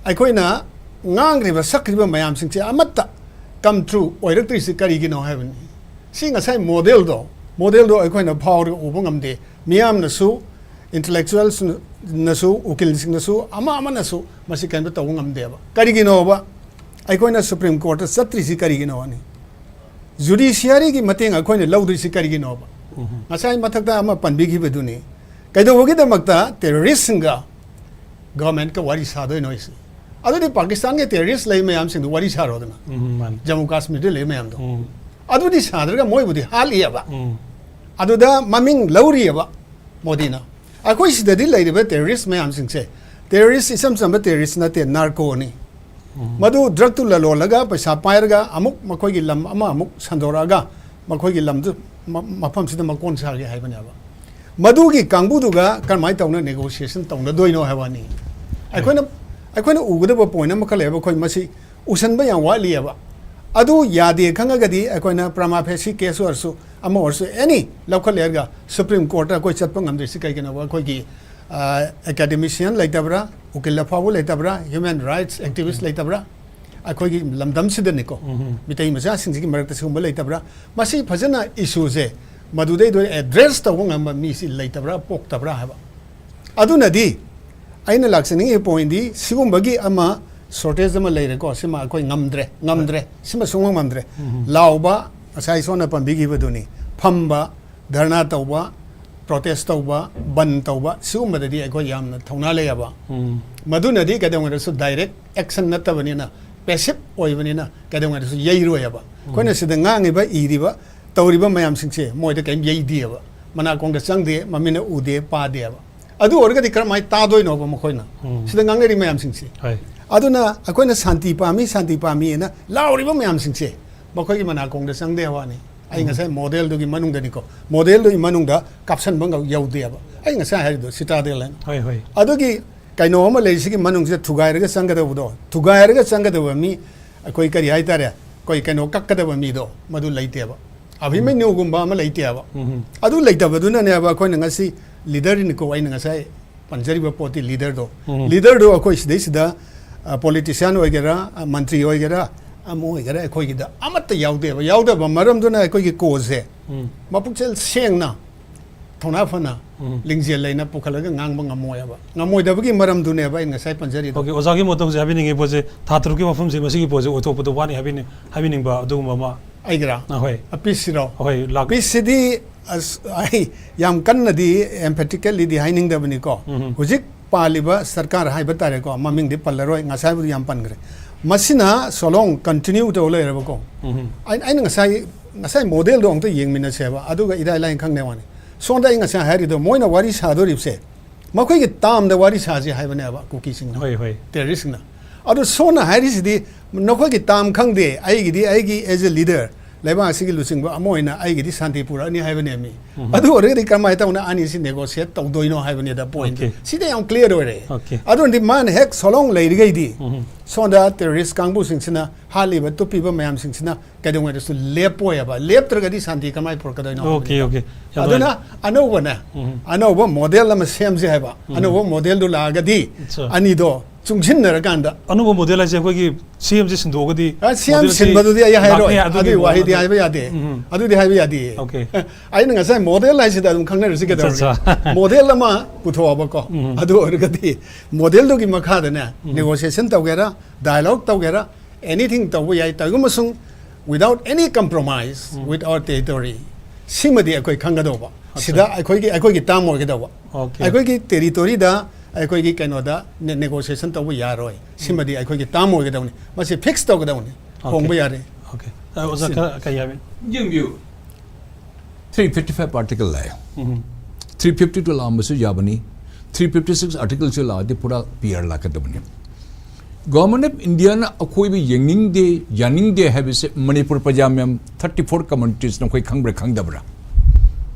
ꯑꯩꯈꯣꯏꯅ ꯉꯥꯡꯈ꯭ꯔꯤꯕ, ꯁꯛꯈ꯭ꯔꯤꯕ ꯃꯌꯥꯝꯁꯤꯡꯁꯦ ꯑꯃꯠꯇ ꯀꯝ ꯇ꯭ꯔꯨ ꯑꯣꯏꯔꯛꯇ꯭ꯔꯤꯁꯤ ꯀꯔꯤꯒꯤꯅꯣ ꯍꯥꯏꯕꯅꯤ꯫ ꯁꯤ ꯉꯁꯥꯏ ꯃꯣꯗꯦꯜꯗꯣ, ꯃꯣꯗꯦꯜꯗꯣ ꯑꯩꯈꯣꯏꯅ ꯐꯥꯎꯔꯒ ꯎꯕ ꯉꯝꯗꯦ꯫ ꯃꯤꯌꯥꯝꯅꯁꯨ, ꯏꯟꯇꯂꯦꯛꯆꯨꯋꯦꯜꯁꯅꯁꯨ, ꯎꯀꯤꯜꯁꯤꯡꯅꯁꯨ, ꯑꯃ ꯑꯃꯅꯁꯨ ꯃꯁꯤ ꯀꯔꯤꯝꯇ ꯇꯧꯕ ꯉꯝꯗꯦꯕ꯫ ꯀꯔꯤꯒꯤꯅꯣꯕ? ꯑꯩꯈꯣꯏꯅ ꯁꯨꯄ꯭ꯔꯤꯝ ꯀꯣꯔꯠꯇ ꯆꯠꯇ꯭ꯔꯤꯁꯤ ꯀꯔꯤꯒꯤꯅꯣꯅꯤ? ꯖꯨꯗꯤꯁꯤꯌꯥꯔꯤꯒꯤ ꯃꯇꯦꯡ ꯑꯩꯈꯣꯏꯅ ꯂꯧꯗ꯭ꯔꯤꯁꯤ ꯀꯔꯤꯒꯤꯅꯣꯕ? ꯎꯝ꯫ ꯉꯁꯥꯏ ꯃꯊꯛꯇ ꯑꯃ ꯄꯟꯕꯤꯈꯤꯕꯗꯨꯅꯤ꯫ ꯀꯩꯗꯧꯕꯒꯤꯗꯃꯛꯇ ꯇꯦꯔꯣꯔꯤꯁꯁꯤꯡꯒ ꯒꯚꯔꯟꯃꯦꯟꯠꯀ ꯋꯥꯔꯤ ꯁꯥꯗꯣꯏꯅꯣ ꯍꯥꯏꯁꯤ? ꯑꯗꯨꯗꯤ ꯄꯥꯀꯤꯁꯇꯥꯟꯒꯤ ꯇꯦꯔꯣꯔꯤꯁ ꯂꯩ ꯃꯌꯥꯝꯁꯤꯡꯗꯨ ꯋꯥꯔꯤ ꯁꯥꯔꯣꯗꯅ꯫ ꯎꯝ, ꯃꯥꯅꯤ꯫ ꯖꯝꯃꯨ ꯀꯥꯁꯃꯤꯔꯗ ꯂꯩ ꯃꯌꯥꯝꯗꯣ꯫ ꯎꯝ꯫ ꯑꯗꯨꯗꯤ ꯁꯥꯗ꯭ꯔꯒ ꯃꯣꯏꯕꯨꯗꯤ ꯍꯥꯠꯂꯤꯑꯕ꯫ ꯎꯝ꯫ ꯑꯗꯨꯗ ꯃꯃꯤꯡ ꯂꯧꯔꯤꯑꯕ ꯃꯣꯗꯤꯅ꯫ ꯑꯩꯈꯣꯏ ꯁꯤꯗꯗꯤ ꯂꯩꯔꯤꯕ ꯇꯦꯔꯣꯔꯤꯁ ꯃꯌꯥꯝꯁꯤꯡꯁꯦ, ꯇꯦꯔꯣꯔꯤꯁ ꯏꯆꯝ ꯆꯝꯕ ꯇꯦꯔꯣꯔꯤꯁ ꯅꯠꯇꯦ, ꯅꯥꯔꯀꯣꯅꯤ꯫ ꯎꯝ꯫ ꯃꯗꯨ ꯗ꯭ꯔꯒꯇꯨ ꯂꯂꯣꯜꯂꯒ ꯄꯩꯁꯥ ꯄꯥꯏꯔꯒ ꯑꯃꯨꯛ ꯃꯈꯣꯏꯒꯤ ꯂꯝ ꯑꯃ ꯑꯃꯨꯛ ꯁꯟꯗꯣꯔꯛꯑꯒ ꯃꯈꯣꯏꯒꯤ ꯂꯝꯗꯨ ꯃ-, ꯃꯐꯝꯁꯤꯗ ꯃꯀꯣꯟ ꯁꯥꯒꯦ ꯍꯥꯏꯕꯅꯦꯕ꯫ ꯃꯗꯨꯒꯤ ꯀꯥꯡꯕꯨꯗꯨꯒ ꯀꯔꯝꯍꯥꯏꯅ ꯇꯧꯅ ꯅꯦꯒꯣꯁꯤꯌꯦꯁꯟ ꯇꯧꯅꯗꯣꯏꯅꯣ ꯍꯥꯏꯕ ꯋꯥꯅꯤ꯫ ꯑꯩꯈꯣꯏꯅ, ꯑꯩꯈꯣꯏꯅ ꯎꯒꯗꯕ ꯄꯣꯏꯟꯠ ꯑꯃꯈꯛ ꯂꯩꯌꯦꯕ, ꯑꯩꯈꯣꯏ ꯃꯁꯤ ꯎꯁꯟꯕ ꯌꯥꯝ ꯋꯥꯠꯂꯤꯑꯕ꯫ ꯑꯗꯨ ꯌꯥꯗꯦ ꯈꯪꯉꯒꯗꯤ ꯑꯩꯈꯣꯏꯅ ꯄ꯭ꯔꯃꯥ ꯐꯦꯁꯤ ꯀꯦꯁ ꯑꯣꯏꯔꯁꯨ ꯑꯃ ꯑꯣꯏꯔꯁꯨ ꯑꯦꯅꯤ ꯂꯧꯈꯠꯂꯦꯔꯒ ꯁꯨꯄ꯭ꯔꯤꯝ ꯀꯣꯔꯠꯇ ꯑꯩꯈꯣꯏ ꯆꯠꯄ ꯉꯝꯗ꯭ꯔꯤꯁꯤ ꯀꯩꯒꯤꯅꯣꯕ? ꯑꯩꯈꯣꯏꯒꯤ, ꯑ, ꯑꯦꯀꯥꯗꯦꯃꯤꯁꯤꯌꯟ ꯂꯩꯇꯕ꯭ꯔꯥ? ꯎꯀꯤꯜ ꯑꯐꯥꯎꯕ ꯂꯩꯇꯕ꯭ꯔꯥ? ꯍ꯭ꯌꯨꯃꯦꯟ ꯔꯥꯏꯠꯁ ꯑꯦꯛꯇꯤꯚꯤꯁ꯭ꯠ ꯂꯩꯇꯕ꯭ꯔꯥ? ꯑꯩꯈꯣꯏꯒꯤ ꯂꯝꯗꯝꯁꯤꯗꯅꯤꯀꯣ, ꯎꯝ꯫ ꯃꯤꯇꯩ ꯃꯆꯥꯁꯤꯡꯁꯤꯒꯤ ꯃꯔꯛꯇ ꯁꯤꯒꯨꯝꯕ ꯂꯩꯇꯕ꯭ꯔꯥ? ꯃꯁꯤ ꯐꯖꯅ ꯏꯁꯨꯁꯦ ꯃꯗꯨꯗꯩꯗ ꯑꯦꯗ꯭ꯔꯦꯁ ꯇꯧꯕ ꯉꯝꯕ ꯃꯤꯁꯤ ꯂꯩꯇꯕ꯭ꯔꯥ, ꯄꯣꯛꯇꯕ꯭ꯔꯥ ꯍꯥꯏꯕ꯫ ꯑꯗꯨꯅꯗꯤ ꯑꯩꯅ ꯂꯥꯛꯆꯅꯤꯡꯉꯤꯕ ꯄꯣꯏꯟꯗꯤ ꯁꯤꯒꯨꯝꯕꯒꯤ ꯑꯃ ꯁꯣꯔꯇꯦꯖ ꯑꯃ ꯂꯩꯔꯦꯀꯣ, ꯁꯤꯃ ꯑꯩꯈꯣꯏ ꯉꯝꯗ꯭ꯔꯦ, ꯉꯝꯗ꯭ꯔꯦ, ꯁꯤꯃ ꯁꯨꯡꯉꯝ ꯉꯝꯗ꯭ꯔꯦ꯫ ꯂꯥꯎꯕ, ꯉꯁꯥꯏ ꯁꯣꯝꯅ ꯄꯟꯕꯤꯈꯤꯕꯗꯨꯅꯤ, ꯐꯝꯕ, ꯙꯔꯅꯥ ꯇꯧꯕ, ꯄ꯭ꯔꯣꯇꯦꯁ ꯇꯧꯕ, ꯕꯟ ꯇꯧꯕ, ꯁꯤꯒꯨꯝꯕꯗꯗꯤ ꯑꯩꯈꯣꯏ ꯌꯥꯝꯅ ꯊꯧꯅꯥ ꯂꯩꯌꯦꯕ꯫ ꯎꯝ꯫ ꯃꯗꯨꯅꯗꯤ ꯀꯩꯗꯧꯉꯩꯗꯁꯨ ꯗꯥꯏꯔꯦꯛ ꯑꯦꯛꯁꯟ ꯅꯠꯇꯕꯅꯤꯅ, ꯄꯦꯁꯤꯞ ꯑꯣꯏꯕꯅꯤꯅ ꯀꯩꯗꯧꯉꯩꯗꯁꯨ ꯌꯩꯔꯣꯏꯕ꯫ ꯑꯩꯈꯣꯏꯅ ꯁꯤꯗ ꯉꯥꯡꯉꯤꯕ, ꯏꯔꯤꯕ, ꯇꯧꯔꯤꯕ ꯃꯌꯥꯝꯁꯤꯡꯁꯦ ꯃꯣꯏꯗ ꯀꯔꯤꯝ ꯌꯩꯗꯦꯕ, ꯃꯅꯥꯀꯣꯡꯗ ꯆꯪꯗꯦ, ꯃꯃꯤꯠꯅ ꯎꯗꯦ, ꯄꯥꯗꯦꯕ꯫ ꯑꯗꯨ ꯑꯣꯏꯔꯒꯗꯤ ꯀꯔꯝꯍꯥꯏꯅ ꯇꯥꯗꯣꯏꯅꯣꯕ ꯃꯈꯣꯏꯅ? ꯎꯝ꯫ ꯁꯤꯗ ꯉꯥꯡꯅꯔꯤ ꯃꯌꯥꯝꯁꯤꯡꯁꯦ꯫ ꯍꯣꯏ꯫ ꯑꯗꯨꯅ ꯑꯩꯈꯣꯏꯅ ꯁꯥꯟꯇꯤ ꯄꯥꯝꯃꯤ, ꯁꯥꯟꯇꯤ ꯄꯥꯝꯃꯤꯅ ꯂꯥꯎꯔꯤꯕ ꯃꯌꯥꯝꯁꯤꯡꯁꯦ ꯃꯈꯣꯏꯒꯤ ꯃꯅꯥꯀꯣꯡꯗ ꯆꯪꯗꯦ ꯍꯥꯏꯕ ꯋꯥꯅꯤ꯫ ꯑꯩ ꯎꯝ꯫ ꯉꯁꯥꯏ ꯃꯣꯗꯦꯜꯗꯨꯒꯤ ꯃꯅꯨꯡꯗꯅꯤꯀꯣ, ꯃꯣꯗꯦꯜꯗꯨꯒꯤ ꯃꯅꯨꯡꯗ ꯀꯥꯞꯁꯟꯕ ꯉꯝ-, ꯌꯧꯗꯦꯕ꯫ ꯑꯩ ꯉꯁꯥꯏ ꯍꯥꯏꯔꯤꯗꯣ ꯁꯤꯇꯥꯗꯦꯜ ꯍꯥꯏꯅ꯫ ꯍꯣꯏ, ꯍꯣꯏ꯫ ꯑꯗꯨꯒꯤ ꯀꯩꯅꯣ ꯑꯃ ꯂꯩꯔꯤꯁꯤꯒꯤ ꯃꯅꯨꯡꯁꯤꯗ ꯊꯨꯒꯥꯏꯔꯒ ꯆꯪꯒꯗꯧꯕꯗꯣ, ꯊꯨꯒꯥꯏꯔꯒ ꯆꯪꯒꯗꯕ ꯃꯤ, ꯑꯩꯈꯣꯏ ꯀꯔꯤ ꯍꯥꯏꯇꯥꯔꯦ, ꯑꯩꯈꯣꯏ ꯀꯩꯅꯣ ꯀꯛꯀꯗꯕ ꯃꯤꯗꯣ ꯃꯗꯨ ꯂꯩꯇꯦꯕ꯫ ꯑꯚꯤꯃꯟꯌꯨꯒꯨꯝꯕ ꯑꯃ ꯂꯩꯇꯦꯕ꯫ ꯎꯝ꯫ ꯑꯗꯨ ꯂꯩꯇꯕꯗꯨꯅꯅꯦꯕ ꯑꯩꯈꯣꯏꯅ ꯉꯁꯤ ꯂꯤꯗꯔꯅꯤꯀꯣ, ꯑꯩꯅ ꯉꯁꯥꯏ ꯄꯟꯖꯔꯤꯕ ꯄꯣꯠꯇꯤ ꯂꯤꯗꯔꯗꯣ꯫ ꯎꯝ꯫ ꯂꯤꯗꯔꯗꯣ ꯑꯩꯈꯣꯏ ꯁꯤꯗꯩꯁꯤꯗ, ꯑ, ꯄꯣꯂꯤꯇꯤꯁꯤꯌꯥꯟ ꯑꯣꯏꯒꯦꯔꯥ, ꯑ, ꯃꯟꯇ꯭ꯔꯤ ꯑꯣꯏꯒꯦꯔꯥ, ꯑꯃ ꯑꯣꯏꯒꯦꯔꯥ, ꯑꯩꯈꯣꯏꯒꯤꯗ ꯑꯃꯠꯇ ꯌꯥꯎꯗꯦꯕ꯫ ꯌꯥꯎꯗꯕ ꯃꯔꯝꯗꯨꯅ ꯑꯩꯈꯣꯏꯒꯤ ꯀꯣꯁꯁꯦ ꯎꯝ꯫ ꯃꯄꯨꯛꯆꯦꯜ ꯁꯦꯡꯅ, ꯊꯧꯅꯥ ꯐꯅ, ꯎꯝ꯫ ꯂꯤꯡꯖꯦꯜ ꯂꯩꯅ ꯄꯨꯈꯠꯂꯒ ꯉꯥꯡꯕ ꯉꯝꯃꯣꯏꯕ꯫ ꯉꯝꯃꯣꯏꯗꯕꯒꯤ ꯃꯔꯝꯗꯨꯅꯦꯕ ꯑꯩꯅ ꯉꯁꯥꯏ ꯄꯟꯖꯔꯤꯗꯣ꯫ ꯑꯣꯀꯦ, ꯑꯣꯖꯥꯒꯤ ꯃꯣꯠꯇ ꯍꯧꯖꯤꯛ ꯍꯥꯏꯕꯤꯅꯤꯡꯉꯤ ꯄꯣꯠꯁꯦ, ꯊꯥ ꯇꯔꯨꯛꯀꯤ ꯃꯐꯝꯁꯦ ꯃꯁꯤꯒꯤ ꯄꯣꯠꯁꯦ ꯑꯣꯏꯊꯣꯛꯄꯗꯣ ꯋꯥꯠꯂꯤ ꯍꯥꯏꯕꯤꯅꯤꯡ-, ꯍꯥꯏꯕꯤꯅꯤꯡꯕ ꯑꯗꯨꯒꯨꯝꯕ ꯑꯃ꯫ ꯑꯩꯒꯤꯔꯥ? ꯑꯍꯣꯏ꯫ ꯑ, ꯄꯤꯁꯁꯤꯔꯣ? ꯑꯍꯣꯏ, ꯂꯥꯛ- ꯄꯤꯁꯁꯤꯗꯤ ꯑꯁ, ꯑꯩ ꯌꯥꯝ ꯀꯟꯅꯗꯤ emphatically ꯗꯤ ꯍꯥꯏꯅꯤꯡꯗꯕꯅꯤꯀꯣ꯫ ꯎꯝ꯫ ꯍꯧꯖꯤꯛ ꯄꯥꯜꯂꯤꯕ ꯁꯔꯀꯥꯔ ꯍꯥꯏꯕ ꯇꯥꯔꯦꯀꯣ, ꯃꯃꯤꯡꯗꯤ ꯄꯜꯂꯔꯣꯏ, ꯉꯁꯥꯏꯕꯨꯗꯤ ꯌꯥꯝ ꯄꯟꯈ꯭ꯔꯦ꯫ ꯃꯁꯤꯅ so long continue ꯇꯧ ꯂꯩꯔꯕꯀꯣ꯫ ꯎꯝ꯫ ꯑꯩ-, ꯑꯩꯅ ꯉꯁꯥꯏ, ꯉꯁꯥꯏ ꯃꯣꯗꯦꯜꯗꯣ ꯑꯝꯇ ꯌꯦꯡꯃꯤꯟꯅꯁꯦꯕ, ꯑꯗꯨꯒ ꯏꯔꯥꯏ ꯂꯥꯏꯅ ꯈꯪꯅꯦ ꯋꯥꯅꯤ꯫ ꯁꯣꯝꯗ ꯑꯩ ꯉꯁꯥꯏ ꯍꯥꯏꯔꯤꯗꯣ, ꯃꯣꯏꯅ ꯋꯥꯔꯤ ꯁꯥꯗꯣꯔꯤꯕꯁꯦ, ꯃꯈꯣꯏꯒꯤ ꯇꯥꯝꯗ ꯋꯥꯔꯤ ꯁꯥꯁꯤ ꯍꯥꯏꯕꯅꯦꯕ ꯀꯨꯀꯤꯁꯤꯡꯅ, ꯍꯣꯏ, ꯍꯣꯏ꯫ ꯇꯦꯔꯣꯔꯤꯁꯁꯤꯡꯅ꯫ ꯑꯗꯣ ꯁꯣꯝꯅ ꯍꯥꯏꯔꯤꯁꯤꯗꯤ, ꯅꯈꯣꯏꯒꯤ ꯇꯥꯝ ꯈꯪꯗꯦ, ꯑꯩꯒꯤꯗꯤ ꯑꯩꯒꯤ as a leader, ꯂꯩꯕꯥꯛ ꯑꯁꯤꯒꯤ ꯂꯨꯆꯤꯡꯕ ꯑꯃ ꯑꯣꯏꯅ ꯑꯩꯒꯤꯗꯤ ꯁꯥꯟꯇꯤ ꯄꯨꯔꯛꯑꯅꯤ ꯍꯥꯏꯕꯅꯦꯃꯤ꯫ ꯎꯝ꯫ ꯑꯗꯨ ꯑꯣꯏꯔꯒꯗꯤ ꯀꯃꯥꯏꯅ ꯇꯧꯅ ꯑꯅꯤꯁꯤ negotiate ꯇꯧꯗꯣꯏꯅꯣ ꯍꯥꯏꯕꯅꯤꯗ point꯫ ꯑꯣꯀꯦ꯫ ꯁꯤꯗ ꯌꯥꯝ clear ꯑꯣꯏꯔꯦ꯫ ꯑꯣꯀꯦ꯫ ꯑꯗꯨꯅꯗꯤ ꯃꯥꯅ ꯍꯦꯛ so long ꯂꯩꯔꯤꯈꯩꯗꯤ, ꯎꯝ꯫ ꯁꯣꯝꯗ ꯇꯦꯔꯣꯔꯤꯁ ꯀꯥꯡꯕꯨꯁꯤꯡꯁꯤꯅ, ꯍꯥꯠꯂꯤꯕ ꯇꯨꯞꯄꯤꯕ ꯃꯌꯥꯝꯁꯤꯡꯁꯤꯅ ꯀꯩꯗꯧꯉꯩꯗꯁꯨ ꯂꯦꯞꯄꯣꯏꯕ꯫ ꯂꯦꯞꯇ꯭ꯔꯒꯗꯤ ꯁꯥꯟꯇꯤ ꯀꯃꯥꯏꯅ ꯄꯨꯔꯛꯀꯗꯣꯏꯅꯣ ꯑꯣꯀꯦ, ꯍꯥꯏꯕꯅꯤꯗ꯫ ꯑꯣꯀꯦ꯫ ꯌꯥꯝ ꯑꯗꯨꯅ ꯅꯨꯡꯉꯥꯏ꯫ ꯑꯅꯧꯕꯅꯦ, ꯎꯝ꯫ ꯑꯅꯧꯕ ꯃꯣꯗꯦꯜ ꯑꯃ ꯁꯦꯝꯁꯦ ꯍꯥꯏꯕ꯫ ꯎꯝ꯫ ꯑꯅꯧꯕ ꯃꯣꯗꯦꯜꯗꯨ ꯂꯥꯛꯑꯒꯗꯤ ꯑꯠꯆꯥ꯫ ꯑꯅꯤꯗꯣ ꯆꯨꯡꯁꯤꯟꯅꯔꯀꯥꯟꯗ ꯑꯅꯧꯕ ꯃꯣꯗꯦꯜ ꯍꯥꯏꯁꯦ ꯑꯩꯈꯣꯏꯒꯤ ꯁꯤ ꯑꯦꯝꯁꯤ ꯁꯤꯟꯗꯣꯛꯑꯒꯗꯤ ꯁꯤ ꯑꯦꯝ ꯃꯣꯗꯦꯜꯁꯤ ꯁꯤꯟꯕꯗꯨꯗꯤ ꯑꯩ ꯍꯥꯏꯔꯣꯏ꯫ ꯂꯥꯛꯅꯤ, ꯑꯗꯨꯒꯤ ꯑꯗꯨꯒꯤ ꯋꯥꯍꯩꯗꯤ ꯃꯑꯣꯡ ꯍꯥꯏꯕ ꯌꯥꯗꯦ꯫ ꯎꯝ. ꯑꯗꯨꯗꯤ ꯍꯥꯏꯕ ꯌꯥꯗꯦ꯫ Okay. ꯑꯩꯅ ꯉꯁꯥꯏ ꯃꯣꯗꯦꯜ ꯍꯥꯏꯁꯤꯗ ꯑꯗꯨꯝ ꯈꯪꯅꯔꯁꯤ ꯀꯩꯗꯧꯔꯒꯦ? ꯑꯠꯆꯥ, ꯑꯠꯆꯥ. ꯃꯣꯗꯦꯜ ꯑꯃ ꯄꯨꯊꯣꯛꯑꯕꯀꯣ꯫ ꯎꯝ. ꯑꯗꯨ ꯑꯣꯏꯔꯒꯗꯤ ꯃꯣꯗꯦꯜꯗꯨꯒꯤ ꯃꯈꯥꯗꯅꯦ, negotiation ꯇꯧꯒꯦꯔꯥ, dialogue ꯇꯧꯒꯦꯔꯥ, anything ꯇꯧꯕ ꯌꯥꯏ꯫ ꯇꯧꯔꯤꯒꯨꯝꯕꯁꯨꯡ without any compromise with our territory, ꯁꯤꯃꯗꯤ ꯑꯩꯈꯣꯏ ꯈꯪꯒꯗꯧꯕ꯫ ꯑꯠꯆꯥ. ꯁꯤꯗ ꯑꯩꯈꯣꯏꯒꯤ, ꯑꯩꯈꯣꯏꯒꯤ term ꯑꯣꯏꯒꯗꯧꯕ꯫ Okay. ꯑꯩꯈꯣꯏꯒꯤ territoryꯗ, ꯑꯩꯈꯣꯏꯒꯤ ꯀꯩꯅꯣꯗ ne-, negotiation ꯇꯧꯕ ꯌꯥꯔꯣꯏ꯫ ꯁꯤꯃꯗꯤ ꯑꯩꯈꯣꯏꯒꯤ term ꯑꯣꯏꯒꯗꯧꯅꯤ꯫ ꯃꯁꯤ fix ꯇꯧꯒꯗꯧꯅꯤ꯫ Okay. ꯍꯣꯡꯕ ꯌꯥꯔꯦ꯫ Okay. ꯑ, ꯑꯣꯖꯥ, ꯈꯔ ꯀꯩ ꯍꯥꯏꯕꯤ? ꯌꯦꯡꯕꯤꯌꯨ, three fifty five article ꯂꯥꯛꯑꯦ꯫ ꯎꯝ. Three fifty two ꯂꯥꯛꯑꯝꯕꯁꯨ ꯌꯥꯕꯅꯤ, three fifty six articleꯁꯨ ꯂꯥꯛꯑꯗꯤ ꯄꯨꯔꯥ P R ꯂꯥꯛꯀꯗꯕꯅꯤ꯫ Government of Indiaꯅ ꯑꯀꯣꯏꯕ ꯌꯦꯡꯅꯤꯡꯗꯦ, ꯌꯥꯅꯤꯡꯗꯦ ꯍꯥꯏꯕꯁꯦ ꯃꯅꯤꯄꯨꯔ ꯄ꯭ꯔꯖꯥ ꯃꯌꯥꯝ thirty four communities ꯅꯈꯣꯏ ꯈꯪꯕ꯭ꯔꯥ ꯈꯪꯗꯕ꯭ꯔꯥ?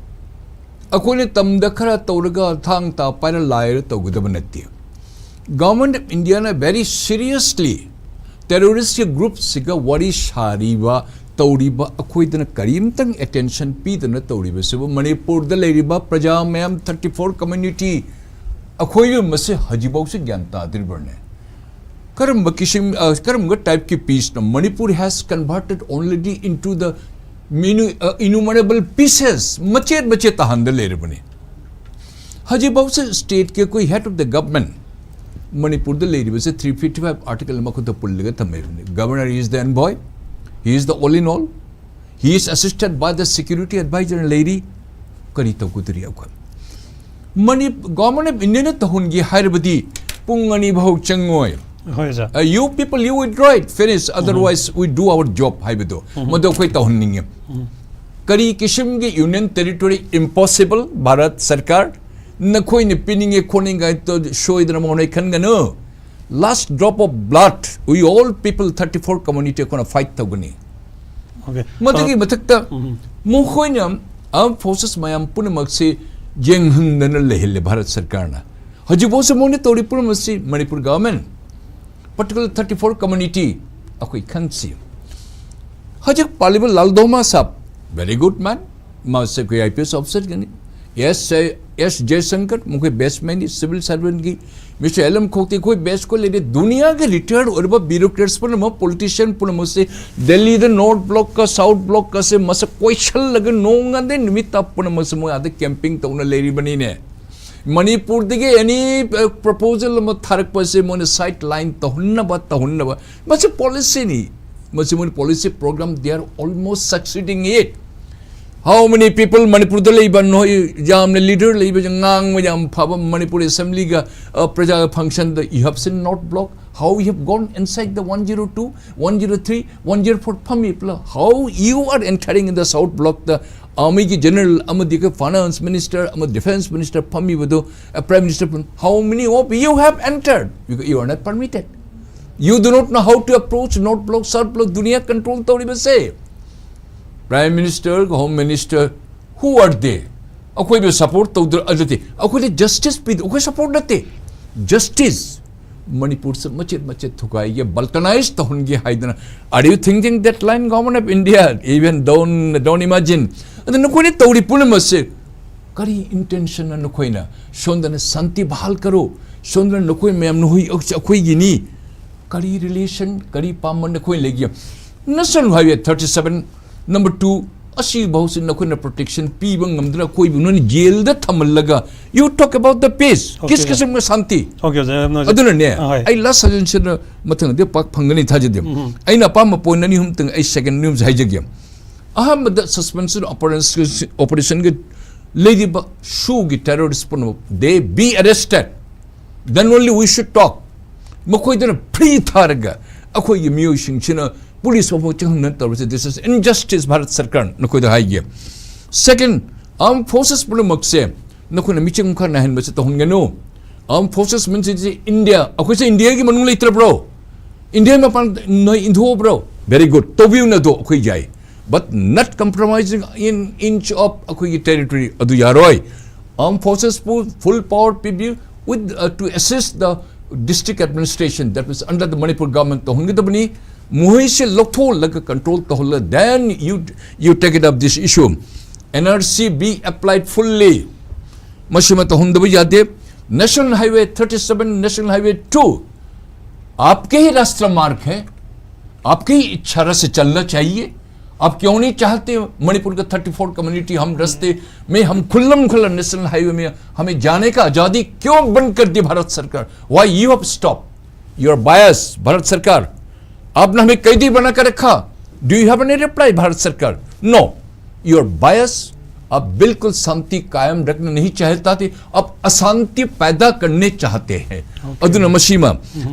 ꯑꯩꯈꯣꯏꯅ ꯇꯝꯗ ꯈꯔ ꯇꯧꯔꯒ ꯊꯥꯡ ꯇꯥ ꯄꯥꯏꯔ ꯂꯥꯏꯔ ꯇꯧꯒꯗꯕ ꯅꯠꯇꯦ꯫ Government of Indiaꯅ very seriously terroristꯀꯤ groupꯁꯤꯒ ꯋꯥꯔꯤ ꯁꯥꯔꯤꯕ, ꯇꯧꯔꯤꯕ, ꯑꯩꯈꯣꯏꯗꯅ ꯀꯔꯤꯝꯇꯪ attention ꯄꯤꯗꯅ ꯇꯧꯔꯤꯕꯁꯤꯕꯨ ꯃꯅꯤꯄꯨꯔꯗ ꯂꯩꯔꯤꯕ ꯄ꯭ꯔꯖꯥ ꯃꯌꯥꯝ thirty four community ꯑꯩꯈꯣꯏꯒꯤ ꯃꯁꯤ ꯍꯧꯖꯤꯛꯐꯥꯎꯁꯤ ꯒ꯭ꯌꯥꯟ ꯇꯥꯗ꯭ꯔꯤꯕ꯭ꯔꯅꯦ? ꯀꯔꯝꯕ ꯀꯤꯁꯤꯝ, ꯑ, ꯀꯔꯝꯕ typeꯀꯤ peaceꯅꯣ? Manipur has converted already into the minu-, uh, innumerable pieces, ꯃꯆꯦꯠ ꯃꯆꯦꯠ ꯇꯥꯍꯟꯗ ꯂꯩꯔꯕꯅꯤ꯫ ꯍꯧꯖꯤꯛꯐꯥꯎꯁꯦ stateꯀꯤ ꯑꯩꯈꯣꯏ head of the government ꯃꯅꯤꯄꯨꯔꯗ ꯂꯩꯔꯤꯕꯁꯦ three fifty five article ꯃꯈꯨꯠꯇ ꯄꯨꯜꯂꯒ ꯊꯝꯃꯤꯕꯅꯤ꯫ Governor is the envoy, he is the all in all, he is assisted by the security advisor ꯂꯩꯔꯤ꯫ ꯀꯔꯤ ꯇꯧꯒꯗꯧꯔꯤ ꯑꯩꯈꯣꯏ? ꯃꯅꯤ-, Government of Indiaꯅ ꯇꯧꯍꯟꯒꯦ ꯍꯥꯏꯔꯕꯗꯤ ꯄꯨꯡ ꯑꯅꯤ ꯐꯥꯎ ꯆꯪꯉꯣꯏ꯫ ꯍꯣꯏ, ꯑꯣꯖꯥ. Uh, you people, you withdraw it, finish, otherwise we do our job ꯍꯥꯏꯕꯗꯣ ꯃꯗꯨ ꯑꯩꯈꯣꯏ ꯇꯧꯍꯟꯅꯤꯡꯉꯤ꯫ ꯀꯔꯤ ꯀꯤꯁꯤꯝꯒꯤ union territory? Impossible. ꯚꯥꯔꯠ ꯁꯔꯀꯥꯔ, ꯅꯈꯣꯏꯅ ꯄꯤꯅꯤꯡꯉꯦ ꯈꯣꯠꯅꯤꯡꯉꯦ ꯍꯥꯏꯗꯣ ꯁꯣꯏꯗꯅ ꯃꯉꯣꯟꯗ ꯈꯟꯒꯅꯨ꯫ Last drop of blood, we all people thirty four community ꯑꯩꯈꯣꯏꯅ fight ꯇꯧꯒꯅꯤ꯫ Okay. ꯃꯗꯨꯒꯤ ꯑ, ꯃꯊꯛꯇ ꯎꯝ. ꯃꯈꯣꯏꯅ armed forces ꯃꯌꯥꯝ ꯄꯨꯝꯅꯃꯛꯁꯤ ꯌꯦꯡꯍꯟꯗꯅ ꯂꯩꯍꯜꯂꯦ ꯚꯥꯔꯠ ꯁꯔꯀꯥꯔꯅ꯫ ꯍꯧꯖꯤꯛꯐꯥꯎꯁꯦ ꯃꯣꯏꯅ ꯇꯧꯔꯤ ꯄꯨꯝꯅꯃꯛꯁꯤ Manipur government, particular thirty four community ꯑꯩꯈꯣꯏ ꯈꯪꯁꯤ꯫ ꯍꯧꯖꯤꯛ ꯄꯥꯜꯂꯤꯕ ꯂꯥꯜꯗꯣꯃꯥ ꯁꯥꯕ, very good man, ꯃꯥꯁꯦ ꯑꯩꯈꯣꯏ I P S officerꯒꯅꯤ꯫ ꯑꯦꯁ ꯑꯦꯁ ꯖꯌꯁꯪꯀꯔ, ꯃꯈꯣꯏ batchꯃꯦꯠꯅꯤ, civil servantꯀꯤ꯫ Mister ꯑꯦꯜ ꯑꯦꯝ ꯈꯣꯛꯇꯤ, ꯑꯩꯈꯣꯏ batch ꯈꯣꯏ ꯂꯩꯔꯦ꯫ ꯗꯨꯅꯤꯌꯥꯒꯤ retired ꯑꯣꯏꯔꯕ bureaucrats ꯄꯨꯝꯅꯃꯛ, politician ꯄꯨꯝꯅꯃꯛꯁꯦ ꯗꯦꯜꯂꯤꯗ North Blockꯀ South Blockꯀꯁꯦ ꯃꯁꯛ ꯀꯣꯏꯁꯜꯂꯒ ꯅꯣꯡꯉꯥꯟꯗꯩ ꯅꯨꯃꯤꯠ ꯇꯥ ꯄꯨꯝꯅꯃꯛꯁꯦ ꯃꯣꯏ ꯑꯥꯗ camping ꯇꯧꯅ ꯂꯩꯔꯤꯕꯅꯤꯅꯦ꯫ ꯃꯅꯤꯄꯨꯔꯗꯒꯤ any, ꯑ, proposal ꯑꯃ ꯊꯥꯔꯛꯄꯁꯦ ꯃꯣꯏꯅ sideline ꯇꯧꯍꯟꯅꯕ, ꯇꯧꯍꯟꯅꯕ꯫ ꯃꯁꯤ policyꯅꯤ꯫ ꯃꯁꯤ ꯃꯣꯏꯅ policy program, they are almost succeeding it. How many people ꯃꯅꯤꯄꯨꯔꯗ ꯂꯩꯕ ꯅꯣꯏ ꯌꯥꯝꯅ leader ꯂꯩꯕ, ꯉꯥꯡꯕ ꯌꯥꯝ ꯐꯕ ꯃꯅꯤꯄꯨꯔ assemblyꯒ, ꯑ, ꯄ꯭ꯔꯖꯥꯒ functionꯗ you have seen North Block? How you have gone inside the one zero two, one zero three, one zero four ꯐꯝꯃꯤꯕꯂ? How you are entering in the South Blockꯇ armyꯒꯤ general ꯑꯃꯗꯤ ꯑꯩꯈꯣꯏ finance minister ꯑꯃ defence minister ꯐꯝꯃꯤꯕꯗꯨ, ꯑ, prime minister ꯐꯝ-, how many of you have entered? Because you are not permitted. You do not know how to approach North Block, South Block, ꯗꯨꯅꯤꯌꯥ control ꯇꯧꯔꯤꯕꯁꯦ꯫ Prime Minister, Home Minister, who are they? ꯑꯩꯈꯣꯏꯕꯨ support ꯇꯧꯗ꯭ꯔ, ꯑꯗꯨꯗꯤ ꯑꯩꯈꯣꯏꯗ justice ꯄꯤꯗ, ꯑꯩꯈꯣꯏ support ꯅꯠꯇꯦ꯫ Justice, ꯃꯅꯤꯄꯨꯔꯁꯦ ꯃꯆꯦꯠ ꯃꯆꯦꯠ ꯊꯨꯒꯥꯏꯒꯦ, balkanize ꯇꯧꯍꯟꯒꯦ ꯍꯥꯏꯗꯅ, are you thinking that line, Government of India? Even don't, don't imagine. ꯑꯗ ꯅꯈꯣꯏꯅ ꯇꯧꯔꯤ ꯄꯨꯝꯅꯃꯛꯁꯦ ꯀꯔꯤ intentionꯅ? ꯅꯈꯣꯏꯅ ꯁꯣꯝꯗꯅ ꯁꯥꯟꯇꯤ ꯕꯍꯥꯜ ꯀꯔꯣ, ꯁꯣꯝꯗꯅ ꯅꯈꯣꯏ ꯃꯌꯥꯝ, ꯅꯈꯣꯏ ꯑꯩꯈꯣꯏꯒꯤꯅꯤ꯫ ꯀꯔꯤ relation, ꯀꯔꯤ ꯄꯥꯝꯕ ꯅꯈꯣꯏ ꯂꯩꯒꯦ? National Highway thirty seven, number two, ꯑꯁꯤꯐꯥꯎꯁꯤ ꯅꯈꯣꯏꯅ protection ꯄꯤꯕ ꯉꯝꯗꯅ ꯑꯩꯈꯣꯏꯕꯨ ꯅꯣꯏꯅ jailꯗ ꯊꯝꯍꯜꯂꯒ, you talk about the peace, okay, ꯀꯤꯁ ꯀꯤꯁꯝꯒ Shanti. Okay, ꯑꯣꯖꯥ, ꯌꯥꯝ ꯅꯨꯡꯉꯥꯏꯖꯔꯦ꯫ ꯑꯗꯨꯅꯅꯦ, ꯑꯍꯣꯏ꯫ ꯑꯩ last suggestion ꯃꯊꯪꯗꯤ ꯄꯥꯛ ꯐꯪꯒꯅꯤ ꯊꯥꯖꯗꯦ꯫ ꯎꯝ꯫ ꯑꯩꯅ ꯑꯄꯥꯝꯕ point ꯑꯅꯤ ꯑꯍꯨꯝꯇꯪ ꯑꯩ second news ꯍꯥꯏꯖꯒꯦ꯫ ꯑꯍꯥꯟꯕꯗ suspension operation, operationꯒ ꯂꯩꯔꯤꯕ ꯁꯨꯒꯤ terrorist ꯄꯨꯝꯅꯃꯛ, they be arrested, then only we should talk. ꯃꯈꯣꯏꯗꯅ free ꯊꯥꯔꯒ ꯑꯩꯈꯣꯏꯒꯤ ꯃꯤꯑꯣꯏꯁꯤꯡꯁꯤꯅ police ꯐꯥꯎꯕ ꯆꯪꯍꯟꯗꯅ ꯇꯧꯔꯤꯁꯦ, this is injustice, ꯚꯥꯔꯠ ꯁꯔꯀꯥꯔ ꯅꯈꯣꯏꯗ ꯍꯥꯏꯒꯦ꯫ Second, armed forces ꯄꯨꯝꯅꯃꯛꯁꯦ ꯅꯈꯣꯏꯅ ꯃꯤꯆꯪ ꯈꯔ ꯅꯥꯏꯍꯟꯕꯁꯦ ꯇꯧꯍꯟꯒꯅꯨ꯫ Armed forces ꯃꯤꯟꯁꯤꯗꯤ ꯏꯟꯗꯤꯌꯥ, ꯑꯩꯈꯣꯏꯁꯦ ꯏꯟꯗꯤꯌꯥꯒꯤ ꯃꯅꯨꯡ ꯂꯩꯇ꯭ꯔꯕ꯭ꯔꯣ? ꯏꯟꯗꯤꯌꯥ ꯃꯄꯥꯟ ꯅꯣꯏ ꯏꯟꯊꯣꯛꯑꯕ꯭ꯔꯣ? Very good, ꯇꯧꯕꯤꯌꯨꯅ ꯑꯗꯣ ꯑꯩꯈꯣꯏ ꯌꯥꯏ, but not compromising in inch of ꯑꯩꯈꯣꯏꯒꯤ territory, ꯑꯗꯨ ꯌꯥꯔꯣꯏ꯫ Armed forcesꯄꯨ full power ꯄꯤꯕꯤꯌꯨ with, uh, to assist the district administration that was under the Manipur government ꯇꯧꯍꯟꯒꯗꯕꯅꯤ꯫ ꯃꯈꯣꯏꯁꯦ ꯂꯧꯊꯣꯛꯍꯜꯂꯒ control ꯇꯧꯍꯜꯂ, then you, you take it up this issue. N R C be applied fully. ꯃꯁꯤꯃ ꯇꯧꯍꯟꯗꯕ ꯌꯥꯗꯦ꯫ National Highway thirty seven, National Highway two, आपके ही राष्ट्रीय मार्ग है, आपकी ही इच्छा से चलना चाहिए। आप क्यों नहीं चाहते मणिपुर का थर्टी फोर कम्युनिटी हम रास्ते में, हम खुल्लम खुल्ला नेशनल हाईवे में हमें जाने का आज़ादी क्यों बंद कर दी भारत सरकार? Why you have stopped? Your bias, Bharat सरकार, आपने हमें कैदी बना कर रखा। Do you have any reply, Bharat सरकार? No, your bias. आप बिल्कुल शांति कायम रखना नहीं चाहता थे, आप अशांति पैदा करने चाहते हैं। ꯑꯗꯨꯅ ꯃꯁꯤꯃ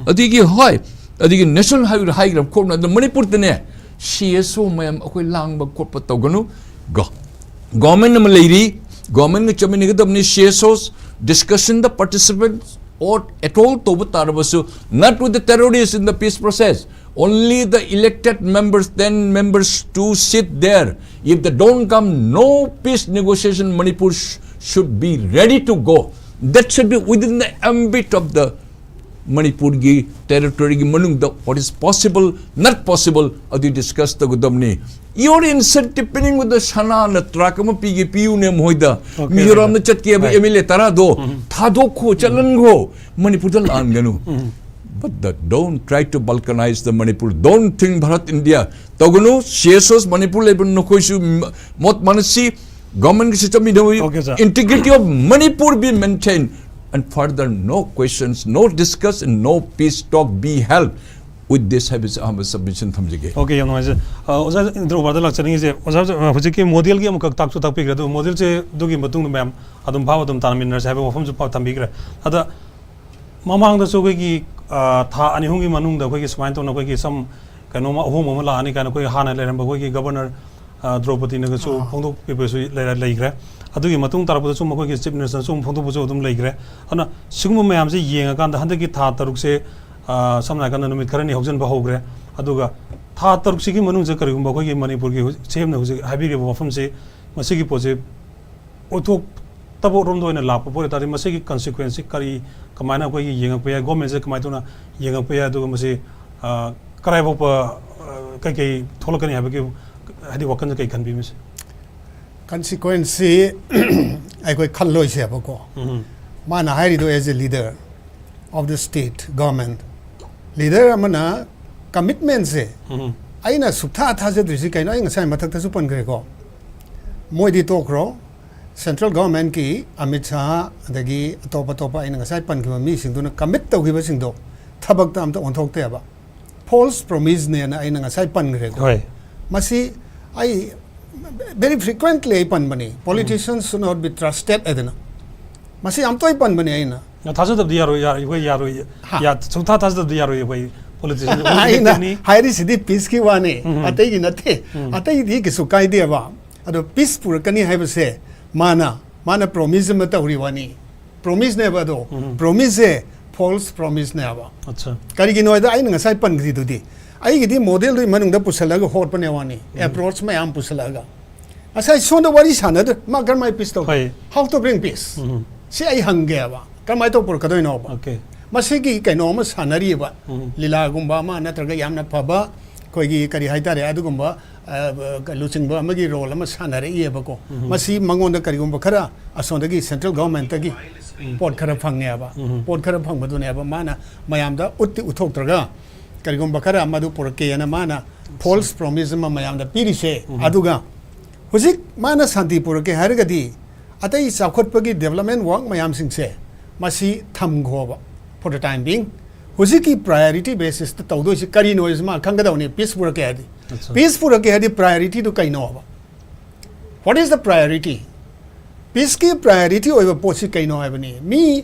ꯑꯗꯒꯤ ꯍꯣꯏ, ꯑꯗꯒꯤ ꯅꯦꯁꯅꯦꯜ ꯍꯥꯏꯋꯦ ꯍꯥꯏꯈ꯭ꯔꯕ ꯈꯣꯠꯅ ꯑꯗꯨ ꯃꯅꯤꯄꯨꯔꯗꯅꯦ ꯁꯤ ꯑꯦꯁ ꯑꯣ ꯃꯌꯥꯝ ꯑꯩꯈꯣꯏ ꯂꯥꯡꯕ ꯈꯣꯠꯄ ꯇꯧꯒꯅꯨ꯫ ꯒꯣ-, ꯒꯣꯔꯃꯦꯟ ꯑꯃ ꯂꯩꯔꯤ, ꯒꯣꯔꯃꯦꯟꯒ ꯆꯠꯃꯤꯟꯅꯒꯗꯕꯅꯤ꯫ ꯁꯤ ꯑꯦꯁ ꯑꯣꯁ ꯗꯤꯁꯀꯁꯟꯗ ꯄꯥꯔꯇꯤꯁꯤꯄꯦꯠ ꯑꯣꯔ ꯑꯦꯠ ꯑꯣꯜ ꯇꯧꯕ ꯇꯥꯔꯕꯁꯨ, not with the terrorists in the peace process. Only the elected members, ten members to sit there. If they don't come, no peace negotiation. Manipur sh- should be ready to go. That should be within the ambit of the ꯃꯅꯤꯄꯨꯔꯒꯤ ꯇꯦꯔꯤꯇꯣꯔꯤꯒꯤ ꯃꯅꯨꯡꯗ what is possible, not possible ꯑꯗꯨ discuss ꯇꯧꯒꯗꯕꯅꯤ꯫ Your incentive ꯄꯤꯅꯤꯡꯕꯗ ꯁꯅꯥꯅ truck ꯑꯃ ꯄꯤꯒꯦ, ꯄꯤꯌꯨꯅꯦ ꯃꯈꯣꯏꯗ꯫ Okay, ꯃꯤꯖꯣꯔꯥꯝꯗ okay. ꯆꯠꯀꯦ ꯍꯥꯏꯕ Right. ꯑꯦꯝ ꯑꯦꯜ ꯑꯦ ꯇꯔꯥꯗꯣ ꯎꯝ꯫ ꯊꯥꯗꯣꯛꯈꯣ, ꯆꯠꯍꯟꯈꯣ, ꯃꯅꯤꯄꯨꯔꯗ ꯂꯥꯟꯒꯅꯨ꯫ ꯎꯝ꯫ But the, don't try to balkanize the Manipur. Don't think Bharat India ꯇꯧꯒꯅꯨ꯫ ꯁꯤ ꯑꯦꯁ ꯑꯣꯁ ꯃꯅꯤꯄꯨꯔ ꯂꯩꯕ ꯅꯈꯣꯏꯁꯨ ꯃ-, ꯃꯣꯠ ꯃꯥꯟꯅꯁꯤ꯫ ꯒꯣꯔꯃꯦꯟꯒꯤꯁꯨ ꯆꯠꯃꯤꯟꯅꯧꯏ꯫ Okay, sir. Integrity of Manipur be maintained and further no questions, no discuss and no peace talk be held with this ꯍꯥꯏꯕꯁꯤ ꯑꯍꯥꯟꯕ submission ꯊꯝꯖꯒꯦ꯫ Okay, ꯌꯥꯝ ꯅꯨꯡꯉꯥꯏꯖꯩ꯫ ꯑ, ꯑꯣꯖꯥ ꯏꯟꯗ꯭ꯔ ꯎꯕꯥꯗ ꯂꯥꯛꯆꯅꯤꯡꯉꯤꯁꯦ, ꯑꯣꯖꯥ, ꯑ, ꯍꯧꯖꯤꯛꯀꯤ ꯃꯣꯗꯦꯜꯒꯤ ꯑꯃꯈꯛ ꯇꯥꯛꯁꯨ ꯇꯥꯛꯄꯤꯈ꯭ꯔꯦ, ꯑꯗꯨ ꯃꯣꯗꯦꯜꯁꯦ ꯑꯗꯨꯒꯤ ꯃꯇꯨꯡꯗ ꯃꯌꯥꯝ ꯑꯗꯨꯝ ꯐꯥꯎ ꯑꯗꯨꯝ ꯇꯥꯟꯅꯃꯤꯟꯅꯔꯁꯦ ꯍꯥꯏꯕ ꯋꯥꯐꯝꯁꯨ ꯐꯥꯎ ꯊꯝꯕꯤꯈ꯭ꯔꯦ꯫ ꯑꯗ ꯃꯃꯥꯡꯗꯁꯨ ꯑꯩꯈꯣꯏꯒꯤ, ꯑ, ꯊꯥ ꯑꯅꯤ ꯑꯍꯨꯝꯒꯤ ꯃꯅꯨꯡꯗ ꯑꯩꯈꯣꯏꯒꯤ ꯁꯨꯃꯥꯏꯅ ꯇꯧꯅ ꯑꯩꯈꯣꯏꯒꯤ ꯁꯝ ꯀꯩꯅꯣꯝꯃ ꯑꯍꯣꯡꯕ ꯑꯃ ꯂꯥꯛꯑꯅꯤ ꯀꯥꯏꯅ ꯑꯩꯈꯣꯏ ꯍꯥꯟꯅ ꯂꯩꯔꯝꯕ ꯑꯩꯈꯣꯏꯒꯤ ꯒꯕꯔꯅꯔ, ꯑ, ꯗ꯭ꯔꯧꯄꯗꯤꯅꯒꯁꯨ ꯑꯥ꯫ ꯐꯣꯡꯗꯣꯛꯄꯤꯕꯁꯨ ꯂꯩꯔ-, ꯂꯩꯈ꯭ꯔꯦ꯫ ꯑꯗꯨꯒꯤ ꯃꯇꯨꯡ ꯇꯥꯔꯛꯄꯗꯁꯨ ꯃꯈꯣꯏꯒꯤ ꯆꯤꯐ ꯃꯤꯅꯤꯁꯇꯔꯅꯁꯨ ꯑꯃꯨꯛ ꯐꯣꯡꯗꯣꯛꯄꯁꯨ ꯑꯗꯨꯝ ꯂꯩꯈ꯭ꯔꯦ꯫ ꯑꯗꯨꯅ ꯁꯤꯒꯨꯝꯕ ꯃꯌꯥꯝꯁꯦ ꯌꯦꯡꯉꯀꯥꯟꯗ ꯍꯟꯗꯛꯀꯤ ꯊꯥ ꯇꯔꯨꯛꯁꯦ, ꯑ, ꯁꯝꯅ ꯍꯥꯏꯔꯀꯥꯟꯗ ꯅꯨꯃꯤꯠ ꯈꯔꯅꯤ ꯍꯧꯖꯤꯟꯕ ꯍꯧꯈ꯭ꯔꯦ꯫ ꯑꯗꯨꯒ ꯊꯥ ꯇꯔꯨꯛꯁꯤꯒꯤ ꯃꯅꯨꯡꯁꯤꯗ ꯀꯔꯤꯒꯨꯝꯕ ꯑꯩꯈꯣꯏꯒꯤ ꯃꯅꯤꯄꯨꯔꯒꯤ ꯍꯧꯖꯤꯛ ꯁꯤ ꯑꯦꯝꯅ ꯍꯧꯖꯤꯛ ꯍꯥꯏꯕꯤꯔꯤꯕ ꯋꯥꯐꯝꯁꯤ, ꯃꯁꯤꯒꯤ ꯄꯣꯠꯁꯤ ꯑꯣꯏꯊꯣꯛꯇꯕ ꯔꯣꯝꯗ ꯑꯣꯏꯅ ꯂꯥꯛꯄ ꯑꯣꯏ ꯇꯥꯔꯗꯤ, ꯃꯁꯤꯒꯤ ꯀꯟꯁꯤꯀ꯭ꯋꯦꯟꯁꯁꯤ ꯀꯔꯤ, ꯀꯃꯥꯏꯅ ꯑꯩꯈꯣꯏꯒꯤ ꯌꯦꯡꯉꯛꯄ ꯌꯥꯏ, ꯒꯣꯔꯃꯦꯟꯁꯦ ꯀꯃꯥꯏꯅ ꯇꯧꯅ ꯌꯦꯡꯉꯛꯄ ꯌꯥꯏ, ꯑꯗꯨꯒ ꯃꯁꯤ, ꯑ, ꯀꯗꯥꯏ ꯐꯥꯎꯕ, ꯑ, ꯀꯩꯀꯩ ꯊꯣꯛꯂꯛꯀꯅꯤ ꯍꯥꯏꯕꯒꯤ, ꯍꯥꯏꯗꯤ, ꯋꯥꯈꯜꯁꯦ ꯀꯩ ꯈꯟꯕꯤ ꯃꯁꯤ? ꯀꯟꯁꯤꯀ꯭ꯋꯦꯟꯁꯁꯤ ꯑꯩꯈꯣꯏ ꯈꯜꯂꯣꯏꯁꯦꯕꯀꯣ꯫ ꯃꯥꯅ ꯍꯥꯏꯔꯤꯗꯣ, as a leader of the state government, leader ꯑꯃꯅ ꯀꯃꯤꯠꯃꯦꯟꯁꯦ ꯑꯩꯅ ꯁꯨꯛꯊꯥ ꯊꯥꯖꯗ꯭ꯔꯤꯁꯤ ꯀꯩꯅꯣ? ꯑꯩ ꯉꯁꯥꯏ ꯃꯊꯛꯇꯁꯨ ꯄꯟꯈ꯭ꯔꯦꯀꯣ, ꯃꯣꯏꯗꯤ ꯇꯣꯛꯈ꯭ꯔꯣ, ꯁꯦꯟꯇ꯭ꯔꯦꯜ ꯒꯚꯔꯟꯃꯦꯟꯠꯀꯤ ꯑꯃꯤꯠ ꯁꯥꯍ, ꯑꯗꯒꯤ ꯑꯇꯣꯞ ꯑꯇꯣꯞꯄ ꯑꯩꯅ ꯉꯁꯥꯏ ꯄꯟꯈꯤꯕ ꯃꯤꯁꯤꯡꯗꯨꯅ ꯀꯃꯤꯠ ꯇꯧꯈꯤꯕꯁꯤꯡꯗꯣ ꯊꯕꯛꯇ ꯑꯝꯇ ꯑꯣꯟꯊꯣꯛꯇꯦꯕ꯫ ꯐꯣꯜꯁ ꯄ꯭ꯔꯣꯃꯤꯁꯅꯦꯅ ꯑꯩꯅ ꯉꯁꯥꯏ ꯄꯟꯈ꯭ꯔꯦꯀꯣ꯫ ꯍꯣꯏ꯫ ꯃꯁꯤ ꯑꯩ very frequently ꯑꯩ ꯄꯟꯕꯅꯤ, "Politicians should not be trusted" ꯍꯥꯏꯗꯅ꯫ ꯃꯁꯤ ꯌꯥꯝ ꯇꯣꯏ ꯄꯟꯕꯅꯤ ꯑꯩꯅ꯫ ꯊꯥꯖꯗꯕꯗꯤ ꯌꯥꯔꯣꯏ, ꯌꯥꯔꯣꯏ, ꯑꯩꯈꯣꯏ ꯌꯥꯔꯣꯏ꯫ ꯍꯥ꯫ ꯌꯥ-, ꯁꯨꯡꯊꯥ ꯊꯥꯖꯗꯕꯗꯤ ꯌꯥꯔꯣꯏ ꯑꯩꯈꯣꯏ ꯄꯣꯂꯤꯇꯤꯁꯤꯌꯟ꯫ ꯑꯩꯅ ꯍꯥꯏꯔꯤꯁꯤꯗꯤ ꯄꯤꯁꯀꯤ ꯋꯥꯅꯤ, ꯑꯇꯩꯒꯤ ꯅꯠꯇꯦ꯫ ꯑꯇꯩꯗꯤ ꯀꯩꯁꯨ ꯀꯥꯏꯗꯦꯕ꯫ ꯑꯗꯣ ꯄꯤꯁ ꯄꯨꯔꯛꯀꯅꯤ ꯍꯥꯏꯕꯁꯦ ꯃꯥꯅ, ꯃꯥꯅ ꯄ꯭ꯔꯣꯃꯤꯁ ꯑꯃ ꯇꯧꯔꯤ ꯋꯥꯅꯤ꯫ ꯄ꯭ꯔꯣꯃꯤꯁꯅꯦꯕ ꯑꯗꯣ꯫ ꯄ꯭ꯔꯣꯃꯤꯁꯁꯦ ꯐꯣꯜꯁ ꯄ꯭ꯔꯣꯃꯤꯁꯅꯦꯕ꯫ ꯑꯠꯆꯥ꯫ ꯀꯔꯤꯒꯤꯅꯣ ꯍꯥꯏꯗ ꯑꯩꯅ ꯉꯁꯥꯏ ꯄꯟꯈ꯭ꯔꯤꯗꯨꯗꯤ, ꯑꯩꯒꯤꯗꯤ ꯃꯣꯗꯦꯜꯗꯨꯒꯤ ꯃꯅꯨꯡꯗ ꯄꯨꯁꯜꯂꯒ ꯍꯣꯠꯄꯅꯦ ꯋꯥꯅꯤ, ꯑꯦꯄ꯭ꯔꯣꯆ ꯃꯌꯥꯝ ꯄꯨꯁꯜꯂꯛꯑꯒ꯫ ꯉꯁꯥꯏ ꯁꯣꯝꯗ ꯋꯥꯔꯤ ꯁꯥꯟꯅꯗ꯭ꯔꯦ, ꯃꯥ ꯀꯔꯝꯍꯥꯏꯅ ꯄꯤꯁ ꯇꯧꯒꯦ? ꯍꯣꯏ꯫ How to bring peace? ꯁꯤ ꯑꯩ ꯍꯪꯒꯦꯕ, ꯀꯔꯝꯍꯥꯏꯅ ꯇꯧꯕ ꯄꯨꯔꯛꯀꯗꯣꯏꯅꯣꯕ? ꯑꯣꯀꯦ꯫ ꯃꯁꯤꯒꯤ ꯀꯩꯅꯣ ꯑꯃ ꯁꯥꯟꯅꯔꯤꯕ, ꯂꯤꯂꯥꯒꯨꯝꯕ ꯑꯃ ꯅꯠꯇ꯭ꯔꯒ ꯌꯥꯝꯅ ꯐꯕ ꯑꯩꯈꯣꯏꯒꯤ ꯀꯔꯤ ꯍꯥꯏꯇꯥꯔꯦ, ꯑꯗꯨꯒꯨꯝꯕ, ꯑ, ꯂꯨꯆꯤꯡꯕ ꯑꯃꯒꯤ ꯔꯣꯜ ꯑꯃ ꯁꯥꯟꯅꯔꯛꯏꯑꯕꯀꯣ꯫ ꯃꯁꯤ ꯃꯉꯣꯟꯗ ꯀꯔꯤꯒꯨꯝꯕ ꯈꯔ ꯑꯁꯣꯝꯗꯒꯤ ꯁꯦꯟꯇ꯭ꯔꯦꯜ ꯒꯚꯔꯟꯃꯦꯟꯠꯇꯒꯤ ꯄꯣꯠ ꯈꯔ ꯐꯪꯉꯦꯕ꯫ ꯄꯣꯠ ꯈꯔ ꯐꯪꯕꯗꯨꯅꯦꯕ ꯃꯥꯅ ꯃꯌꯥꯝꯗ ꯎꯠꯇꯤ ꯎꯠꯊꯣꯛꯇ꯭ꯔꯒ ꯀꯔꯤꯒꯨꯝꯕ ꯈꯔ ꯃꯗꯨ ꯄꯨꯔꯛꯀꯦꯅ ꯃꯥꯅ ꯐꯣꯜꯁ ꯄ꯭ꯔꯣꯃꯤꯁ ꯑꯃ ꯃꯌꯥꯝꯗ ꯄꯤꯔꯤꯁꯦ꯫ ꯑꯗꯨꯒ ꯍꯧꯖꯤꯛ ꯃꯥꯅ ꯁꯥꯟꯇꯤ ꯄꯨꯔꯛꯀꯦ ꯍꯥꯏꯔꯒꯗꯤ ꯑꯇꯩ ꯆꯥꯎꯈꯠꯄꯒꯤ ꯗꯦꯕꯂꯞꯃꯦꯟ ꯋꯥꯔꯛ ꯃꯌꯥꯝꯁꯤꯡꯁꯦ ꯃꯁꯤ ꯊꯝꯈꯣꯕ, for the time being꯫ ꯍꯧꯖꯤꯛꯀꯤ ꯄ꯭ꯔꯥꯏꯌꯣꯔꯤꯇꯤ ꯕꯦꯁꯤꯁꯇ ꯇꯧꯗꯣꯏꯁꯤ ꯀꯔꯤꯅꯣ ꯍꯥꯏꯕꯁꯤ ꯃꯥ ꯈꯪꯒꯗꯕꯅꯤ꯫ ꯄꯤꯁ ꯄꯨꯔꯛꯀꯦ ꯍꯥꯏꯔꯗꯤ, ꯑꯠꯆꯥ꯫ ꯄꯤꯁ ꯄꯨꯔꯛꯀꯦ ꯍꯥꯏꯔꯗꯤ ꯄ꯭ꯔꯥꯏꯌꯣꯔꯤꯇꯤꯗꯨ ꯀꯩꯅꯣꯕ? What is the priority? ꯄꯤꯁꯀꯤ ꯄ꯭ꯔꯥꯏꯌꯣꯔꯤꯇꯤ ꯑꯣꯏꯕ ꯄꯣꯠꯁꯤ ꯀꯩꯅꯣ ꯍꯥꯏꯕꯅꯤ꯫ ꯃꯤ,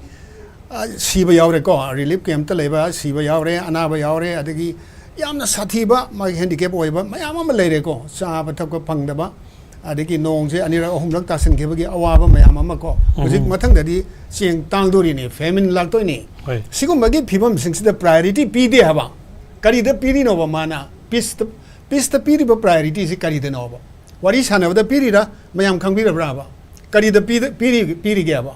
ꯑ, ꯁꯤꯕ ꯌꯥꯎꯔꯦꯀꯣ, ꯔꯤꯂꯤꯐ ꯀꯦꯝꯞꯇ ꯂꯩꯕ ꯁꯤꯕ ꯌꯥꯎꯔꯦ, ꯑꯅꯥꯕ ꯌꯥꯎꯔꯦ, ꯑꯗꯒꯤ ꯌꯥꯝꯅ ꯁꯥꯊꯤꯕ, ꯃꯥꯒꯤ ꯍꯦꯟꯗꯤꯀꯦꯞ ꯑꯣꯏꯕ ꯃꯌꯥꯝ ꯑꯃ ꯂꯩꯔꯦꯀꯣ, ꯆꯥꯕ ꯊꯛꯄ ꯐꯪꯗꯕ, ꯑꯗꯒꯤ ꯅꯣꯡꯁꯦ ꯑꯅꯤꯔꯛ ꯑꯍꯨꯝꯂꯛ ꯇꯥꯁꯤꯟꯈꯤꯕꯒꯤ ꯑꯋꯥꯕ ꯃꯌꯥꯝ ꯑꯃ ꯀꯣ꯫ ꯍꯧꯖꯤꯛ ꯃꯊꯪꯗꯗꯤ ꯆꯦꯡ ꯇꯥꯡꯗꯣꯔꯤꯅꯤ, ꯐꯦꯃꯤꯟ ꯂꯥꯛꯇꯣꯏꯅꯤ꯫ ꯍꯣꯏ꯫ ꯁꯤꯒꯨꯝꯕꯒꯤ ꯐꯤꯕꯝꯁꯤꯡꯁꯤꯗ ꯄ꯭ꯔꯥꯏꯌꯣꯔꯤꯇꯤ ꯄꯤꯗꯦ ꯍꯥꯏꯕ꯫ ꯀꯔꯤꯗ ꯄꯤꯔꯤꯅꯣꯕ ꯃꯥꯅ? ꯄꯤꯁꯇ, ꯄꯤꯁꯇ ꯄꯤꯔꯤꯕ ꯄ꯭ꯔꯥꯏꯌꯣꯔꯤꯇꯤꯁꯤ ꯀꯔꯤꯗꯅꯣꯕ? ꯋꯥꯔꯤ ꯁꯥꯟꯅꯕꯗ ꯄꯤꯔꯤꯔꯥ? ꯃꯌꯥꯝ ꯈꯪꯕꯤꯔꯕ꯭ꯔꯥꯕ? ꯀꯔꯤꯗ ꯄꯤꯗ-, ꯄꯤꯔꯤ-, ꯄꯤꯔꯤꯒꯦꯕ?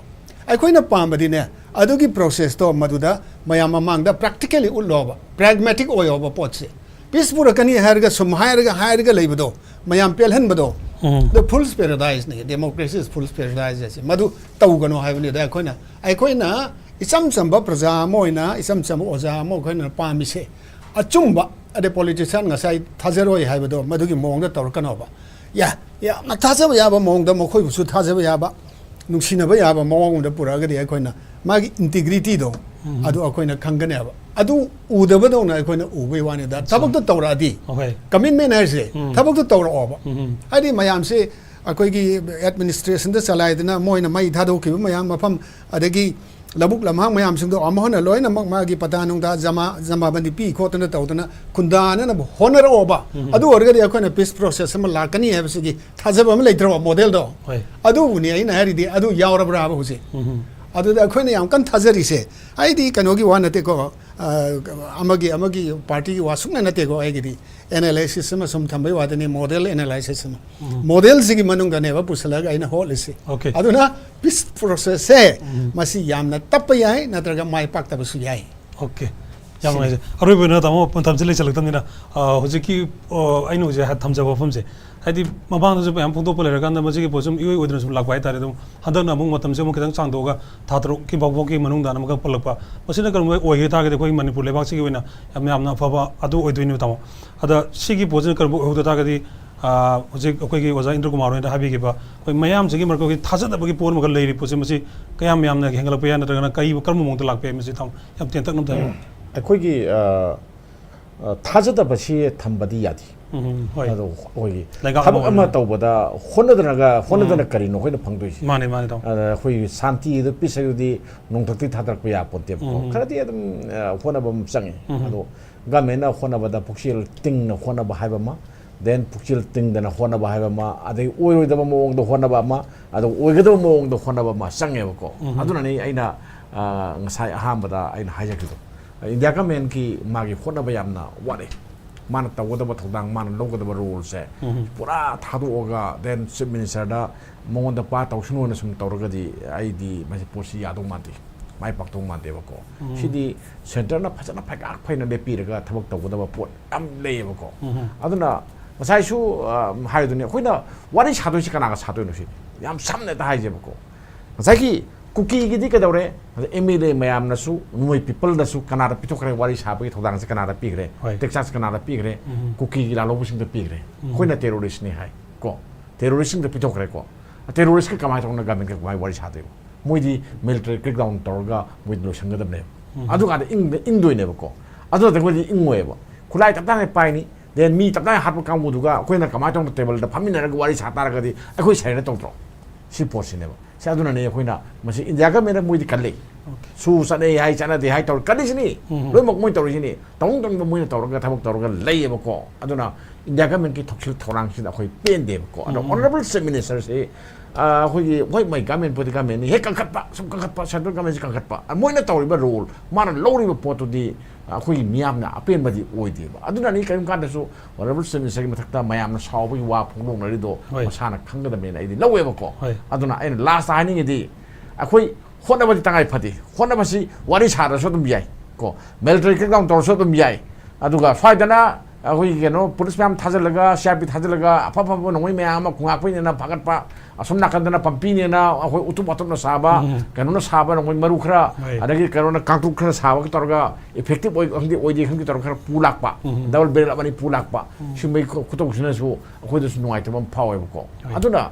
ꯑꯩꯈꯣꯏꯅ ꯄꯥꯝꯕꯗꯤꯅꯦ, ꯑꯗꯨꯒꯤ ꯄ꯭ꯔꯣꯁꯦꯁꯇꯣ ꯃꯗꯨꯗ ꯃꯌꯥꯝ ꯃꯃꯥꯡꯗ ꯄ꯭ꯔꯦꯛꯇꯤꯀꯦꯂꯤ ꯎꯠꯂꯣꯕ, ꯄ꯭ꯔꯦꯒꯃꯦꯇꯤꯛ ꯑꯣꯏꯌꯣꯕ ꯄꯣꯠꯁꯦ꯫ ꯄꯤꯁ ꯄꯨꯔꯛꯀꯅꯤ ꯍꯥꯏꯔꯒ ꯁꯨꯝ ꯍꯥꯏꯔꯒ, ꯍꯥꯏꯔꯒ ꯂꯩꯕꯗꯣ, ꯃꯌꯥꯝ ꯄꯦꯜꯍꯟꯕꯗꯣ, ꯎꯝ꯫ The fool's paradise ꯅꯤ, democracy is fool's paradise ꯍꯥꯏꯁꯦ꯫ ꯃꯗꯨ ꯇꯧꯒꯅꯨ ꯍꯥꯏꯕꯅꯤꯗ꯫ ꯑꯩꯈꯣꯏꯅ, ꯑꯩꯈꯣꯏꯅ ꯏꯆꯝ ꯆꯝꯕ ꯄ꯭ꯔꯖꯥ ꯑꯃ ꯑꯣꯏꯅ, ꯏꯆꯝ ꯆꯝꯕ ꯑꯣꯖꯥ ꯑꯃ ꯑꯩꯈꯣꯏꯅ ꯄꯥꯝꯃꯤꯁꯦ, ꯑꯆꯨꯝꯕ, ꯑꯗꯩ politician ꯉꯁꯥꯏ ꯊꯥꯖꯔꯣꯏ ꯍꯥꯏꯕꯗꯣ, ꯃꯗꯨꯒꯤ ꯃꯑꯣꯡꯗ ꯇꯧꯔꯛꯀꯅꯣꯕ꯫ ꯌꯥ-, ꯌꯥꯝꯅ ꯊꯥꯖꯕ ꯌꯥꯕ ꯃꯑꯣꯡꯗ, ꯃꯈꯣꯏꯕꯨꯁꯨ ꯊꯥꯖꯕ ꯌꯥꯕ, ꯅꯨꯡꯁꯤꯅꯕ ꯌꯥꯕ ꯃꯑꯣꯡ ꯑꯃꯗ ꯄꯨꯔꯛꯑꯒꯗꯤ, ꯑꯩꯈꯣꯏꯅ ꯃꯥꯒꯤ integrityꯗꯣ, ꯎꯝ꯫ ꯑꯗꯨ ꯑꯩꯈꯣꯏꯅ ꯈꯪꯒꯅꯦꯕ꯫ ꯑꯗꯨ ꯎꯗꯕꯗꯧꯅ ꯑꯩꯈꯣꯏꯅ ꯎꯕꯩ ꯋꯥꯅꯤꯗ꯫ ꯑꯠꯆꯥ꯫ ꯊꯕꯛꯇꯣ ꯇꯧꯔꯛꯑꯗꯤ, Okay꯫ Commitment ꯍꯥꯏꯁꯦ, ꯎꯝ꯫ ꯊꯕꯛꯇꯣ ꯇꯧꯔꯛꯑꯣꯕ꯫ ꯎꯝ꯫ ꯍꯥꯏꯗꯤ ꯃꯌꯥꯝꯁꯦ ꯑꯩꯈꯣꯏꯒꯤ administrationꯗ ꯆꯂꯥꯏꯗꯅ, ꯃꯣꯏꯅ ꯃꯩ ꯊꯥꯗꯣꯛꯈꯤꯕ ꯃꯌꯥꯝ, ꯃꯐꯝ, ꯑꯗꯒꯤ ꯂꯧꯕꯨꯛ ꯂꯝꯍꯥꯡ ꯃꯌꯥꯝꯁꯤꯡꯗꯣ ꯑꯃꯨꯛ ꯍꯟꯅ ꯂꯣꯏꯅꯃꯛ ꯃꯥꯒꯤ ꯄꯇꯥ ꯅꯨꯡꯗꯥ ꯖꯃꯥ, ꯖꯃꯥꯕꯟꯗꯤ ꯄꯤ ꯈꯣꯠꯇꯅ ꯇꯧꯗꯅ ꯈꯨꯟꯗꯥꯅꯅꯕ ꯍꯣꯠꯅꯔꯛꯑꯣꯕ꯫ ꯎꯝ꯫ ꯑꯗꯨ ꯑꯣꯏꯔꯒꯗꯤ ꯑꯩꯈꯣꯏꯅ peace process ꯑꯃ ꯂꯥꯛꯀꯅꯤ ꯍꯥꯏꯕꯁꯤꯒꯤ ꯊꯥꯖꯕ ꯑꯃ ꯂꯩꯇ꯭ꯔꯕ modelꯗꯣ? ꯍꯣꯏ꯫ ꯑꯗꯨꯕꯨꯅꯤ ꯑꯩꯅ ꯍꯥꯏꯔꯤꯗꯤ, ꯑꯗꯨ ꯌꯥꯎꯔꯕ꯭ꯔꯥꯕ ꯍꯧꯖꯤꯛ? ꯎꯝ꯫ ꯑꯗꯨꯗ ꯑꯩꯈꯣꯏꯅ ꯌꯥꯝ ꯀꯟꯅ ꯊꯥꯖꯔꯤꯁꯦ, ꯑꯩꯗꯤ ꯀꯩꯅꯣꯒꯤ ꯋꯥ ꯅꯠꯇꯦꯀꯣ, ꯑ, ꯑꯃꯒꯤ, ꯑꯃꯒꯤ partyꯒꯤ ꯋꯥ ꯁꯨꯡꯅ ꯅꯠꯇꯦꯀꯣ꯫ ꯑꯩꯒꯤꯗꯤ analysis ꯑꯃ ꯁꯨꯝ ꯊꯝꯕꯩ ꯋꯥꯗꯅꯤ, model analysis ꯑꯃ꯫ ꯎꯝ꯫ Modelꯁꯤꯒꯤ ꯃꯅꯨꯡꯗꯅꯦꯕ ꯄꯨꯁꯜꯂꯒ ꯑꯩꯅ ꯍꯣꯠꯂꯤꯁꯤ꯫ Okay꯫ ꯑꯗꯨꯅ peace processꯁꯦ, ꯎꯝ꯫ ꯃꯁꯤ ꯌꯥꯝꯅ ꯇꯞꯄ ꯌꯥꯏ, ꯅꯠꯇ꯭ꯔꯒ ꯃꯥꯏ ꯄꯥꯛꯇꯕꯁꯨ ꯌꯥꯏ꯫ Okay꯫ ꯌꯥꯝ ꯁꯤꯅꯤ꯫ ꯅꯨꯡꯉꯥꯏꯖꯩ꯫ ꯑꯔꯣꯏꯕ ꯑꯣꯏꯅ ꯇꯥꯃꯣ, ꯃꯇꯝꯁꯦ ꯂꯩꯁꯜꯂꯛꯇꯕꯅꯤꯅ, ꯑ, ꯍꯧꯖꯤꯛꯀꯤ, ꯑ, ꯑꯩꯅ ꯍꯧꯖꯤꯛ ꯍꯥꯏ-, ꯊꯝꯖꯕ ꯋꯥꯐꯝꯁꯦ, ꯍꯥꯏꯗꯤ ꯃꯃꯥꯡꯗꯁꯨ ꯃꯌꯥꯝ ꯐꯣꯡꯗꯣꯛꯄ ꯂꯩꯔꯀꯥꯟꯗ ꯃꯁꯤꯒꯤ ꯄꯣꯠꯁꯤ ꯏꯑꯣꯏ ꯑꯣꯏꯗꯅ ꯁꯨꯝ ꯂꯥꯛꯄ ꯍꯥꯏꯇꯥꯔꯦ꯫ ꯑꯗꯨꯝ ꯍꯟꯗꯛꯅ ꯑꯃꯨꯛ ꯃꯇꯝꯁꯦ ꯑꯃꯨꯛ ꯈꯤꯇꯪ ꯁꯥꯡꯗꯣꯛꯑꯒ ꯊꯥ ꯇꯔꯨꯛꯀꯤ ꯐꯥꯎꯕꯒꯤ ꯃꯅꯨꯡꯗ ꯑꯃꯈꯛ ꯄꯜꯂꯛꯄ, ꯃꯁꯤꯅ ꯀꯔꯤꯒꯨꯝꯕ ꯑꯣꯏꯒꯦ ꯇꯥꯔꯒꯗꯤ ꯑꯩꯈꯣꯏꯒꯤ ꯃꯅꯤꯄꯨꯔ ꯂꯩꯕꯥꯛꯁꯤꯒꯤ ꯑꯣꯏꯅ ꯌꯥꯝ, ꯌꯥꯝꯅ ꯑꯐꯕ ꯑꯗꯨ ꯑꯣꯏꯗꯣꯏꯅꯦꯕ, ꯇꯥꯃꯣ꯫ ꯑꯗ ꯁꯤꯒꯤ ꯄꯣꯠꯁꯤꯅ ꯀꯔꯤꯒꯨꯝꯕ ꯑꯣꯏꯍꯧꯗ ꯇꯥꯔꯒꯗꯤ, ꯑ, ꯍꯧꯖꯤꯛ ꯑꯩꯈꯣꯏꯒꯤ ꯑꯣꯖꯥ ꯏꯟꯗ꯭ꯔ ꯀꯨꯃꯥꯔ ꯍꯣꯏꯅ ꯍꯥꯏꯕꯤꯈꯤꯕ, ꯑꯩꯈꯣꯏ ꯃꯌꯥꯝꯁꯤꯒꯤ ꯃꯔꯛꯇ ꯑꯩꯈꯣꯏ ꯊꯥꯖꯗꯕꯒꯤ ꯄꯣꯠ ꯑꯃꯈꯛ ꯂꯩꯔꯤ ꯄꯣꯠꯁꯦ, ꯃꯁꯤ ꯀꯌꯥꯝ ꯌꯥꯝꯅ ꯍꯦꯟꯒꯠꯂꯛꯄ ꯌꯥꯏ, ꯅꯠꯇ꯭ꯔꯒꯅ ꯀꯔꯤ, ꯀꯔꯝꯕ ꯃꯑꯣꯡꯗ ꯂꯥꯛꯄ ꯌꯥꯏ, ꯃꯁꯤ ꯇꯥꯃꯣ ꯌꯥꯝ ꯇꯦꯟꯇꯛꯅ ꯑꯝꯇ ꯍꯥꯏꯕꯤꯌꯨ꯫ ꯑꯩꯈꯣꯏꯒꯤ, ꯑ, ꯑ, ꯊꯥꯖꯗꯕꯁꯤ ꯊꯝꯕꯗꯤ ꯌꯥꯗꯦ꯫ ꯎꯝ, ꯍꯣꯏ꯫ ꯑꯗꯣ ꯑꯩꯈꯣꯏꯒꯤ ꯂꯩꯉꯥꯛ ꯊꯕꯛ ꯑꯃ ꯑꯃ ꯑꯣꯏꯅ ꯇꯧꯕꯗ ꯍꯣꯠꯅꯗꯅꯒ, ꯍꯣꯠꯅꯗꯅ ꯎꯝ꯫ ꯀꯔꯤꯅꯣ ꯑꯩꯈꯣꯏꯅ ꯐꯪꯗꯣꯏꯁꯦ? ꯃꯥꯅꯦ, ꯃꯥꯅꯦ, ꯇꯥꯃꯣ꯫ ꯑꯗ ꯑꯩꯈꯣꯏꯒꯤ ꯁꯥꯟꯇꯤ ꯑꯗꯨ, peace ꯍꯥꯏꯕꯗꯤ ꯅꯣꯡꯊꯛꯇꯒꯤ ꯊꯥꯗꯔꯛꯄ ꯌꯥꯄꯣꯟꯇꯦꯕꯀꯣ꯫ ꯎꯝ꯫ ꯈꯔꯗꯤ ꯑꯗꯨꯝ, ꯑ, ꯍꯣꯠꯅꯕ ꯑꯃ ꯆꯪꯉꯤ꯫ ꯎꯝ꯫ ꯑꯗꯣ governmentꯅ ꯍꯣꯠꯅꯕꯗ ꯄꯨꯛꯆꯦꯜ ꯇꯤꯡꯅ ꯍꯣꯠꯅꯕ ꯍꯥꯏꯕ ꯑꯃ, then ꯄꯨꯛꯆꯦꯜ ꯇꯤꯡꯗꯅ ꯍꯣꯠꯅꯕ ꯍꯥꯏꯕ ꯑꯃ, ꯑꯗꯩ ꯑꯣꯏꯔꯣꯏꯗꯕ ꯃꯑꯣꯡꯗ ꯍꯣꯠꯅꯕ ꯑꯃ, ꯑꯗꯨꯒ ꯑꯣꯏꯒꯗꯕ ꯃꯑꯣꯡꯗ ꯍꯣꯠꯅꯕ ꯑꯃ ꯆꯪꯉꯦꯕꯀꯣ꯫ ꯎꯝ꯫ ꯑꯗꯨꯅꯅꯤ ꯑꯩꯅ, ꯑ, ꯉꯁꯥꯏ ꯑꯍꯥꯟꯕꯗ ꯑꯩꯅ ꯍꯥꯏꯖꯈꯤꯕꯗꯣ, India governmentꯀꯤ ꯃꯥꯒꯤ ꯍꯣꯠꯅꯕ ꯌꯥꯝꯅ ꯋꯥꯠꯂꯤ꯫ ꯃꯥꯅ ꯇꯧꯒꯗꯕ ꯊꯧꯗꯥꯡ, ꯃꯥꯅ ꯂꯧꯒꯗꯕ roleꯁꯦ ꯎꯝ꯫ ꯄꯨꯔꯥ ꯊꯥꯗꯣꯛꯑꯒ, then Chief Ministerꯗ ꯃꯉꯣꯟꯗ ꯄꯥ ꯇꯧꯁꯅꯨꯅ ꯁꯨꯝ ꯇꯧꯔꯒꯗꯤ, ꯑꯩꯗꯤ ꯃꯁꯤ ꯄꯣꯠꯁꯤ ꯌꯥꯗꯧ ꯃꯥꯟꯗꯦ, ꯃꯥꯏ ꯄꯥꯛꯇꯧ ꯃꯥꯟꯗꯦꯕꯀꯣ꯫ ꯎꯝ꯫ ꯁꯤꯗꯤ centreꯅ ꯐꯖꯅ ꯐꯩꯒꯥꯛ ꯐꯩꯅ ꯂꯦꯞꯄꯤꯔꯒ ꯊꯕꯛ ꯇꯧꯒꯗꯕ ꯄꯣꯠ ꯌꯥꯝ ꯂꯩꯌꯦꯕꯀꯣ꯫ ꯎꯝ꯫ ꯑꯗꯨꯅ ꯉꯁꯥꯏꯁꯨ ꯑ, ꯍꯥꯏꯗꯨꯅꯤ, ꯑꯩꯈꯣꯏꯅ ꯋꯥꯔꯤ ꯁꯥꯗꯣꯏꯁꯤ ꯀꯅꯥꯒ ꯁꯥꯗꯣꯏꯅꯣ ꯁꯤꯅꯤ꯫ ꯌꯥꯝ ꯁꯝꯅ ꯍꯦꯛꯇ ꯍꯥꯏꯖꯦꯕꯀꯣ, ꯉꯁꯥꯏꯒꯤ ꯀꯨꯀꯤꯒꯤꯗꯤ ꯀꯩꯗꯧꯔꯦ? ꯑꯦꯝ ꯑꯦꯜ ꯑꯦ ꯃꯌꯥꯝꯅꯁꯨ, ꯅꯣꯏ ꯄꯤꯄꯜꯅꯁꯨ ꯀꯅꯥꯗ ꯄꯤꯊꯣꯛꯈ꯭ꯔꯦ? ꯋꯥꯔꯤ ꯁꯥꯕꯒꯤ ꯊꯧꯗꯥꯡꯁꯦ ꯀꯅꯥꯗ ꯄꯤꯈ꯭ꯔꯦ? ꯍꯣꯏ. ꯇꯦꯛꯁꯥꯁ ꯀꯅꯥꯗ ꯄꯤꯈ꯭ꯔꯦ? ꯎꯝ. ꯀꯨꯀꯤꯒꯤ ꯂꯥꯜꯍꯧꯕꯁꯤꯡꯗ ꯄꯤꯈ꯭ꯔꯦ꯫ ꯎꯝ. ꯑꯩꯈꯣꯏꯅ ꯇꯦꯔꯣꯔꯤꯁꯅꯤ ꯍꯥꯏ ꯀꯣ, ꯇꯦꯔꯣꯔꯤꯁꯁꯤꯡꯗ ꯄꯤꯊꯣꯛꯈ꯭ꯔꯦꯀꯣ꯫ ꯇꯦꯔꯣꯔꯤꯁꯀ ꯀꯃꯥꯏꯅ ꯇꯧꯅ ꯒꯃꯦꯟꯒ ꯀꯃꯥꯏꯅ ꯋꯥꯔꯤ ꯁꯥꯗꯣꯏꯕ? ꯃꯣꯏꯗꯤ ꯃꯤꯂꯤꯇꯔꯤ ꯀ꯭ꯔꯦꯛ ꯗꯥꯎꯟ ꯇꯧꯔꯒ ꯃꯣꯏꯗꯤ ꯂꯣꯏꯁꯤꯟꯒꯗꯕꯅꯦꯕ꯫ ꯎꯝ. ꯑꯗꯨꯀꯥꯟꯗ ꯏꯪꯗ ꯏꯪꯗꯣꯏꯅꯦꯕꯀꯣ꯫ ꯑꯗꯨ ꯅꯠꯇ꯭ꯔꯒꯗꯤ ꯏꯪꯉꯣꯏꯕ꯫ ꯈꯨꯠꯂꯥꯏ ꯇꯞꯇꯥꯏꯅ ꯄꯥꯏꯅꯤ, ꯗꯦꯟ ꯃꯤ ꯇꯞꯇꯥꯏꯅ ꯍꯥꯠꯄ ꯀꯥꯡꯕꯨꯗꯨꯒ ꯑꯩꯈꯣꯏꯅ ꯀꯃꯥꯏꯅ ꯇꯧꯅ ꯇꯦꯕꯜꯗ ꯐꯝꯃꯤꯟꯅꯔꯒ ꯋꯥꯔꯤ ꯁꯥ ꯇꯥꯔꯒꯗꯤ ꯑꯩꯈꯣꯏ ꯁꯔꯦꯟꯗꯔ ꯇꯧꯗ꯭ꯔꯣ? ꯁꯤ ꯄꯣꯠꯁꯤꯅꯦꯕ꯫ ꯁꯤ ꯑꯗꯨꯅꯅꯦ ꯑꯩꯈꯣꯏꯅ ꯃꯁꯤ ꯏꯟꯗꯤꯌꯥ ꯒꯃꯦꯟꯅ ꯃꯣꯏꯗꯤ ꯀꯜꯂꯤ꯫ ꯑꯣꯀꯦ. ꯁꯨ ꯆꯠꯅꯩ ꯍꯥꯏ, ꯆꯠꯅꯗꯦ ꯍꯥꯏ ꯇꯧꯔ ꯀꯜꯂꯤꯁꯤꯅꯤ꯫ ꯎꯝ. ꯂꯣꯏꯅꯃꯛ ꯃꯣꯏ ꯇꯧꯔꯤꯁꯤꯅꯤ꯫ ꯇꯧꯅꯤꯡ ꯇꯧꯅꯤꯡꯕ ꯃꯣꯏꯅ ꯇꯧꯔꯒ ꯊꯕꯛ ꯇꯧꯔꯒ ꯂꯩꯌꯦꯕꯀꯣ꯫ ꯑꯗꯨꯅ ꯏꯟꯗꯤꯌꯥ ꯒꯃꯦꯟꯒꯤ ꯊꯧꯁꯤꯜ ꯊꯧꯔꯥꯡꯁꯤꯗ ꯑꯩꯈꯣꯏ ꯄꯦꯟꯗꯦꯕꯀꯣ꯫ ꯑꯗꯣ ꯎꯝ. ꯑꯣꯅꯔꯦꯕꯜ ꯆꯤꯐ ꯃꯤꯅꯤꯁꯇꯔꯁꯤ, ꯑ, ꯑꯩꯈꯣꯏꯒꯤ ꯍꯣꯏ, ꯃꯣꯏ ꯒꯃꯦꯟ ꯄꯣꯠꯇꯤ ꯒꯃꯦꯟꯅꯤ, ꯍꯦꯛ ꯀꯟꯈꯠꯄ, ꯁꯨꯝ ꯀꯟꯈꯠꯄ, ꯁꯦꯟꯇ꯭ꯔꯦꯜ ꯒꯃꯦꯟꯁꯤ ꯀꯟꯈꯠꯄ꯫ ꯑ, ꯃꯣꯏꯅ ꯇꯧꯔꯤꯕ ꯔꯣꯜ, ꯃꯥꯅ ꯂꯧꯔꯤꯕ ꯄꯣꯠꯇꯨꯗꯤ ꯑꯩꯈꯣꯏꯒꯤ ꯃꯤꯌꯥꯝꯅ ꯑꯄꯦꯟꯕꯗꯤ ꯑꯣꯏꯗꯦꯕ꯫ ꯑꯗꯨꯅꯅꯤ ꯀꯔꯤꯒꯨꯝꯕ ꯀꯥꯟꯗꯁꯨ ꯑꯣꯅꯔꯦꯕꯜ ꯆꯤꯐ ꯃꯤꯅꯤꯁꯇꯔꯒꯤ ꯃꯊꯛꯇ ꯃꯌꯥꯝꯅ ꯁꯥꯎꯕꯒꯤ ꯋꯥ ꯐꯣꯡꯗꯣꯛꯅꯔꯤꯗꯣ ꯍꯣꯏ. ꯃꯁꯥꯅ ꯈꯪꯒꯗꯕꯅꯦꯅ ꯑꯩꯗꯤ ꯂꯧꯋꯦꯕꯀꯣ꯫ ꯍꯣꯏ. ꯑꯗꯨꯅ ꯑꯩꯅ ꯂꯥꯁꯇ ꯍꯥꯏꯅꯤꯡꯉꯤꯗꯤ, ꯑꯩꯈꯣꯏ ꯍꯣꯠꯅꯕꯗꯤ ꯇꯉꯥꯏ ꯐꯗꯦ꯫ ꯍꯣꯠꯅꯕꯁꯤ ꯋꯥꯔꯤ ꯁꯥꯗ꯭ꯔꯁꯨ ꯑꯗꯨꯝ ꯌꯥꯏ ꯀꯣ, ꯃꯤꯂꯤꯇꯔꯤ ꯀ꯭ꯔꯦꯛ ꯗꯥꯎꯟ ꯇꯧꯔꯁꯨ ꯑꯗꯨꯝ ꯌꯥꯏ꯫ ꯑꯗꯨꯒ ꯁ꯭ꯋꯥꯏꯗꯅ ꯑꯩꯈꯣꯏꯒꯤ ꯀꯩꯅꯣ ꯄꯨꯂꯤꯁ ꯃꯌꯥꯝ ꯊꯥꯖꯤꯜꯂꯒ, ꯁꯤ ꯑꯥꯔ ꯄꯤ ꯊꯥꯖꯤꯜꯂꯒ, ꯑꯐ ꯑꯐꯕ ꯅꯣꯡꯃꯩ ꯃꯌꯥꯝ ꯑꯃ ꯈꯣꯡꯉꯥꯛꯄꯩꯅꯦꯅ ꯐꯥꯒꯠꯄ, ꯑꯁꯣꯝ ꯅꯥꯀꯟꯗꯅ ꯄꯝꯄꯤꯅꯦꯅ ꯑꯩꯈꯣꯏ ꯎꯇꯨꯞ ꯋꯥꯇꯨꯞꯅ ꯁꯥꯕ, ꯎꯝ. ꯀꯩꯅꯣꯅ ꯁꯥꯕ ꯅꯣꯡꯃꯩ ꯃꯔꯨ ꯈꯔ, ꯍꯣꯏ. ꯑꯗꯒꯤ ꯀꯩꯅꯣꯅ ꯀꯥꯡꯇꯨꯞ ꯈꯔ ꯁꯥꯕꯒ ꯇꯧꯔꯒ ꯏꯐꯦꯛꯇꯤꯞ ꯑꯣꯏ ꯈꯪꯗꯦ, ꯑꯣꯏꯗꯦ ꯈꯪꯗꯦ ꯇꯧꯔꯒ ꯈꯔ ꯄꯨ ꯂꯥꯛꯄ, ꯎꯝ. ꯗꯕꯜ ꯕꯦꯔꯦꯜ ꯑꯃꯅꯤ ꯄꯨ ꯂꯥꯛꯄ, ꯎꯝ. ꯁꯤꯒꯨꯝꯕꯒꯤ ꯈꯨ-, ꯈꯨꯇꯧꯁꯤꯅꯁꯨ ꯑꯩꯈꯣꯏꯗꯁꯨ ꯅꯨꯡꯉꯥꯏꯇꯕ ꯑꯃ ꯐꯥꯎꯋꯦꯕꯀꯣ꯫ ꯍꯣꯏ. ꯑꯗꯨꯅ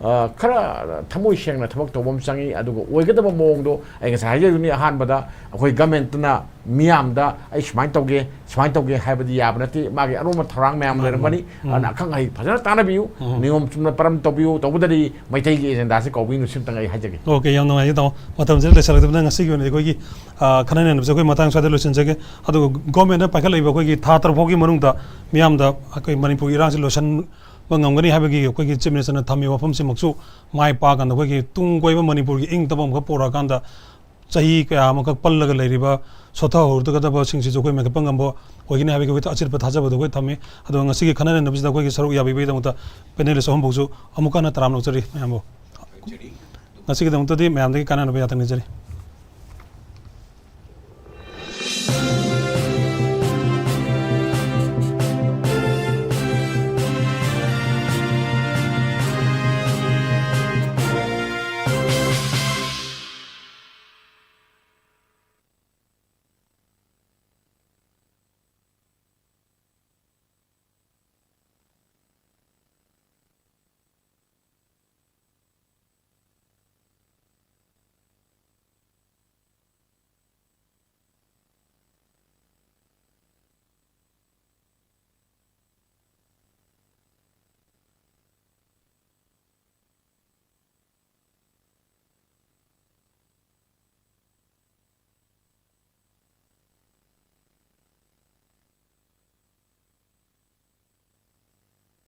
ꯑ, ꯈꯔ ꯊꯃꯣꯏ ꯁꯦꯡꯅ ꯊꯕꯛ ꯇꯧꯕ ꯑꯃ ꯆꯪꯉꯤ꯫ ꯑꯗꯨꯒ ꯑꯣꯏꯒꯗꯕ ꯃꯑꯣꯡꯗꯣ ꯑꯩ ꯉꯁꯥꯏ ꯍꯥꯏꯖꯗꯨꯅꯤ, ꯑꯍꯥꯟꯕꯗ ꯑꯩꯈꯣꯏ ꯒꯃꯦꯟꯠꯅ ꯃꯤꯌꯥꯝꯗ ꯑꯩ ꯁꯨꯃꯥꯏꯅ ꯇꯧꯒꯦ, ꯁꯨꯃꯥꯏꯅ ꯇꯧꯒꯦ ꯍꯥꯏꯕꯗꯤ ꯌꯥꯕ ꯅꯠꯇꯦ꯫ ꯃꯥꯒꯤ ꯑꯔꯣꯟꯕ ꯊꯧꯔꯥꯡ ꯃꯌꯥꯝ ꯃꯥꯅꯤ, ꯂꯩꯔꯝꯒꯅꯤ꯫ ꯃꯥꯅꯤ. ꯎꯝ. ꯑꯗꯨꯅ ꯑꯈꯪ ꯑꯍꯩ ꯐꯖꯅ ꯇꯥꯟꯅꯕꯤꯌꯨ, ꯎꯝ. ꯅꯤꯌꯣꯝ ꯆꯨꯝꯅ ꯄꯔꯝ ꯇꯧꯕꯤꯌꯨ꯫ ꯇꯧꯕꯗꯗꯤ ꯃꯩꯇꯩꯒꯤ ꯑꯦꯖꯦꯟꯗꯥꯁꯦ ꯀꯧꯕꯤꯅꯨ, ꯁꯤꯝꯇꯪ ꯑꯩ ꯍꯥꯏꯖꯒꯦ꯫ ꯑꯣꯀꯦ, ꯌꯥꯝ ꯅꯨꯡꯉꯥꯏꯖꯩ ꯇꯥꯃꯣ꯫ ꯃꯇꯝꯁꯤꯗ ꯂꯩꯁꯜꯂꯛꯇꯕꯅ ꯉꯁꯤꯒꯤ ꯑꯣꯏꯅꯗꯤ ꯑꯩꯈꯣꯏꯒꯤ, ꯑ, ꯈꯟꯅ ꯅꯩꯅꯕꯁꯦ ꯑꯩꯈꯣꯏ ꯃꯇꯥꯡ ꯁ꯭ꯋꯥꯏꯗ ꯂꯣꯏꯁꯤꯟꯖꯒꯦ꯫ ꯑꯗꯨꯒ ꯒꯣꯔꯃꯦꯟꯠꯅ ꯄꯥꯏꯈꯠꯂꯛꯏꯕ ꯑꯩꯈꯣꯏꯒꯤ ꯊꯥ ꯇꯔꯨꯛ ꯐꯥꯎꯒꯤ ꯃꯅꯨꯡꯗ ꯃꯤꯌꯥꯝꯗ ꯑꯩꯈꯣꯏ ꯃꯅꯤꯄꯨꯔꯒꯤ ꯏꯔꯥꯡꯁꯤ ꯂꯣꯏꯁꯤꯟꯕ ꯉꯝꯒꯅꯤ ꯍꯥꯏꯕꯒꯤ ꯑꯩꯈꯣꯏꯒꯤ ꯆꯤꯐ ꯃꯤꯅꯤꯁꯇꯔꯅ ꯊꯝꯃꯤꯕ ꯋꯥꯐꯝꯁꯤꯃꯛꯁꯨ ꯃꯥꯏ ꯄꯥꯛꯀꯥꯟꯗ ꯑꯩꯈꯣꯏꯒꯤ ꯇꯨꯡ ꯀꯣꯏꯕ ꯃꯅꯤꯄꯨꯔꯒꯤ ꯏꯪ ꯇꯞꯄ ꯑꯃꯈꯛ ꯄꯨꯔꯛꯑꯀꯥꯟꯗ ꯆꯍꯤ ꯀꯌꯥ ꯑꯃꯈꯛ ꯄꯜꯂꯒ ꯂꯩꯔꯤꯕ, ꯁꯣꯊꯍꯧꯔꯒꯗꯕꯁꯤꯡꯁꯤꯁꯨ ꯑꯩꯈꯣꯏ ꯃꯦꯟꯈꯠꯄ ꯉꯝꯕ ꯑꯣꯏꯒꯅꯤ ꯍꯥꯏꯕꯒꯤ ꯑꯩꯈꯣꯏ ꯑꯆꯦꯠꯄ ꯊꯥꯖꯕꯗꯨ ꯑꯩꯈꯣꯏ ꯊꯝꯃꯤ꯫ ꯑꯗꯨꯒ ꯉꯁꯤꯒꯤ ꯈꯟꯅ ꯅꯩꯅꯕꯁꯤꯗ ꯑꯩꯈꯣꯏꯒꯤ ꯁꯔꯨꯛ ꯌꯥꯕꯤꯕꯒꯤꯗꯃꯛꯇ ꯄꯦꯅꯦꯂꯤꯁ ꯑꯍꯨꯝꯐꯥꯎꯁꯨ ꯑꯃꯨꯛꯀ ꯍꯟꯅ ꯇꯔꯥꯝꯅ ꯑꯣꯛꯆꯔꯤ ꯃꯌꯥꯝꯕꯨ꯫ ꯉꯁꯤꯒꯤꯗꯃꯛꯇꯗꯤ ꯃꯌꯥꯝꯗꯒꯤ ꯀꯥꯟꯅꯅꯕ ꯌꯥꯊꯪ ꯅꯤꯖꯔꯤ꯫